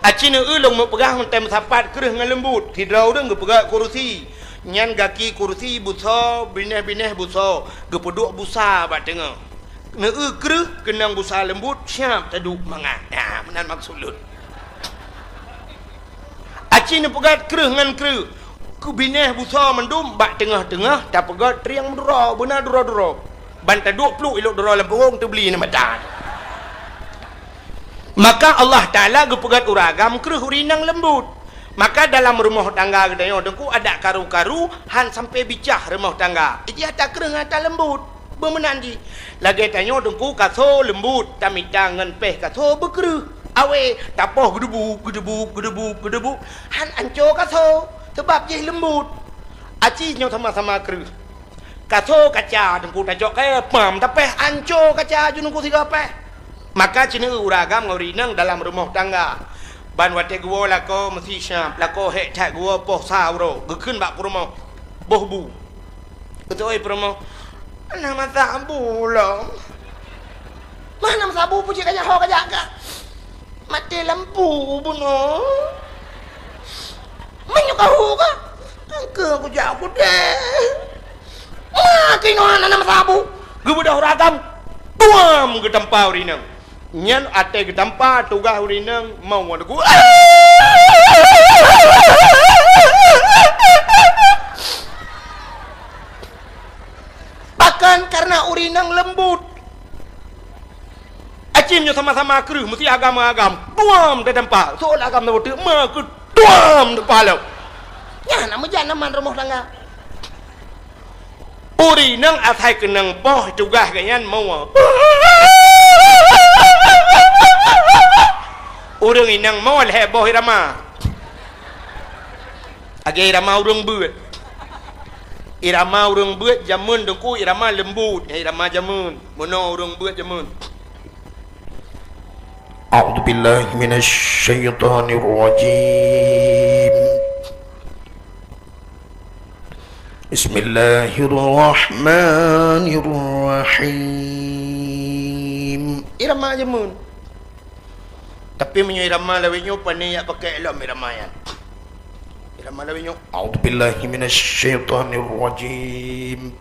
Aci neueu lôn meupeugah mantong meusapat kreueh ngon leumbut. Sidroe ureueng geupeugah kurusi. Nyan gaki kurusi busoe, binéh-binéh busoe, geupeuduek busa bak teungoh. Neueu kreueh keunong busa leumbut, siap taduek mangat. Nah, meunan maksud lôn. Aci neupeugah kreueh ngon kreueh. Keu binéh busoe mandum bak teungoh-teungoh tapeugah trieng meuduro, beuna duro-duro. Ban taduek pluek ilok duro lam pungong teubli nyan mata. Maka Allah Taala geupeugah ureueng agam kreueh ureueng inong leumbut. Maka dalam rumoh tangga geutanyoe teungku adak karu-karu han sampai bicah rumoh tangga. Iji ata kreueh ngon ata leumbut. Beumeunan jih. Lagèe tanyoe teungku kaso leumbut, tamita ngon péh kaso beukreueh. Awé, tapoh geudeubuk, geudeubuk, geudeubuk, geudeubuk. Han anco kaso, sabab jih leumbut. Aci nyoe sama-sama kreueh. Kaso kaca teungku tacok kayèe, pam tapéh, anco kaca ju teungku sigoe péh. Maka ci neueu ureueng agam ngon ureueng inong dalam rumoh tangga. Ban watèe geuwoe lakoe meusi siap, lakoe hék that geuwoe poh sa uroe, geukheun bak peurumoh, boh bu. Geuteuôi peurumoh, "Hana meusabu lom." "Mah hana meusabu, peue cit kajak ho kajak ka? Maté lampu bunoe." "Meunyoe ka hu ka, engkeu kujak u keudè." "Mah keunoe hana meusabu." Geubeudôh ureueng agam, tuam geutampa ureueng inong. Nyan até geutampa tugaih ureueng inong mau ngon deuk. Bahkan karena ureueng inong leumbut. Aci nyoe sama-sama kreueh, meusi agam-agam. Tuam teutampa. Soe agam saboh teuk, ma keu tuam teutampa lom. Nyan na meujan aman rumoh tangga. Ureueng inong asai keunong poh tugaih geuh nyan moe. Ureueng inong moe lhèe boh irama. Lagèe irama ureueng beuet. Irama ureueng beuet jameun teungku irama leumbut, irama jameun. Meunoe ureueng beuet jameun. A'udzubillahi minasyaitonirrajim. Bismillahirrahmanirrahim. Irama jameun. Tapi meunyoe irama lawét nyoe, pane jak pakai lom irama nyan. Irama lawét nyoe, a'udzubillahi minasyaitonirrajim.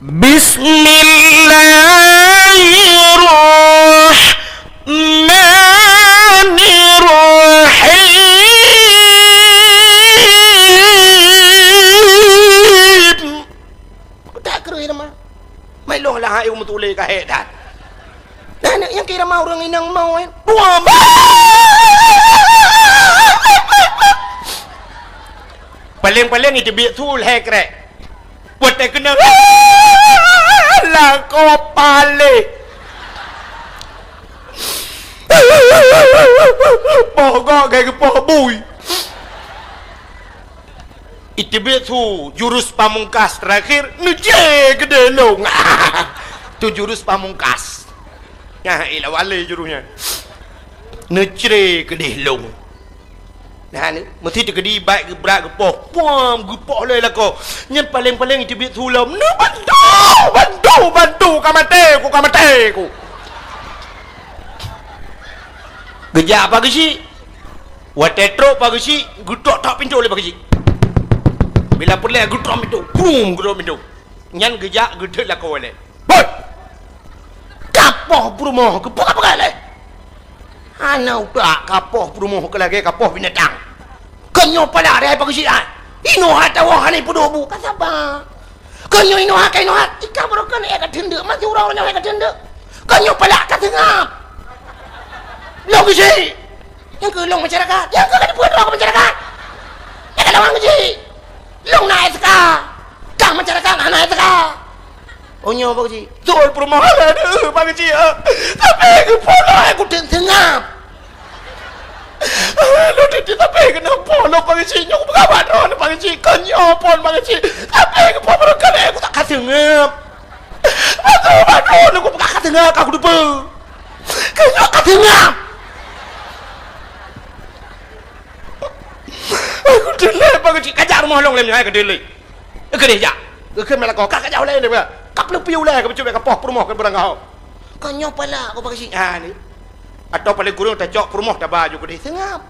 Bismillahirrahmanirrahim. Keutak kreueh irama. Mai lôn lah hai meutuléh. Ka hék that. Nah, aneuk nyang kira ma ureueng inong mau, eh. Buam! Paleng-paleng iteubiet su lhèe krek. Watèe keunoe, lakoe paleng. Poh gok gai geupoh bui. Iteubiet su jurus pamungkas terakhir, neucre keudeh lông. Tu jurus pamungkas. Nah, ilah wale jurus nyan. Neucre keudeh lông. Nah, ni, meusti teukeudi bak geubrat geupoh. Puam, geupoh lé lakoe. Nyan paleng-paleng iteubiet su lom. Neubantu, bantu, bantu, ka maté ku, ka maté ku. Geujak Pak Geuchik. Watèe trok Pak Geuchik, geutok-tok pintoe lé Pak Geuchik. Bila peureulèe geutok pintoe, brum, geutok pintoe. Nyan geujak geutot lakoe lé. Hoi! Kapoh peurumoh keupeugah-peugah lé. Hana utak kapoh peurumoh keu lagèe kapoh binatang. Keu nyoe pala rhai Pak Geuchik ai. Inoe hana tawoe hana peuduek bu. Ka saba. Keu nyoe inoe hai ka inoe hai. Ika baroekon ék ka teundeuk, masih uroe nyoe hai ka teundeuk. Keu nyoe pala ka seungab. Lôn Geuchik. Nyang keu lôn masyarakat. Nyang keu ka dipeudroe keu masyarakat. Nyang ka lôn Geuchik. Lôn na S K. Kang masyarakat hana S K. Oh, nyoe Pak Geuchik. Beutôi peurumoh lôn, Pak Geuchik, eh. Tapi geupeulheueh kutem seungab. Lôn teuntèe tapi keunoe po lôn Pak Geuchik, nyoe peugah bak droeneuh Pak Geuchik, kon nyoe phon Pak Geuchik. Tapi geupeue barangkalee kutak ka seungab. Beutôi bak droeneuh kupeugah ka seungab, ka kuteupeue. Kon nyoe ka seungab. Aku delek Pak Geuchik, kajak rumoh lôn lé nyoe, hai keudeh lé. Keudeh jak. Geukheun meunan lakoe, ka kajak ulèe nyoe, ka peuleupi ulèe, ka peucubit ka poh peurumoh, ka beurangkaho. Kon nyoe pala, ko Pak Geuchik. Ha, ni. Atau paléng kureueng tacok peurumoh taba ju keudeh seungab.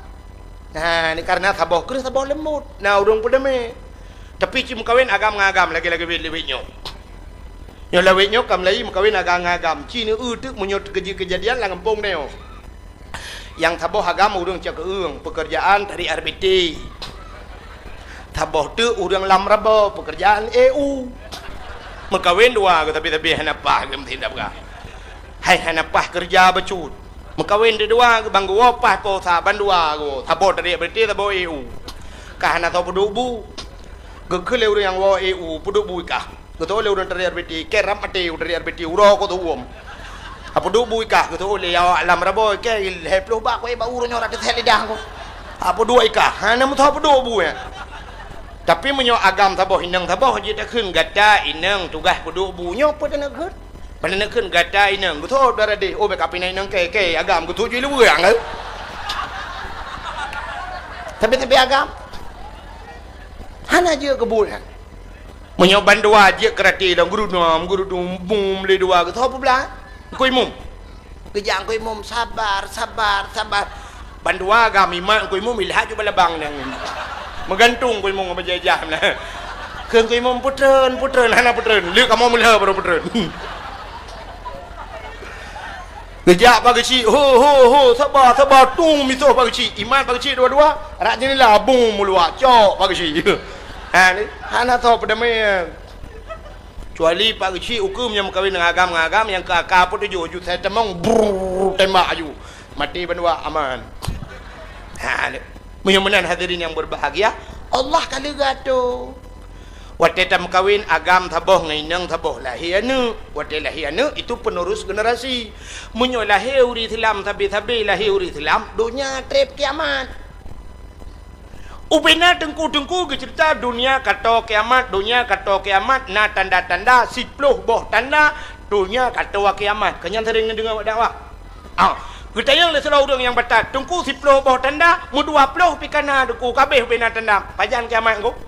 Ha, ni karena saboh kreueh saboh leumbot. Na ureueng peudeumi. Tapi ci meukawen agam ngon agam lagèe-lagèe wét-wét nyoe. Nyoe lawét nyoe ka meulayi meukawen agam ngon agam. Ci neu-eu teuk meunyoe teukeujeuet keujadian lam gampông nyoe. Nyang saboh agam ureueng cok keueung, peukeurjaan tarék R B T. Saboh teuk ureueng lam rabo, peukeurjaan E U. Meukawen dua geuh tapi-tapi hana paih geuh meutindak peugah. Hai hana paih keureuja bacut. Meukawen deudua geuh ban geuwoe paih po sa ban dua geuh. Saboh tarék R B T, saboh E U. Ka hana soe peuduek bu. Geukheun lé ureueng nyang woe E U, peuduek bu i kah. Geuteu'oh lé ureueng tarék R B T, kèe rab maté ureueng tarék R B T, uroe ko teuuem. Apeuduek bu i kah, geuteu'oh lé awak lam rabo, kèe lhèe ploh bak, keu bak uroe nyoe rab teuthèe lidah ko. Apeuduek i kah, hana meusoe peuduek bu nyan. Tapi meunyoe agam saboh inong saboh jeuet takheun gata inong tugaih peuduek bu nyoe peue taneuk kheun? Pane neukheun gata inong, geutôb dara deh, oh, bèk kapinai inong kèe, kèe agam geutôb ju lé ureueng, eh. Tapi, tapi agam hana jeuet keu buet nyan. Meunyoe bandua jeuet keu rati lom, geurunom, geurunom, bum, lé dua, geutôb peublah. Engkui mum. Geujak engkui mum, sabar, sabar, sabar. Bandua agam imat engkui mum, ilhat ju balabang nyan. Meugantung engkui mum ngon bajèe jah na. Keu engkui mum peutreun, peutreun, hana peutreun. Lé kamoe meulheueh baru peutreun. Geujak Pak Geuchik, ho, ho, ho, saba, saba, tung misoh Pak Geuchik. Imat Pak Geuchik dua-dua, rak jeundela bung meuluak, cok Pak Geuchik. Ha, ni, hana soe peudamé. Kecuali Pak Geuchik ukeue meunyoe meukawen ngon agam, ngon agam nyang keu aka peutujoh, ju sai tamong, brrrr, tembak aju. Maté bandua aman. Ha, ni. Meunyoe meunan hadirin yang berbahagia, Allah ka lheueh geuatoe. Watèe tameukawen agam saboh ngon inong saboh lahé aneuk. Watèe lahé aneuk itu penerus generasi. Meunyoe lahé ureueng Islam sabe-sabe lahé ureueng Islam, donya trép kiamat. Ubena teungku-teungku geuceurita donya ka toe kiamat, donya ka toe kiamat na tanda-tanda siploh boh tanda donya ka toe kiamat. Keu nyan sering neudeungoe bak dakwah. Ah, geutanyong lé sidroe ureueng nyang batat, "Teungku, siploh boh tanda, meudua ploh pih ka na Teungku, ka abéh ubena tanda. Pajan kiamat Teungku?"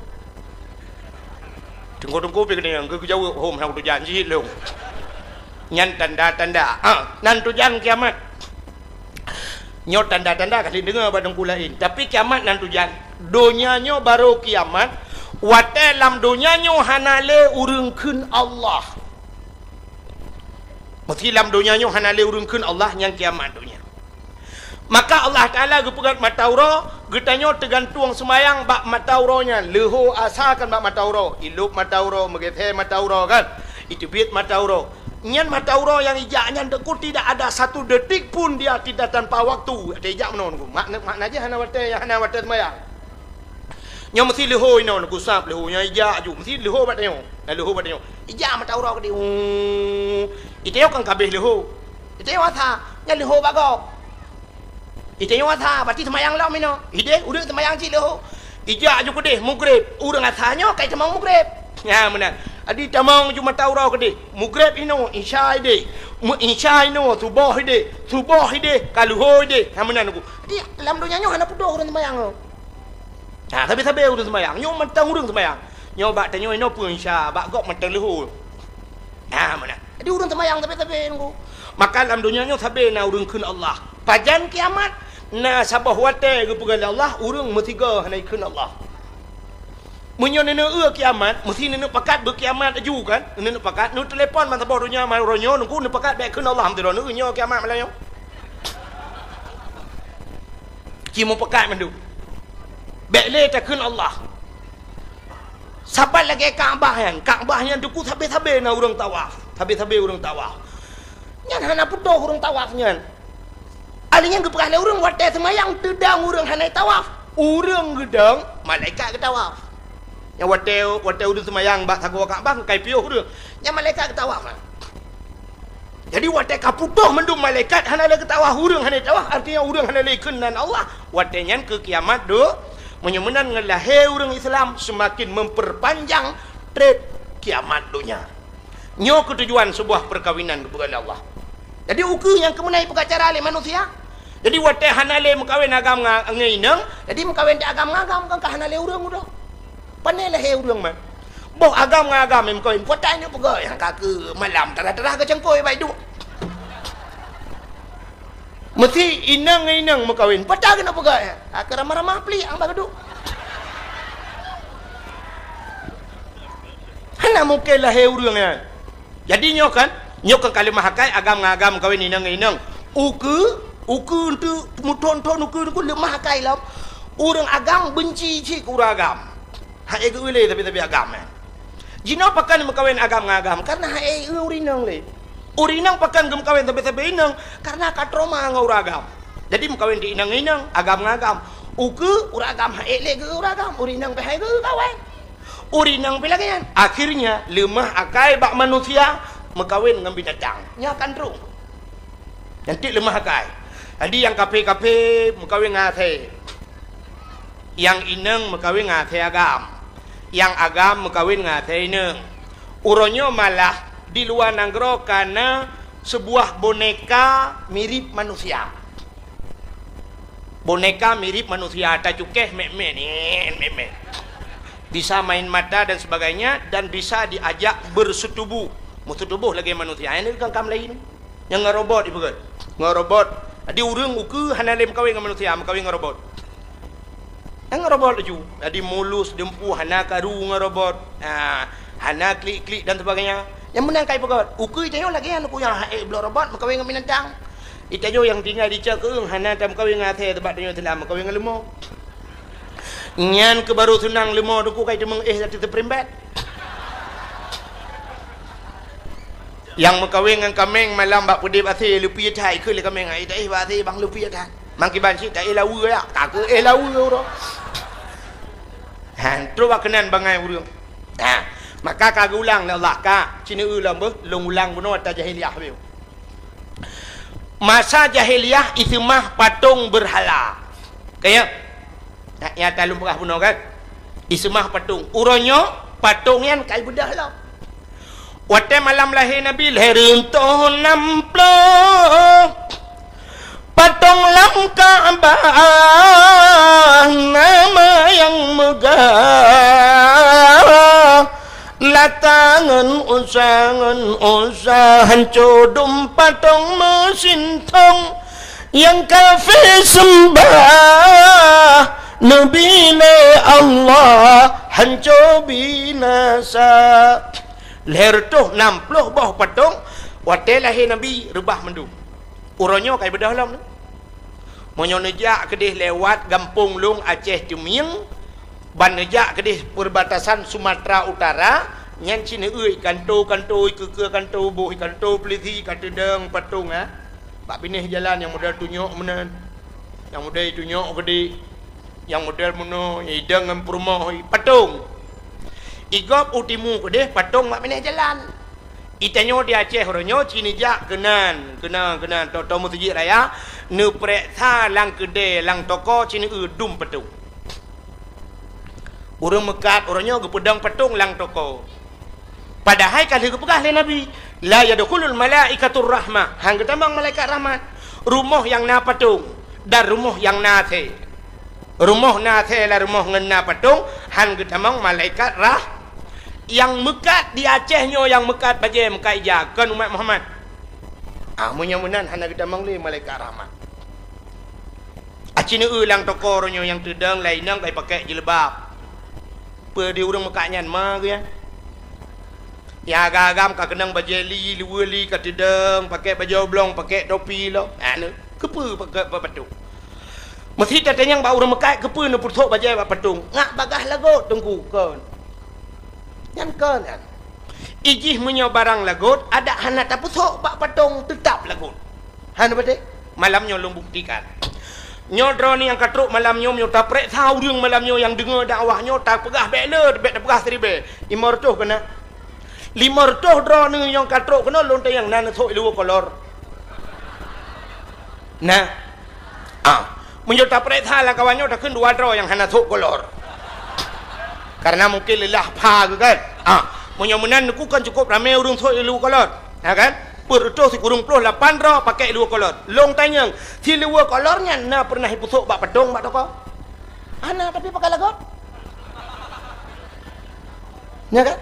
Teungku-teungku pih geutanyong, geujaweueb, "Hom, hana kutujan jih lôn." Nyan tanda-tanda, ah, nan tujan kiamat. Nyoe tanda-tanda ka lheueh deungoe bak teungku laén, tapi kiamat nan tujan. Donya nyoe barô kiamat, watèe lam donya nyoe hana lé ureueng kheun Allah. Meusé lam donya nyoe hana lé ureueng kheun Allah, nyan kiamat donya. Maka Allah Taala geupeugöt mata uroe, geutanyoe teugantueng seumayang bak mata uroe nyan, leuhô asa kan bak mata uroe, ilôb mata uroe, meugesé mata uroe kan, iteubiet mata uroe. Nyan mata uroe nyang ijak nyan Teungku tidak ada satu detik pun dia tidak tanpa waktu. Watèe ijak meunoe Teungku. Makna, makna jih hana watèe, hana watèe seumayang. Nyoe meusi leuhô inoe Teungku, sab leuhô nyan ijak ju. Meusi leuhô bak tanyoe. Nah, leuhô bak tanyoe. Ijak mata uroe keudéh. Uh, i tanyoe kan ka abéh leuhô. I tanyoe asa, nyan leuhô bak gob. I tanyoe asa, berarti seumayang lom inoe. Idéh, ureueng seumayang cit leuhô. Ijak ju keudéh, mugreb. Ureueng asa nyoe ka itamong mugreb. Nyan meunan. Jadi tamong ju mata uroe keudéh. Mugreb inoe, isya idéh. Meu-, isya inoe, suboh idéh. Suboh idéh, ka leuhô idéh. Nyan meunan Teungku. Jadi, lam donya nyoe hana putôh ureueng seumayang nyoe. Ha, sabe-sabe ureueng seumayang. Nyoe mantong ureueng seumayang. Nyoe bak tanyoe inoe peue isya, bak gob mantong leuhô. Ha, meunan. Jadi ureueng seumayang sabe-sabe Teungku. Maka lam donya nyoe sabe na ureueng kheun Allah. Pajan kiamat? Na saboh watèe geupeugah lé Allah, ureueng meusigoe hana ikheun Allah. Meunyoe neuneuk eu kiamat, meusi neuneuk pakat beu kiamat laju kan? Neuneuk pakat, neutelepon ban saboh donya, ban uroe nyoe Teungku neupakat bèk kheun Allah, meusidroe neueu nyoe kiamat malam nyoe. Ci meupakat mandum. Bèk lé takheun Allah. Saban lagèe Ka'bah nyan. Ka'bah nyan Teungku sabe-sabe na ureueng tawaf. Sabe-sabe ureueng tawaf. Nyan hana putôh ureueng tawaf nyan. Ahli nyan geupeugah lé ureueng watèe seumayang teudong ureueng hana tawaf. Ureueng geudong, malaikat geutawaf. Nyan watèe, watèe ureueng seumayang bak sagoe Ka'bah, ka ipiôh ureueng. Nyan malaikat geutawaf. Jadi, watèe ka putôh mandum malaikat hana lé geutawaf, ureueng hana tawaf, artinya ureueng hana lé kheun nan Allah. Watèe nyan keu kiamat dôk. Meunyoe meunan ngon lahé ureueng Islam seumaken memperpanjang trép kiamat donya. Nyoe keutujuan seubuah peukawinan geupeugah lé Allah. Jadi, ukeue nyang keumeunai peugah cara lé manusia. Jadi, watèe hana lé meukawen agam nga-, ngon inong, jadi meukawen di agam ngon agam, kan ka hana lé ureueng udoe. Pane lahé ureueng man. Boh agam ngon agam nyang meukawen, peue ata inong peugah nyang ka keu malam tarah-tarah geucangkôi bak iduek. Meusi inong ngon inong meukawen, peue ata keuneuk peugah nyan? Ka ramah-ramah plik nyang bak geuduek. Hana mungken lahé ureueng nyan. Jadi nyoe kan, nyoe kan ka leumah akai agam ngon agam meukawen inong ngon inong. Ukeue, ukeue enteuk meuthon-thon ukeue, ukeue leumah akai lom. Ureueng agam beunci cit keu ureueng agam. Hana geu-eu lé sabe-sabe agam nyan. Jinoe pakon meukawen agam ngon agam, kareuna hana eu ureueng inong lé. Ureueng inong pakon geumeukawen sabe-sabe inong, kareuna ka trauma ngon ureueng agam. Jadi meukawen di inong ngon inong, agam ngon agam. Ukeue ureueng agam hana lé geu-eu ureueng agam, ureueng inong pih hana geu-eu kawen. Ureueng inong pih lagèe nyan. Akhirnya leumah akai bak manusia meukawen ngon binatang. Nyan kan trok. Nyan cit leumah akai. Jadi nyang kaphé-kaphé meukawen ngon asèe. Nyang inong meukawen ngon asèe agam. Nyang agam meukawen ngon asèe inong. Uroe nyoe malah di luwa nanggroe ka na seubuah boneka mirip manusia. Boneka mirip manusia, tacukéh mèt-mèt, nyen, mèt-mèt. Bisa main mata dan sebagainya, dan bisa diajak berseutubuh. Meuseutubuh lagèe manusia. Nyan kan kam laén. Nyang ngon robot ipeugah. Ngon robot. Jadi ureueng ukeue hana lé meukawen ngon manusia, meukawen ngon robot. Nyang ngon robot laju. Jadi mulus, dumpeue, hana karu ngon robot. Ha, hana klik-klik dan sebagainya. Nyang meunan ka ipeugah. Ukeue tanyoe lagèe nyan, ukeue nyang hana ék bloe robot meukawen ngon binatang. Di tanyoe nyang tinggai di Cot Keueung hana tameukawen ngon asèe, teuma tanyoe Islam meukawen ngon leumo. Nyan keuh baru seunang leumo Teungku ka iteumeung éh ateueh teupeurimbat. Nyang meukawen ngon kaméng malam bak peudép asèe, leupie that, ikheun lé kaméng, "Ai, taéh bak asèe bang, leupie that." Mang kiban cit, "Taéh laweue ya." Ka keuh éh laweue uroe. Ha, trok bak keunan bangai ureueng. Ha, maka ka geuulang lé Allah, ka, ci neueu lom beuh, lôn ulang bunoe ata jahiliyah beuh. Masa jahiliyah iseumah patong beurhala. Ka ya? Nah, nyata lôn peugah bunoe kan? Iseumah patong. Uroe nyoe patong nyan ka ibeudôh lom. Watèe malam lahé Nabi, lhèe reutôh nam ploh patong lam Ka'bah, nama nyang meugah. Lata ngon Uzza, ngon Uzza, hanco dum patong meusintong. Nyang kafé seumbah Nabi lé Allah, hanco binasa. Lhèe reutôh nam ploh boh patong, watèe lahé Nabi reubah mandum. Uroe nyoe ka ibeudôh lom. Meunyoe neujak keudéh lewat gampông lôn Aceh Teumieng, ban neujak keudéh perbatasan Sumatera Utara, Nyan cit neueu kanto-kanto, ikeue-keue kanto, boh kanto polisi ka teudong patong, ha? Bak binéh jalan nyang model tunyok meunan, nyang model tunyok geude, nyang model meunoe, idong ngon peurumoh, patong. Igob u timu keudeh, patong bak binéh jalan. Itanyoe di Aceh uroe nyoe cit neujak keunan, keunan, keunan, toe-toe meuseujid raya, neupareksa lam keudè, lam toko cit neueu dum patong. Ureuëng meukat uroe nyoe geupeudong patong lam toko. Padahai ka lheueh geupeugah lé Nabi, "La yadkhulul malaikatur rahmah," han geutamong malaikat rahmat. Rumoh nyang na patong dan rumoh nyang na asèe. Rumoh na asèe lam rumoh ngon na patong, han geutamong malaikat rah-, nyang meukat di Aceh nyoe, nyang meukat bajèe, meukat ija, kon umat Muhammad. Ah, meunyoe meunan hana geutamong lé malaikat rahmat. Aci neueu lam toko uroe nyoe nyang teudong laén nyang ka ipakék jilbab. Peue di ureuëng meukat nyan ma geuh nyan? Nyang agam-agam ka keunong bajèe li, luweue li ka teudong, pakék bajèe oblong, pakék topi lom. Anu, keupeue pakék bak patong? Meusi tatanyong bak ureuëng meukat, keupeue neupeusok bajèe bak patong? Ngat bagaih lagot, Teungku, kon. Nyan kon nyan. Ijih meunyoe barang lagot, adak hana tapeusok bak patong, teutab lagot. Hana patéh? Malam nyoe lôn buktikan. Nyoe droeneuh nyang ka trok malam nyoe, meunyoe tapareksa ureuëng malam nyoe nyang deungoe dakwah nyoe, tapeugah bèk le, bèk tapeugah siribèe. Limong reutôh keunan. Limong reutôh droeneuh nyang ka trok keunoe lôn tanyong na neusok luweue kolor. Nah. Ah. Meunyoe tapareksa lam kawan nyoe takheun dua droe nyang hana sok kolor. Karena mungkin leulah pha geuh kan. Ah. Meunyoe meunan neuku kan cukup ramé ureuëng sok luweue kolor. Ha kan? Peuet reutôh sikureueng ploh lapan droe pakék luweue kolor. Lôn tanyong, si luweue kolor nyan na peureunah ipeusok bak patong bak toko? Hana, tapi pakat lagot. Nya kan?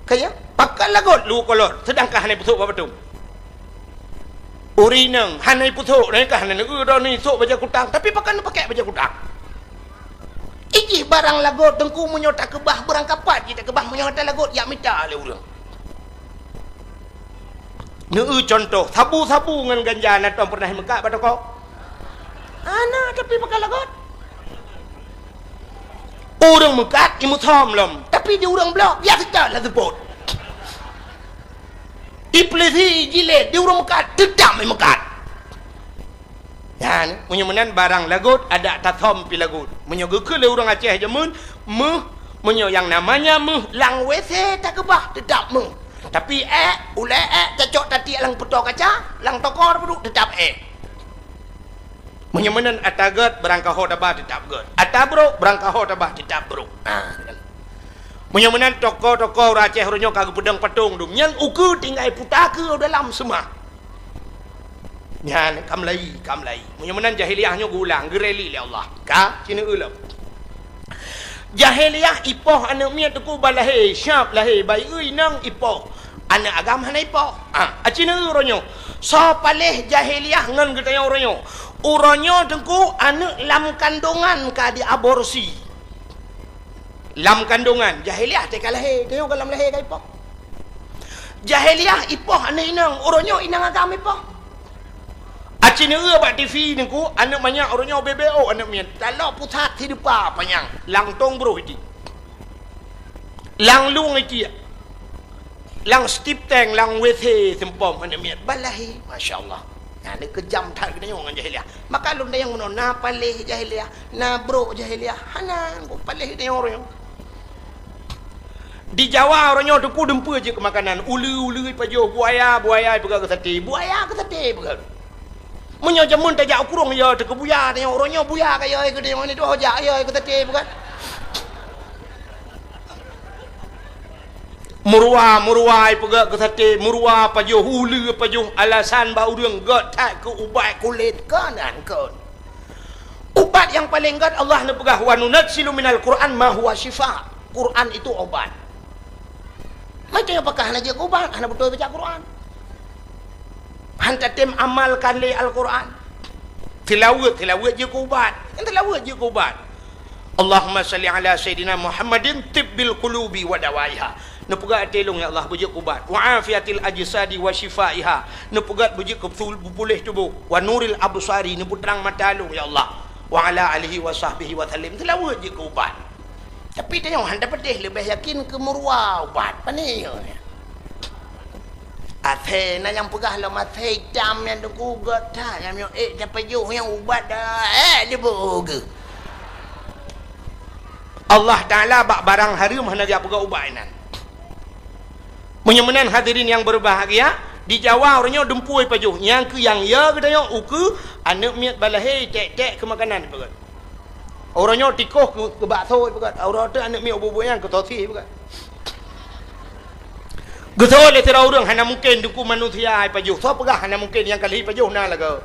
Kaya, pakat lagot luweue kolor, seudangkan hana ipeusok bak patong. Ureuëng inong hana ipeusok, nyan ka hana neueu droeneuh isok bajèe kutang, tapi pakat neupakék bajèe kutang. Ijih barang lagot, Teungku, meunyoe takeubah beurangkapat jih takeubah, meunyoe hana lagot, jak mita lé ureuëng. Neueu cuntoh, sabu-sabu ngon ganja na tom peureunah imeukat bak toko? Hana, tapi pakat lagot. Ureuëng meukat imeusom lom, tapi di ureuëng blok, biasa that lam seupôt. Ipeulisi, ijilét, di ureuëng meukat, teutab imeukat. Nyan, meunyoe meunan barang lagot, adak tasom pih lagot. Meunyoe geukheun lé ureuëng Aceh jameun, méuh, meunyoe nyang namanya méuh, lam WC takeubah, teutab méuh. Tapi ék, ulèe ék, tacok tatiek lam peutoe kaca, lam toko tapeuduk, teutab ék. Meunyoe meunan ata gét, beurangkaho taba teutab gét. Ata brok, beurangkaho taba teutab brok. Ah, meunyoe meunan toko-toko ureuëng Aceh uroe nyoe ka geupeudong patong dum. Nyan ukeue tinggai puta keue dalam seumah. Nyan ka meulayi, ka meulayi. Meunyoe meunan jahiliyah nyoe geuulang, geureli lé Allah. Ka, ci neueu lom. Jahiliyah ipoh aneuëk miet teungku bak lahé, siap lahé, bayeue inong ipoh. Aneuëk agam hana ipoh. Ah, aci neueu uroe nyoe. Soe paléh jahiliyah ngon geutanyoe uroe nyoe? Uroe nyoe teungku aneuëk lam kandongan ka diaborsi. Lam kandongan, jahiliyah teuka lahé, tanyoe ka lam lahé ka ipoh. Jahiliyah ipoh aneuëk inong, uroe nyoe inong agam ipoh. Aci neueu bak TV teungku, aneuëk manyak uroe nyoe B B O aneuëk miet. Taloe pusat sideupa panyang, lam tong broh iti. Lam lueng iti. Lam stip tank, lam WC seumpom aneuëk miet. Bak lahé, masya Allah. Nyan neukeujam that geutanyoe ngon jahiliyah. Maka lôn tanyong bunoe, na paléh jahiliyah, na brok jahiliyah, hana, kok paléh tanyoe uroe nyoe. Di Jawa uroe nyoe teungku dumpeue jeuet keu makanan, uleue-uleue ipajoh, buaya, buaya ipeugöt keu saté, buaya keu saté ipeugöt. Meunyoe jameun tajak u krueng, ya teuka buya, tanyoe uroe nyoe buya ka ya keu tanyoe ni tuha jak ya keu saté ipeugöt. Meuruwa, meuruwa ipeugöt keu saté, meuruwa pajoh, uleue pajoh, alasan bak ureuëng gét that keu ubat kulét, kon nyan kon. Ubat nyang paleng gét Allah neupeugah, "Wa nunazzilu minal Qur'an ma huwa syifa." Quran itu obat. Macam apakah hana jeuet keu ubat, hana beutôi baca Quran. Han tatem amalkan lé Al-Quran. Tilaweuet, tilaweuet jeuet keu ubat. Nyan tilaweuet jeuet keu ubat. Allahumma salli ala Sayyidina Muhammadin tibbil qulubi wa dawaiha. Neupeugah até lôn, ya Allah, beujeuet keu ubat. Wa afiatil ajsadi wa syifaiha. Neupeugah beujeuet keu beupul-, beupuléh tuboh. Wa nuril absari, neupeutrang mata lôn, ya Allah. Wa ala alihi wa sahbihi wa sallim. Tilaweuet jeuet keu ubat. Tapi tanyoe hana tapeudeh, leubeh yakin keu meuruwa ubat. Pane nyoe? Asèe na nyang peugah lom asèe itam nyan teungku gèt that, nyang miyueb ék tapajoh nyang ubat dah, ék diboh geuh. Allah Taala bak barang hareuem hana geujak peugah ubat inan. Meunyoe meunan hadirin nyang berbahagia, di Jawa uroe nyoe dumpeue ipajoh, nyang keu nyang ya geutanyoe ukeue aneuk miet balahé tek-tek keu makanan ipeugèt. Uroe nyoe tikoh keu, keu bakso ipeugèt, uroe teuk aneuk miet ubeut-ubeut nyan keu sosis ipeugèt. Geusoe lé sidroe ureueng hana mungken teungku manusia ipajoh. Soe peugah hana mungken, nyang ka lheueh ipajoh na lagoe.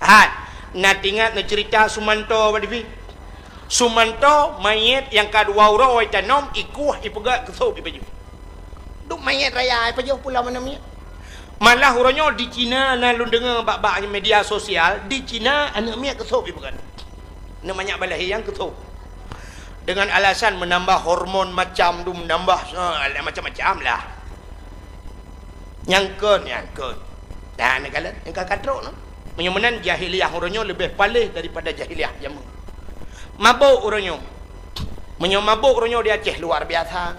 Hat, na teuingat neucerita Sumanto bak T V? Sumanto manyét nyang ka dua uroe itanom, ikueh, ipeugèt, keu sôb ipajoh. Duek manyét raya ipajoh pulang aneuk miet. Malah uroe nyoe di Cina na lôn deungö bak-bak media sosial, di Cina aneuk miet keu sôb ipeugèt. Aneuk manyak balahé nyang keu sôb. Dengan alasan menambah hormon macam tu, menambah, eh, macam-macam lah. Nyang kon, nyang kon. Dah, neukalon, nyang ka, ka trok, no. Meunyoe meunan, jahiliyah uroe nyoe leubeh paléh daripada jahiliyah jameun. Mabök uroe nyoe. Meunyoe mabök uroe nyoe di Aceh, luar biasa.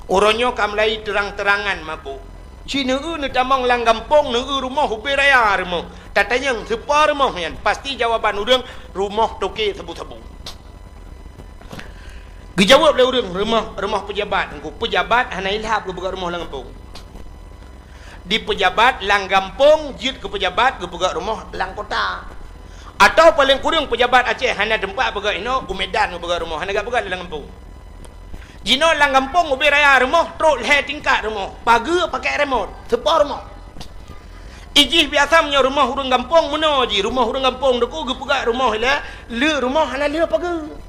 Uroe nyoe ka mulai terang-terangan mabök. Ci neueu neutamong lam gampông, neueu rumoh ubé raya rumoh. Tatanyong, soe po rumoh nyan? Pasti jawaban ureueng, rumoh toke sabu-sabu. Geujaweueb lé ureueng, rumoh, rumoh peujabat. Teungku, peujabat hana ilhab geupeugah rumoh lam gampông. Di peujabat lam gampông jeuet keu peujabat geupeugah rumoh lam kota. Atawa paleng kureueng peujabat Aceh hana teumpat peugah inoe, u Medan geupeugah rumoh, hana geujak peugah lam gampông. Jinoe lam gampông ubé raya rumoh, trok lhèe tingkat rumoh, pageue pakèk remote, soe po rumoh. Ijih biasa meunyoe rumoh ureueng gampông meunoe jih, rumoh ureueng gampông teungku geupeugah rumoh ilèe, lheueh rumoh hana lheueh pageue.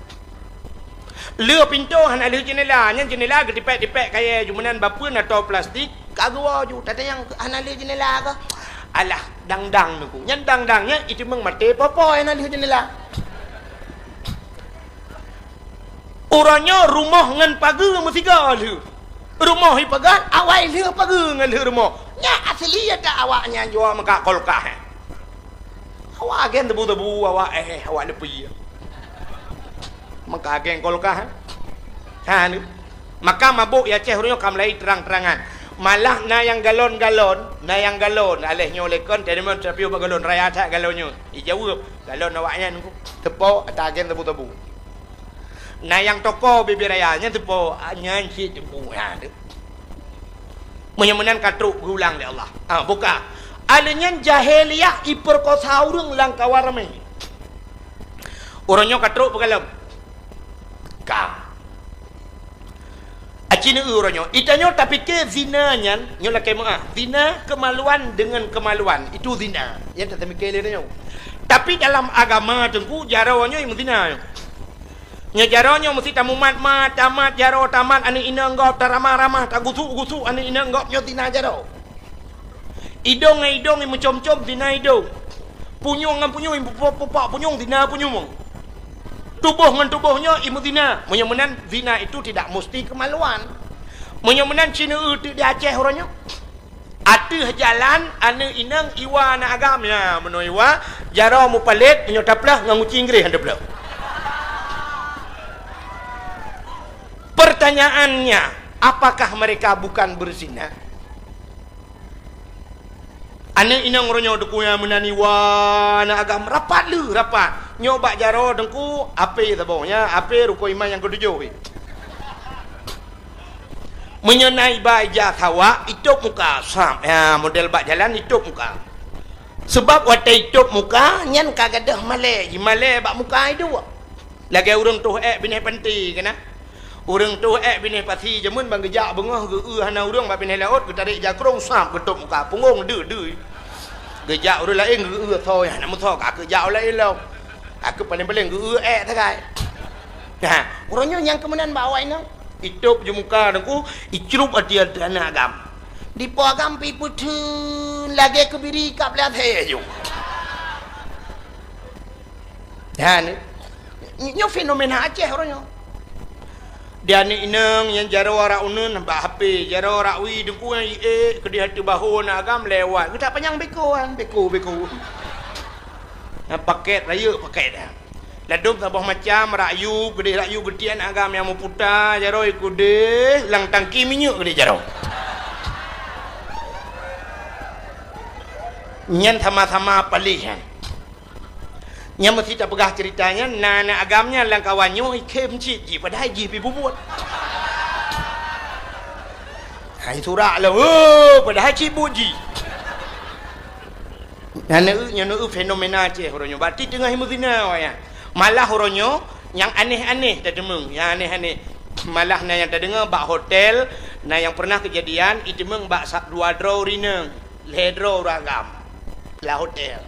Lheueh pintoe hana lheueh jeundela, nyan jeundela geutipèk-tipèk kayèe ju meunan, bapeue na tô plastik, ka geuwoe ju, tatanyong hana lheueh jeundela kah? Alah, dang-dang teungku. Nyan dang-dang nyan iteumeung maté poh-poh hana lheueh jeundela. Uroe nyoe rumoh ngon pageue meusigoe lheueh. Rumoh ipeugah, awai lheueh pageue ngon lheueh rumoh. Nyan asli ata awak nyan jua meukat kulkas, eh. Awak agen tebu-tebu, awak, eh, awak leupie. Meukat agen kulkas, eh. Ha, ni. Maka mabök i Aceh uroe nyoe ka mulai terang-terangan. Malah na nyang galon-galon, na nyang galon. Aléh nyoe lé kon, teurimong teupiôh bak galon, raya that galon nyoe. Ijaweueb, galon awak nyan, soe po, ata agen tebu-tebu. Na nyang toko bibit raya, nyan soe po, ah, nyan cit teungku, ha, tu. Meunyoe meunan ka trok geulang lé Allah. Ah, buka. Alèh nyan jahiliyah ipeurkosa ureueng lam kawan ramé. Uroe nyoe ka trok peukalon. Ka. Aci neueu uroe nyoe. Itanyoe tapike zina nyan, nyoe lakèe meu'ah. Zina kemaluan dengan kemaluan. Itu zina. Nyan tapike lé tanyoe. Tapi dalam agama teungku, jaroe nyoe meuzina nyoe. Nyoe jaroe nyoe meusti tamumat-mat, tamat jaroe, tamat aneuk inong gob, taramah-ramah, tagusuk-gusuk aneuk inong gob, nyoe zina jaroe. Idong ngon idong imeucom-com, zina idong. Punyueng ngon punyueng, imupok-pupok punyueng, zina punyueng. Tuboh ngon tuboh nyoe imeuzina. Meunyoe meunan, zina itu tidak musti kemaluan. Meunyoe meunan, ci neueu teuk di Aceh uroe nyoe. Ateueh jalan, aneuk inong iwa aneuk agam. Nyan, meunoe iwa, jaroe mupalét, meunyoe taplôh ngon guci Inggréh han taplôh. Pertanyaannya, apakah mereka bukan berzina? Aneuk inong uroe nyoe teungku nyang meunan iwa aneuk agam, rapat lheueh, rapat. Nyoe bak jaroe teungku, apé saboh nyan, apé rukon iman nyang keutujôh. Meunyoe na iba ija sawak, itôb muka, sab. Ya, model bak jalan itôb muka. Seubab watèe itôb muka, nyan ka gadôh malèe, jimalèe bak muka iduek. Lagèe ureueng toh èk binéh panti keunan. Ureueng toh èk binéh pasi jameun ban geujak beungoh geu-eu hana ureueng bak binéh laôt, geutarek jakrong, sab, geutôb muka, punggong deuh-deuh. Geujak ureueng laén geu-eu soe, hana meusoe, ka keuh jak ureueng laén lom. Ka keuh paleng-paleng geu-eu èk sagai. Nah, uroe nyoe nyang keu meunan bak awak inong. Itôb ju muka teungku, icrup ateueh aneuk agam. Dipo agam pi peutheun lagèe keubiri kap lé asèe ju. Nyan, nyoe fenomena Aceh uroe nyoe. Di aneuk inong nyang jaroe arak uneuen bak H P, jaroe arak wie teungku nyang iék keudéh ateueh bahô aneuk agam lewat. Geutak panyang beko kan, beko, beko. Nyang pakèt, rayeuk pakèt. Ladôm saboh macam, rakyu, keudeh rakyu geutiek agam nyang meuputa jaroe keudeh lam tangki minyeuk keudeh jaroe. Nyan sama-sama paléh nyan. Nyang meusti tapeugah ceurita nyan, na aneuk agam nyan lam kawan nyoe ikhém cit jih, padahai jih pih bubuet. Hai surak lah, oh, padahai cit buet jih. Nyan eu, nyan eu fenomena Aceh uroe nyoe. Berarti teungoh meuzina awak nyan. Malah uroe nyoe nyang aneh-aneh tateumeung, nyang aneh-aneh. Malah na nyang tadeungoe bak hotel, na nyang pernah keujadian iteumeung bak sa-, dua droe ureueng inong, lhée droe ureueng agam lam hotel.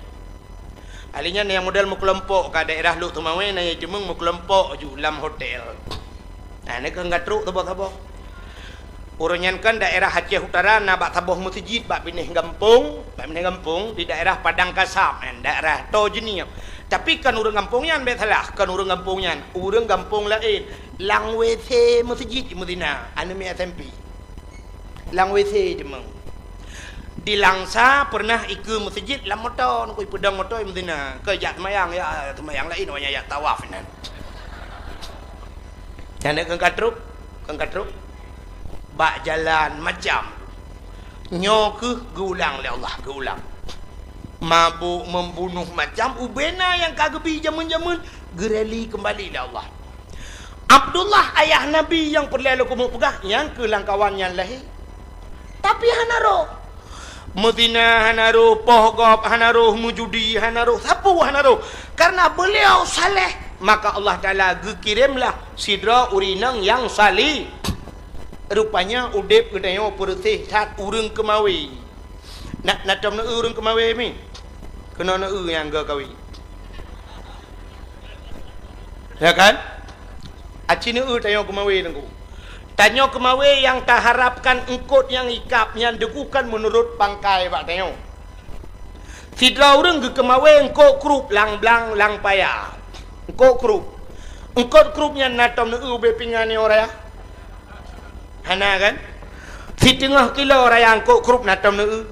Ahli nyan nyang model meukelompok ka daerah Lhokseumawe, na nyang iteumeung meukelompok ju lam hotel. Nah, nyoe keuh ka trok saboh-saboh. Uroe nyan kan daerah Aceh Utara na bak saboh meuseujid bak binéh gampông, bak binéh gampông di daerah Padang Kasab nyan, daerah Toh Jeunieb. Tapi kan ureueng gampông nyan, bék salah, kan ureueng gampông nyan, ureueng gampông laén. Lam W C meuseujid meuzina, aneuk miet S M P. Lam W C teuma. Di Langsa pernah ikeue meuseujid lam moto, nungku ipeudong moto meuzina. Keu jak seumayang, ya seumayang laén, awaknyan jak tawaf inan. Nyan keuh ka trok, keuh ka trok. Bak jalan macam. Nyoe keuh geuulang lé Allah, geuulang. Mabök, membunuh, macam ubena nyang ka geubi jameun-jameun, geureli keumbali lé Allah. Abdullah ayah Nabi nyang peureulée lôn keumeung peugah, nyang keuh lam kawan nyan lahé. Tapi hana roh. Meuzina hana roh, poh gob hana roh, meujudi hana roh, sapeue hana roh. Karena beliau saleh, maka Allah Taala geukiremlah sidroe ureueng inong nyang saleh. Rupanya udeb geutanyoe peureuséh that ureueng keumawe. Na, na tom neu-eu ureueng keumawe mi? Keunoe neu-eu nyang geukawe. Ya kan? Aci neu-eu tanyoe keumawe teungku. Tanyoe keumawe nyang taharapkan eungkot nyang ikab nyan teungku kan meunurot pangkai bak tanyoe. Sidroe ureueng geukeumawe eungkot krup lam blang lam paya. Eungkot krup. Eungkot krup nyan na tom neu-eu ubé pingan nyoe raya? Hana kan? Siteungoh kilo raya eungkot krup na tom neu-eu?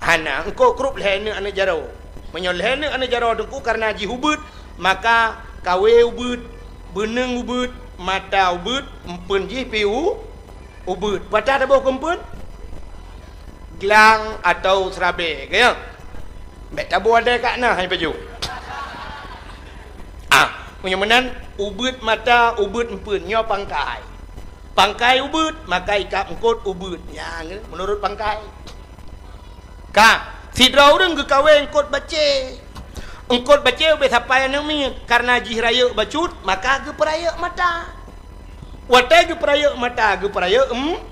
Hana, eungkot krup lhée neuk aneuk jaroe. Meunyoe lhée neuk aneuk jaroe teungku karena jih ubeuet, maka kawe ubeuet, beuneueng ubeuet, mata ubeuet, eumpeuen jih pih u-, ubeuet. Pata taboh keu eumpeuen? Glang atau seurabée, ka ya? Bék taboh adai ka na hai pajoh. Ah, meunyoe meunan, ubeuet mata, ubeuet eumpeuen, nyoe pangkai. Pangkai ubeuet, maka ikab eungkot ubeuet. Nyan, meunurot pangkai. Ka, sidroe ureueng geukawe eungkot bacée. Eungkot bacée ubé sapai aneuk miet, karena jih rayeuk bacut, maka geupeurayeuk mata. Watée geupeurayeuk mata, geupeurayeuk em-,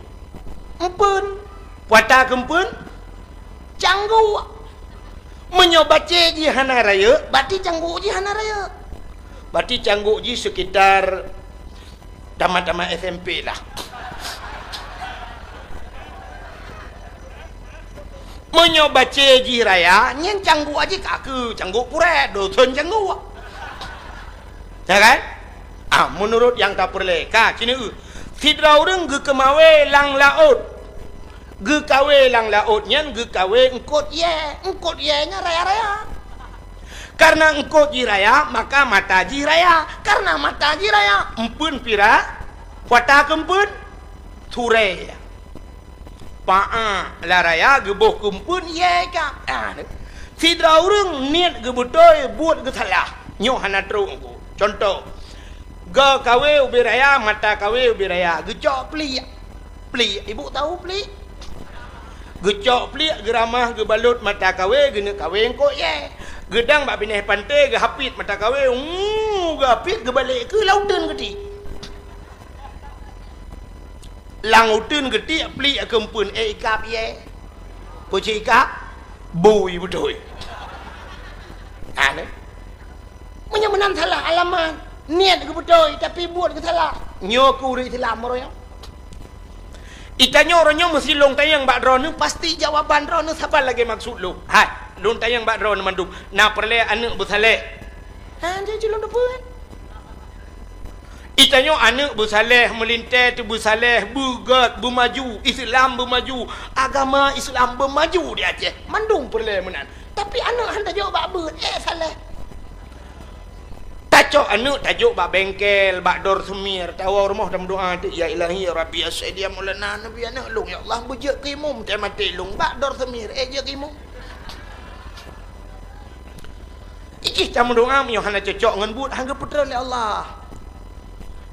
eumpeuen. Pata keu eumpeuen, cangguk. Meunyoe bacée jih hana rayeuk, berarti cangguk jih hana rayeuk. Berarti cangguk jih sekitar tamat-tamat S M P lah. Meunyoe bacée jih raya, nyan cangguk jih ka keu cangguk purée, dosen cangguk. Ya kan? Ah, meunurot nyang tapeureulée, ka, ci neu-eu. Sidroe ureueng geukeumawe lam laôt. Geukawe lam laôt nyan geukawe eungkot yée. Eungkot yée nyan raya-raya. Karena eungkot jih raya, maka mata jih raya. Karena mata jih raya, eumpeuen pih ra-, pata keu eumpeuen, surée. Paa lam raya geuboh keu eumpeuen yée ka. Ah, sidroe ureueng niet geubeutôi buet geusalah. Nyoe hana trok eungkot. Contoh, geukawe ubé raya, mata kawe ubé raya, geucok pliek. Pliek, ibu tahu pliek? Geucok pliek, geuramah, geubalot mata kawe, geuneuk kawe eungkot yée. Geudang bak binéh panté, geuhapit mata kawe, uu, geuhapit, geubalek keu lam uteuen geutiek. Lam uteuen geutiek pliek keu eumpeuen, éh, ikab yée. Peue cit ikab? Bui beutôi. Aneh. Meunyoe meunan salah alamat, niet geubeutôi, tapi buet geusalah. Nyoe keuh ureueng Islam uroe nyoe. Itanyoe uroe nyoe meusilong tanyong bak droeneuh, pasti jawaban droeneuh saban lagée maksud lôn. Hai, lôn tanyong bak droeneuh mandum, na peureulée aneuk beusaléh? Ha, jadi lôn teupeu kan? Itanyoe aneuk beusaléh, meulintée teubeusaléh, beugét, beumaju, Islam beumaju, agama Islam beumaju di Aceh. Mandum peureulée meunan. Tapi aneuk han tajok bak beuet, éh, saléh. Ta-, Cok aneuk tajok bak bengkel, bak Dor Semir, tawoe rumoh tameudoa teuk, "Ya Ilahi, ya Rabbi, ya Sayyidi, ya Maulana, Nabi aneuk lôn, ya Allah, beujeuet keu imum, teumaté lôn bak Dor Semir, eh, jeuet keu imum." Ijih tameudoa meunyoe hana cocok ngon buet, hana geupeutreun lé Allah.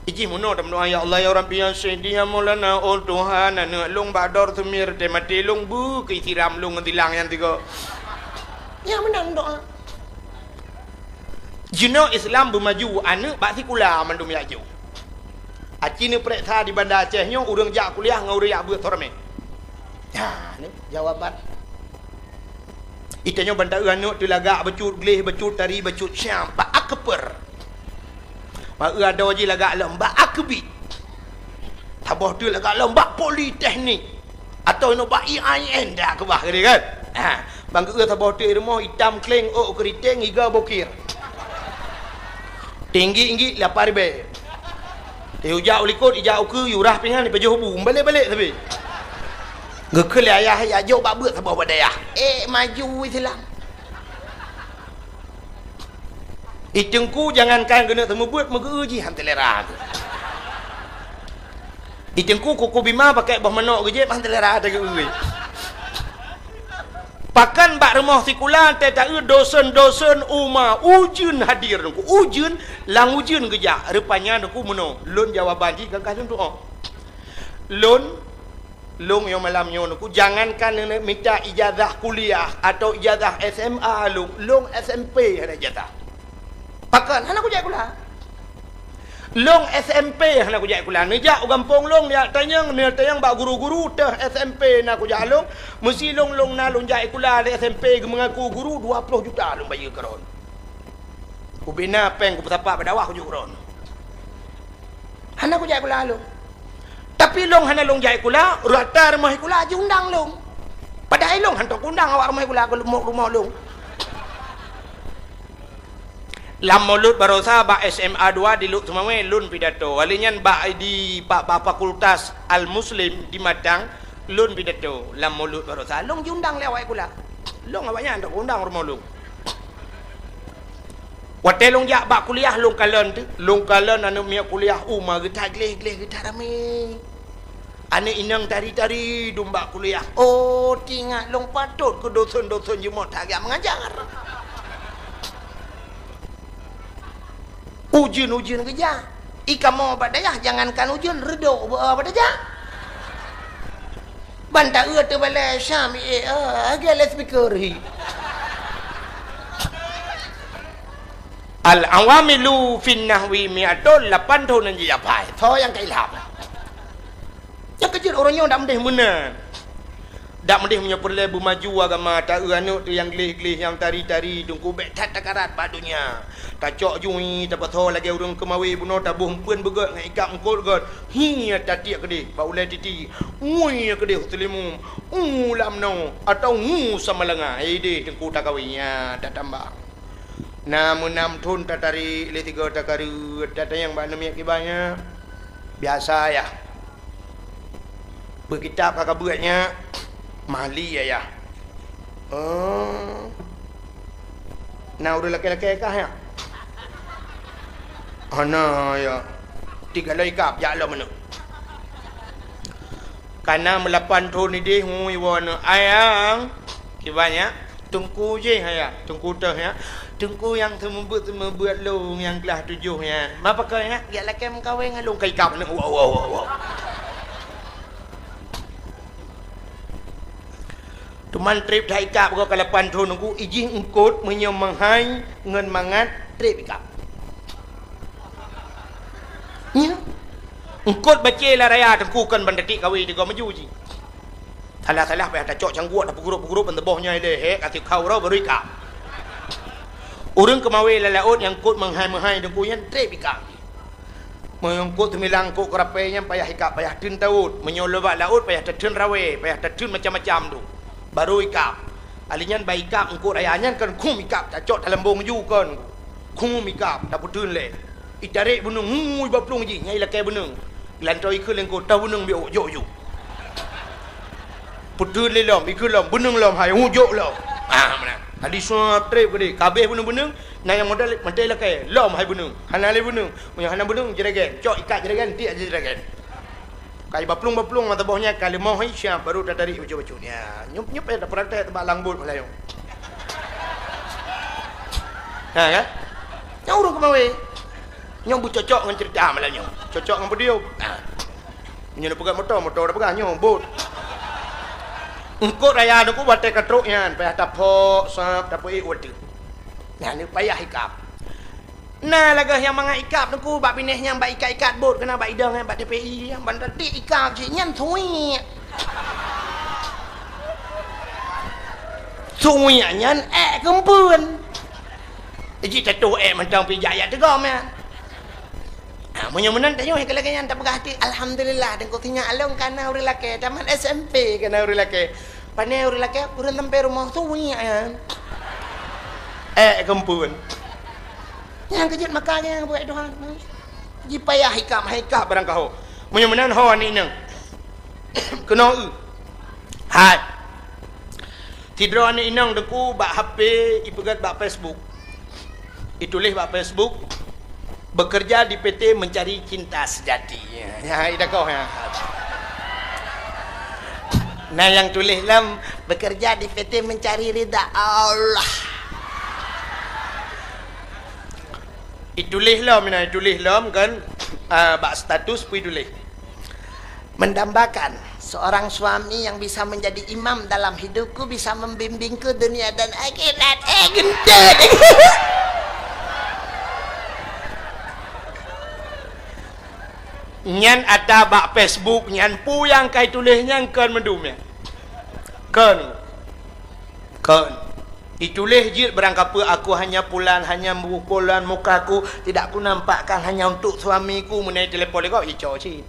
Ijih meunoe tameudoa, "Ya Allah, ya Rabbi, ya Sayyidi, ya Maulana, oh Tuhan, aneuk lôn bak Dor Semir, teumaté lôn, beu keu siram lôn ngon silang nyang tiga." Nyan meunan doa. Jinoe Islam beumaju, aneuk bak sikula mandum jak jok. Aci neupareksa di Banda Aceh nyoe ureuëng jak kuliah ngon ureuëng jak beuet soe ramé. Nah, ni jawaban. Itanyoe ban taeu aneuk teu lagak bacut gleh, bacut tari, bacut syam, bak akper. Bak eu adoe jih lagak lom, bak akbit. Saboh teuk lagak lom bak politeknik. Atawa inoe bak I A I N dak keubah keudeh kan? Ha, ban geu-eu saboh teuk i rumoh itam kleng ôk keuriteng iga bokir. Tinggi-tinggi lapan ribèe. Teu jak u likot, ijak ukeue, yurah pingan, ipajoh bu, balek-balek sabe. Geukheun lé ayah, "Ya jok bak beuet saboh bak dayah." Eh, maju Islam. I teungku jangankan keuneuk teumeubuet, meugeu-eu jih han teulera. I teungku kuku bima pakai boh manok geujép han teulera teuh geu-eu. Pakan bak rumoh sikula teuh taeu dosen-dosen uma ujeuen hadir teungku. Ujeuen, lam ujeuen geujak. Rupanya teungku meunoe, lôn jawaban jih ka lôn tu'oh. Lôn Lôn nyoe malam nyoe teungku, jangankan neuneuk mita ijazah kuliah atau ijazah S M A lôn, lôn S M P hana ijazah. Pakon hana kujak sikula? Lôn S M P hana kujak sikula. Neujak u gampông lôn neujak tanyong, neujak tanyong bak guru-guru teuh S M P na kujak lôn, meusi lôn, lôn na lôn jak sikula lé S M P geumeungaku guru dua ploh juta lôn bayeue keudroe. Ubena péng kupeusapat bak dakwah kujok keudroe. Hana kujak sikula lôn. Tapi lôn hana lôn jak sikula, rata rumoh sikula jiundang lôn. Padahai lôn hantom kuundang awak rumoh sikula keu rumoh, rumoh lôn. Lam Mulod Barosa bak S M A dua di Lhokseumawe lôn pidato. Wali nyan bak di, bak, bak Fakultas Al-Muslim di Matang lôn pidato lam Mulod Barosa. Lôn jiundang lé awak sikula. Lôn awaknyan hantom kuundang rumoh lôn. Watèe lôn jak bak kuliah lôn kalon teuk, lôn kalon aneuk miet kuliah uma geuta gleh-gleh geuta ramé. Aneuk inong tari-tari dum bak kuliah. Oh, teuingat lôn patot keu dosen-dosen jeuet meutajak meungajar. Ujeuen-ujeuen geujak. I kamoe bak dayah jangankan ujeuen, reudok beu bak dayah. Ban taeu teubalai Syam, eh, eh, lagèe loudspeaker hi. Al-awamilu fin nahwi mi'atun, lapan thon nyang jijak phai. Soe nyang ka ilham? Nyang keujeuet ureueng nyoe dak meudeh meunan. Dak meudeh meunyoe peureulèe beumaju agama, taeu aneuk teuh nyang gleh-gleh, nyang tari-tari, teungku bèk that takarat bak donya. Tacok jui, tapasoe lagèe ureueng keumawe bunoe, taboh eumpeuen beugèt ngon ikab eungkôt gèt. Hi, tatiek keudeh bak ulèe titi. Ngui keudeh u Seulimeum. U lam noe atawa ngu Samalanga. Ideh teungku takawe nyan tatambah. Na meunam thon tatarek lé tiga takareuet, tatanyong bak aneuk miet kiban nyan. Biasa yah. Beukitab ka kabeuet nyan, mali ayah. Oh. Na ureueng lakèe-lakèe kah nyan? Hana ya. Tiga loi kab jak lom aneuk. Kana meulapan thon ideh ngui woe aneuk. Ayang. Kiban nyan. Teungku jih ayah. Teungku teuh nyan. Teungku nyang seumeubeuet-seumeubeuet lôn nyang glah tujoh nyan. Ma pakon nyan? Jak lakèe meukawen ngon lôn ka ikab aneuk. Wow, wow, wow, wow. Teuma trép that ikab goe ka lapan thon teungku, ijih eungkôt meunyoe meuhai ngon mangat trép ikab. Nyoe. Eungkôt bacé lam raya teungku kon ban tatiek kawe tiga maju jih. Salah-salah payah tacok cangguek tapeugrôp-peugrôp ban teuboh nyoe lé, hek ka tikau roh baru ikab. Ureueng keumawe lam laôt nyang eungkôt meuhai-meuhai teungku nyan trép ikab. Meunyoe eungkôt teumilang eungkôt keurapée nyan payah ikab, payah teun tawôt. Meunyoe lôn bak laôt payah tateun rawée, payah tateun macam-macam tu. Baru ikab. Ali nyan bak ikab eungkôt raya nyan kon khum ikab tacok talambong ju kon. Khum ikab tapeuteun lé. Itarek beuneueng ngui bak plueng jih nyang ilakée beuneueng. Lantoe ikheun lé eungkôt, "Toh beuneueng biôk, jok ju." Peuteun lé lom, ikheun lom, beuneueng lom hai, hu jok lom. Ah, meunan. Tadi suap trép keudeh, kabeh beuneueng-beuneueng, Na nyang modal mantong lakée, lom hai buneung. Hana lé buneung. Meunyoe hana buneung, jeuregan. Cok ikat jeuregan, tiek jeuregan. Kai baplueng-baplueng mata boh nyan, ka leumoh hai siap, baru tatarik bacut-bacut. Ya, nyup-nyup ya, tapraktek bak langbot malam nyoe. Ha, kan? Nyang ureueng keumawe. Nyang beucocok ngon cerita malam nyoe. Cocok ngon podium. Ha. Nyoe neupeugah moto, moto dah peugah nyoe, bot. Eungkot raya Teungku batée ka trok nyan, payah tapok, sab, tapeuék watée. Nyan payah ikab. Na lagée nyang mangat ikab Teungku bak binéh nyang bak ikat-ikat bot keunan bak idong nyan bak T P I, ban tatik ikab cit nyan suwiek. Suwiek nyan ék keumpeuen. Jih tatuh ék mantong pih jak yak teugom nyan. Ha, meunyoe meunan tanyoe ka lagée nyan tapeugah até, "Alhamdulillah, Teungku sinyak lôn kana ureueng lakée, tamat S M P kana ureueng lakée." Pane ureueng lakée, ureueng sampai rumoh suwiek nyan. Ék keumpeuen. Nyang keujeuet maka nyang buet Tuhan. Jipayah hikab, hikab barang kaho. Meunyoe meunan ho aneuk inong. Keunoe. Hai. Sidroe aneuk inong Teungku bak H P ipeugét bak Facebook. Ituléh bak Facebook, "Bekerja di P T mencari cinta sejati." Ya, ya, idakoh ya. Nah, nyang tuléh lom, "Bekerja di P T mencari ridha Allah." Ituléh lom, nah, ituléh lom kan, ah, bak status pih ituléh. Mendambakan seorang suami yang bisa menjadi imam dalam hidupku, bisa membimbingku dunia dan akhirat. Eh, geuntét! Nyan ata bak Facebook nyan, peue nyang ka ituléh nyan kon meudum nyan. Kon. Kon. Ituléh jeuet barang kapeue, "Aku hanya pulan, hanya pulan mukaku, tidak kunampakkan hanya untuk suamiku," meunai telepon lé gob, ico cit.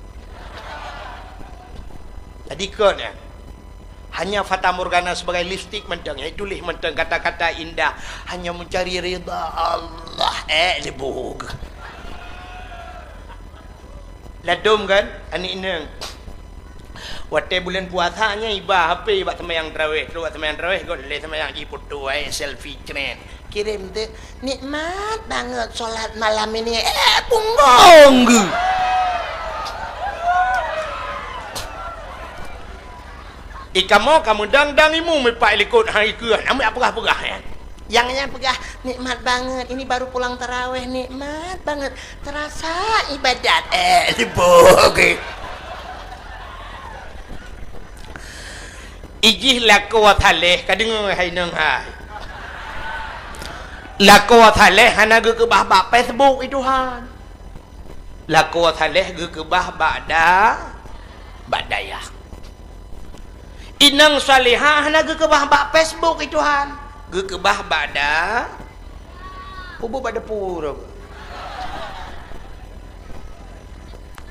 Jadi kon nyan. Hanya fatamorgana sebagai lipstik mantong, ya, ituléh mantong kata-kata indah, hanya mencari ridha Allah. Eh, lebug. Ladom kan, aneuk inong. Watée buleuen puasa nyan iba H P bak seumayang tarawéh, trok bak seumayang tarawéh, göt lé seumayang jiputoe, selfie cret. Kirém teuk, "Nikmat banget sholat malam ini." Eh, punggong geuh. Ikamoe ka meudang-dang imeum ipak likot hai keuh, namiet peugah-peugah nyan. Nyang nyan peugah, "Nikmat banget, ini baru pulang tarawéh, nikmat banget. Terasa ibadat." Eh, libok. Ijih lakoe saleh, ka deungoe hai nong hai. Lakoe saleh hana geukeubah bak Facebook, i Tuhan. Lakoe saleh geukeubah bak da-, bak dayah. Inong salehah hana geukeubah bak Facebook, i Tuhan. Geukeubah bak da-, pubu bak depu.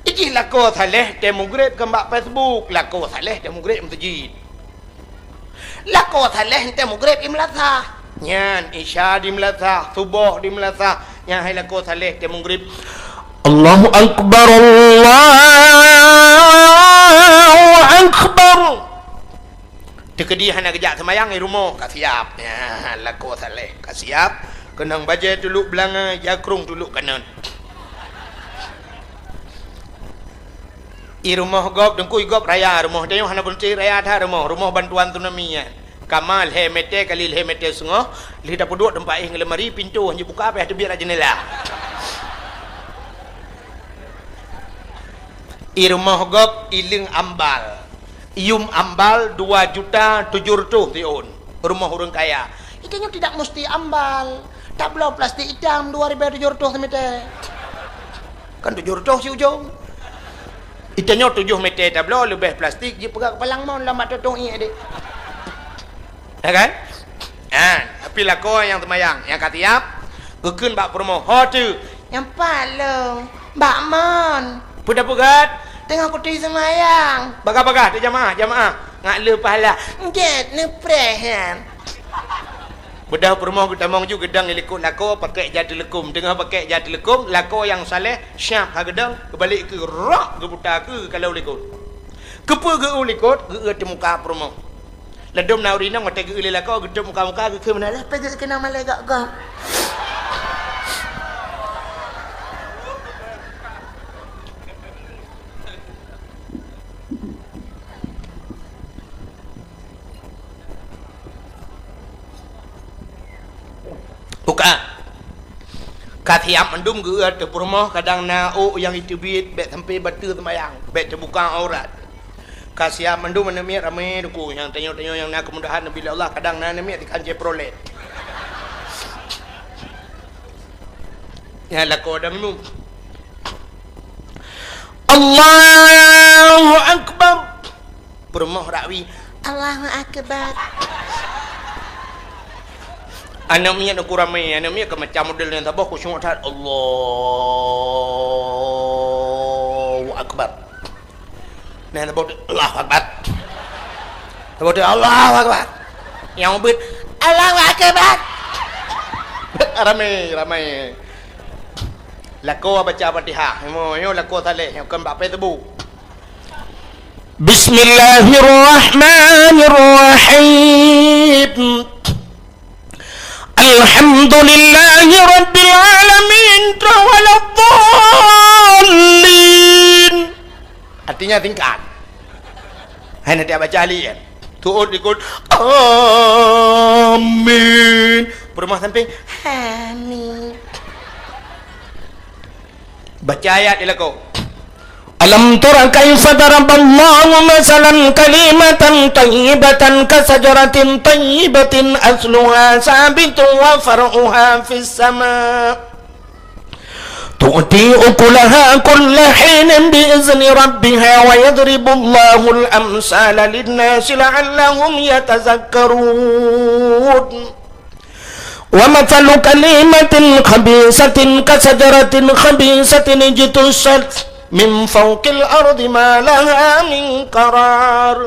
Ijih lakoe saleh teuh mugreb kon bak Facebook, lakoe saleh teuh mugreb meuseujid. Lakoe saleh teuh mugreb i meulasah. Nyan, Isya di meulasah, Suboh di meulasah. Nyan hai lakoe saleh teuh mugreb. Allahu Akbar, Allahu Akbar. Teukeudi hana geujak seumayang i rumoh ka siab. Nyan, lakoe saleh ka siab. Keunong bajée tulok beulangai, jakrong tulok kanon. I rumoh gob, Teungku, i gob raya rumoh. Tanyoe hana beuneuti raya that rumoh. Rumoh bantuan tsunami nyan. Kama lhée meter kali lhée meter seungoh, lheueh tapeuduek teumpat éh ngon lemari, pintoe han jibuka, payah teubiet lam jeundela. I rumoh gob, i leung ambal. Yum ambal dua juta tujoh reutôh siôn. Rumoh ureuëng kaya. Itanyoe tidak musti ambal. Tabloe plastik itam dua ribée tujoh reutôh simeter. Kan tujoh reutôh si ujong. Itanyoe tujoh meter tabloe leubeh plastik jipeugah keupalang mon lam bak tutong ié deh. Ya kan? Ha, tapi lakoe nyang seumayang, nyang ka siab, geukheun bak peurumoh, "Ho teuh?" "Nyang pat lôn, bak mon." "Peue tapeugah?" "Teungoh kuturi seumayang." "Bagah-bagah teuh jamaah, jamaah. Ngat le pahala." "Enggak, neupreh nyan." Beudôh peurumoh geutamong ju geudong i likot lakoe pakèk ja teuleukom. Teungoh pakèk ja teuleukom, lakoe nyang saleh siab ha geudong, geubalek keu rok geuputa keu kalau likot. Keupeue geu likot, geu teuh muka peurumoh. Ladom na ureuëng inong watée geu lé lakoe geutôb muka-muka geukheun meunan, "Lé peugeut keunoe malée gok-gok." Siap mandum geueu ateueh peurumoh, kadang na ôk nyang jiteubiet, bèk sampai bateue seumayang, bèk teubuka aurat. Ka siap mandum aneuk miet ramé teungku, nyang tanyoe-tanyoe nyang na keumudahan neubi lé Allah, kadang na aneuk miet ikan Chevrolet. Nyan lakoe dang nyoe. Allahu Akbar. Peurumoh rakwi, "Allahu Akbar." Aneuk miet uku ramé, aneuk miet keu macam model nyang saboh khusyuk that. Allahu Akbar. Nah, saboh, "Allahu Akbar." Saboh, "Allahu Akbar." Nyang ubit, "Allahu Akbar." Ramé, ramé. Lakoe baca Fatihah. Nyoe, nyoe lakoe saleh, nyoe kon bak pèe teubô. Bismillahirrahmanirrahim. Alhamdulillahi rabbil alamin. Waladdallin. Artinya singkat. Hai, nanti baca ahli kan. Tuut ikut. Amin. Peurumoh samping. Amin. Baca ayat di lakoe. Alam tara kaifa daraballahu masalan kalimatan thayyibatan kasajaratin thayyibatin asluha sabitun wa far'uha fis sama. Tu'ti ukulaha kulla hinin bi izni rabbiha wa yadribullahul amsala linnasi la'allahum yatazakkarun. Wa mathalu kalimatin khabisatin kasajaratin khabisatin ijtussat min fawqil ardi ma laha min qarar.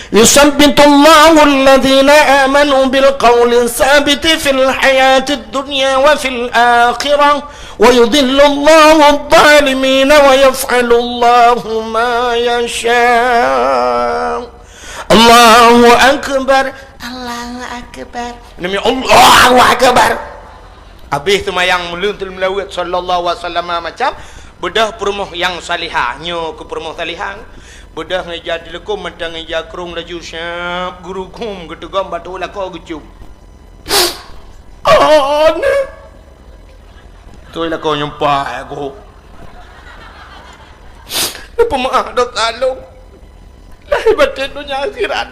Yuthabbitullahu alladhina amanu bil qawli tsabiti fil hayatid dunya wa fil akhirah, wa yudhillullahu adh-dhalimina wa yaf'alullahu ma yasha. Allahu Akbar. Allahu Akbar. Nami Allahu Akbar. Habéh seumayang meuleuet salawat sallallahu alaihi wasallam macam, beudôh peurumoh nyang salihah. Nyoe keu peurumoh salihah. Beudôh ngon ija teuleukom mantong ngon ija krông laju siap geurukom geuteugom bak tuet lakoe geucum. Aneuk. Tuet lakoe nyumpah aku. Neupeumeu'ah dosa lôn lahé batén donya akhirat.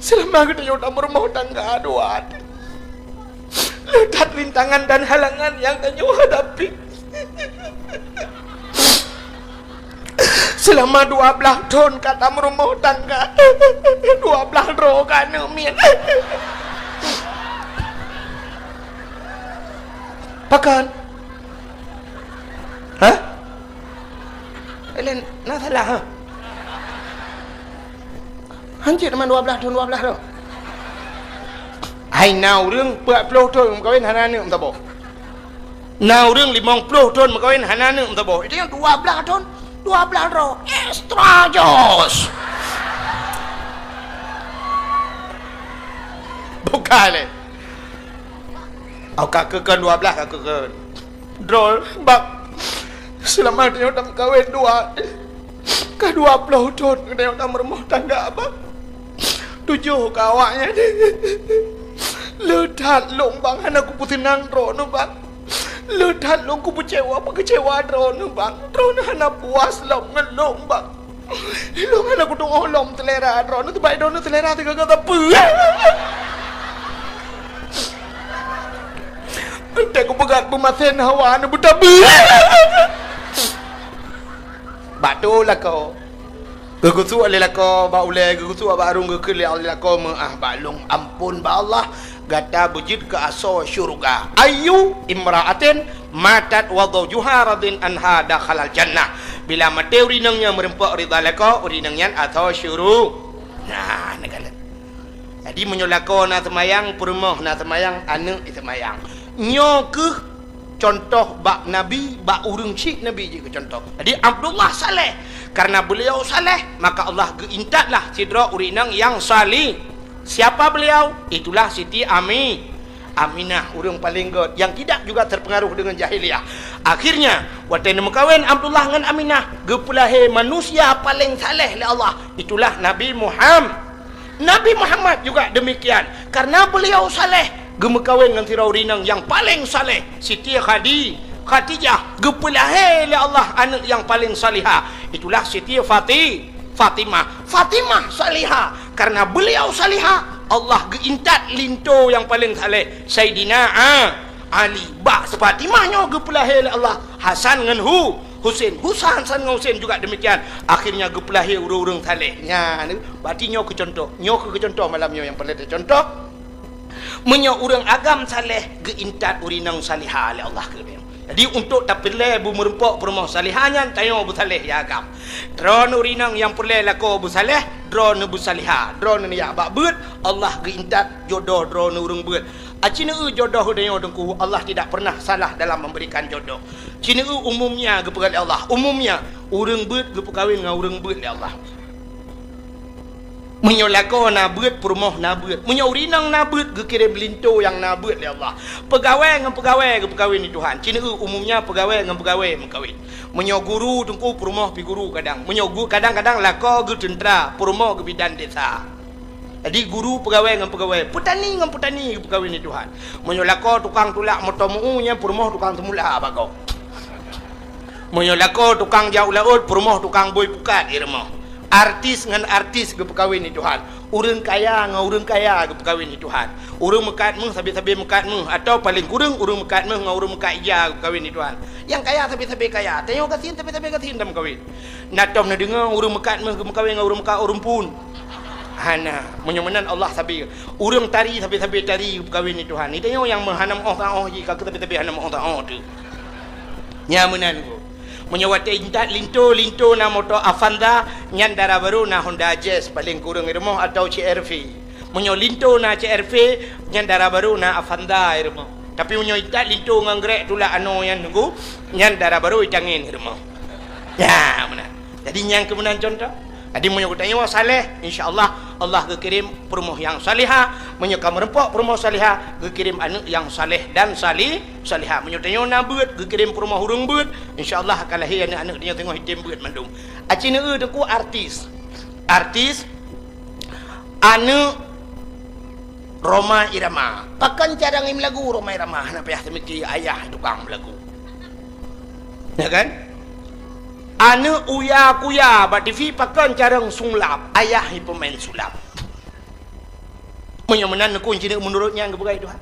Seulama geutanyoe tameurumoh tangga dua, le that rintangan dan halangan nyang tanyoe hadapi. Seulama dua blaih thon ka tameurumoh tangga, dua blaih droe ka aneuk miet. Pakon? Hah? Laén na salah, ha? Hanjeuet teuma dua blaih thon, dua blaih thon. Hai, na ureueng peuet ploh thon meukawen hana aneuk meusaboh. Na ureueng limong ploh thon meukawen hana aneuk meusaboh. Itu nyang dua blaih thon, dua blaih droe. Extra jos. Bukan lé. Au ka keukon dua blaih ka keukon. Droe, bang. Seulama tanyoe tameukawen dua, ka dua ploh thon tanyoe tameurumoh tangga, bang. Tujoh ka awaknyan. Le that lôn, bang, hana kupeuseunang droeneuh, bang. Le that lôn kupeucewa, peukeucewa droeneuh, bang. Droeneuh hana puas lom ngon lôn, bang. Ilôn hana kutu'oh lom seulera droeneuh, teubai droeneuh seulera sigoe-goe sapeue. Entah kupeugah peumasen hawa neubeutabeue. Bak tu lakoe. Geugeusuek lé lakoe bak ulèe, geugeusuek bak arung, geukheun lé lakoe meu'ah bak lôn, ampôn bak Allah. Gata beujeuet keu asoe syeuruga. Ayyu imra'atin matat wa zawjuha radin anha dakhalal jannah. Bila maté ureueng inong nyang meurumpok ridha lakoe, ureueng inong nyan asoe syuru-, nah, neukalon. Jadi, meunyoe lakoe na seumayang, peurumoh na seumayang, aneuk seumayang. Nyoe keuh contoh bak Nabi, bak ureueng chik Nabi jeuet keu contoh. Jadi, Abdullah saleh. Karena beliau saleh, maka Allah geuintatlah sidroe ureueng inong nyang sali-, Siapa beliau? Itulah Siti Ami-, Aminah, ureueng paleng göt, yang tidak juga terpengaruh dengan jahiliyah. Akhirnya, watèe neumeukawen Abdullah ngon Aminah, geupeulahé manusia paleng saleh lé Allah. Itulah Nabi Muham-, Nabi Muhammad juga demikian. Karena beliau saleh, Geumeukawen ngon sidroe ureueng inong nyang paleng saleh, Siti Khadi-, Khadijah. Geupeulahé lé Allah aneuk nyang paleng salihah, itulah Siti Fati-, Fatimah. Fatimah salihah, karena beliau salihah, Allah geuintat linto nyang paleng saleh, Saidina A-, Ali. Bak Fatimah nyoe geupeulahé lé Allah Hasan ngon Hu-, Husen. Husa-, Hasan ngon Husen juga demikian. Akhirnya geupeulahé ureueng-ureueng saleh. Nyan, berarti nyoe keu contoh. Nyoe keu contoh malam nyoe nyang peureulèe teucontoh. Meunyoe ureueng agam saleh, geuintat ureueng inong salihah lé Allah keu nyoe. Jadi, untuk tapeureulèe beumeureumpok peurumoh salihah nyan, tanyoe beusaleh nyang agam. Droeneuh ureueng inong nyang peureulèe lakoe beusaleh, droeneuh beusalihah, droeneuh jak bak beuet, Allah geuintat jodoh droeneuh ureueng beuet. Aci neueu jodoh tanyoe Teungku, Allah tidak pernah salah dalam memberikan jodoh. Ci neueu umumnya geupeugah lé Allah, umumnya ureueng beuet geupeukawen ngon ureueng beuet lé Allah. Meunyoe lakoe na beuet, peurumoh na beuet. Meunyoe ureueng inong na beuet, geukirém linto nyang na beuet lé Allah. Peugawée ngon peugawée geupeukawen lé Tuhan. Ci neueu umumnya peugawée ngon peugawée meukawen. Meunyoe guru Teungku, peurumoh pih guru kadang. Meunyoe gu-, kadang-kadang lakoe geuteuntra, peurumoh geubidan desa. Jadi guru peugawée ngon peugawée, peutani ngon peutani geupeukawen lé Tuhan. Meunyoe lakoe tukang tulak moto meu-u, nyan peurumoh tukang seumula bak gob. Meunyoe lakoe tukang jak u laôt, peurumoh tukang bôi pukat di rumoh. Artis ngon artis geupeukawen lé Tuhan. Ureueng kaya ngon ureueng kaya geupeukawen lé Tuhan. Ureueng meukat méuh sabe-sabe meukat méuh, atawa paleng kureueng ureueng meukat méuh ngon ureueng meukat ija geupeukawen lé Tuhan. Nyang kaya sabe-sabe kaya, tanyoe gasien sabe-sabe gasien tameukawen. Na tom neudeungoe ureueng meukat méuh geumeukawen ngon ureueng meukat ureueng phon. Hana, meunyoe meunan Allah sabe. Ureueng tari sabe-sabe tari geupeukawen lé Tuhan. Tanyoe nyang meuhana meuoh saoh jih, ka keu sabe-sabe hana meuoh saoh teuh. Nyan meunan, Bu. Meunyoe watée intat linto, linto na moto Avanza, nyan dara barô na Honda Jazz paleng kureueng i rumoh atawa C R V. Meunyoe linto na C R V, nyan dara barô na Avanza i rumoh. Tapi meunyoe intat linto ngon grek tulak anoe nyan Teungku, nyan dara barô itangen i rumoh. Nyan meunan. Jadi nyan keu meunan contoh. Jadi meunyoe geutanyoe saleh, insya Allah, Allah geukirém peurumoh nyang salihah. Meunyoe ka meureumpok peurumoh salihah, geukirém aneuk nyang saleh dan sali-, salihah. Meunyoe tanyoe na beuet, geukirém peurumoh ureueng beuet, insya Allah ka lahé aneuk-aneuk tanyoe singoh item beuet mandum. Aci neueu Teungku artis. Artis, aneuk Rhoma Irama. Pakon carông i meulagu Rhoma Irama, hana payah teumiki ayah tukang meulagu. Ya kan? Aneuk Uya Kuya bak T V, pakon carông sulap, ayah i peumaén sulap. Meunyoe meunan Teungku, ci neueu meunurot nyan geupeugah lé Tuhan.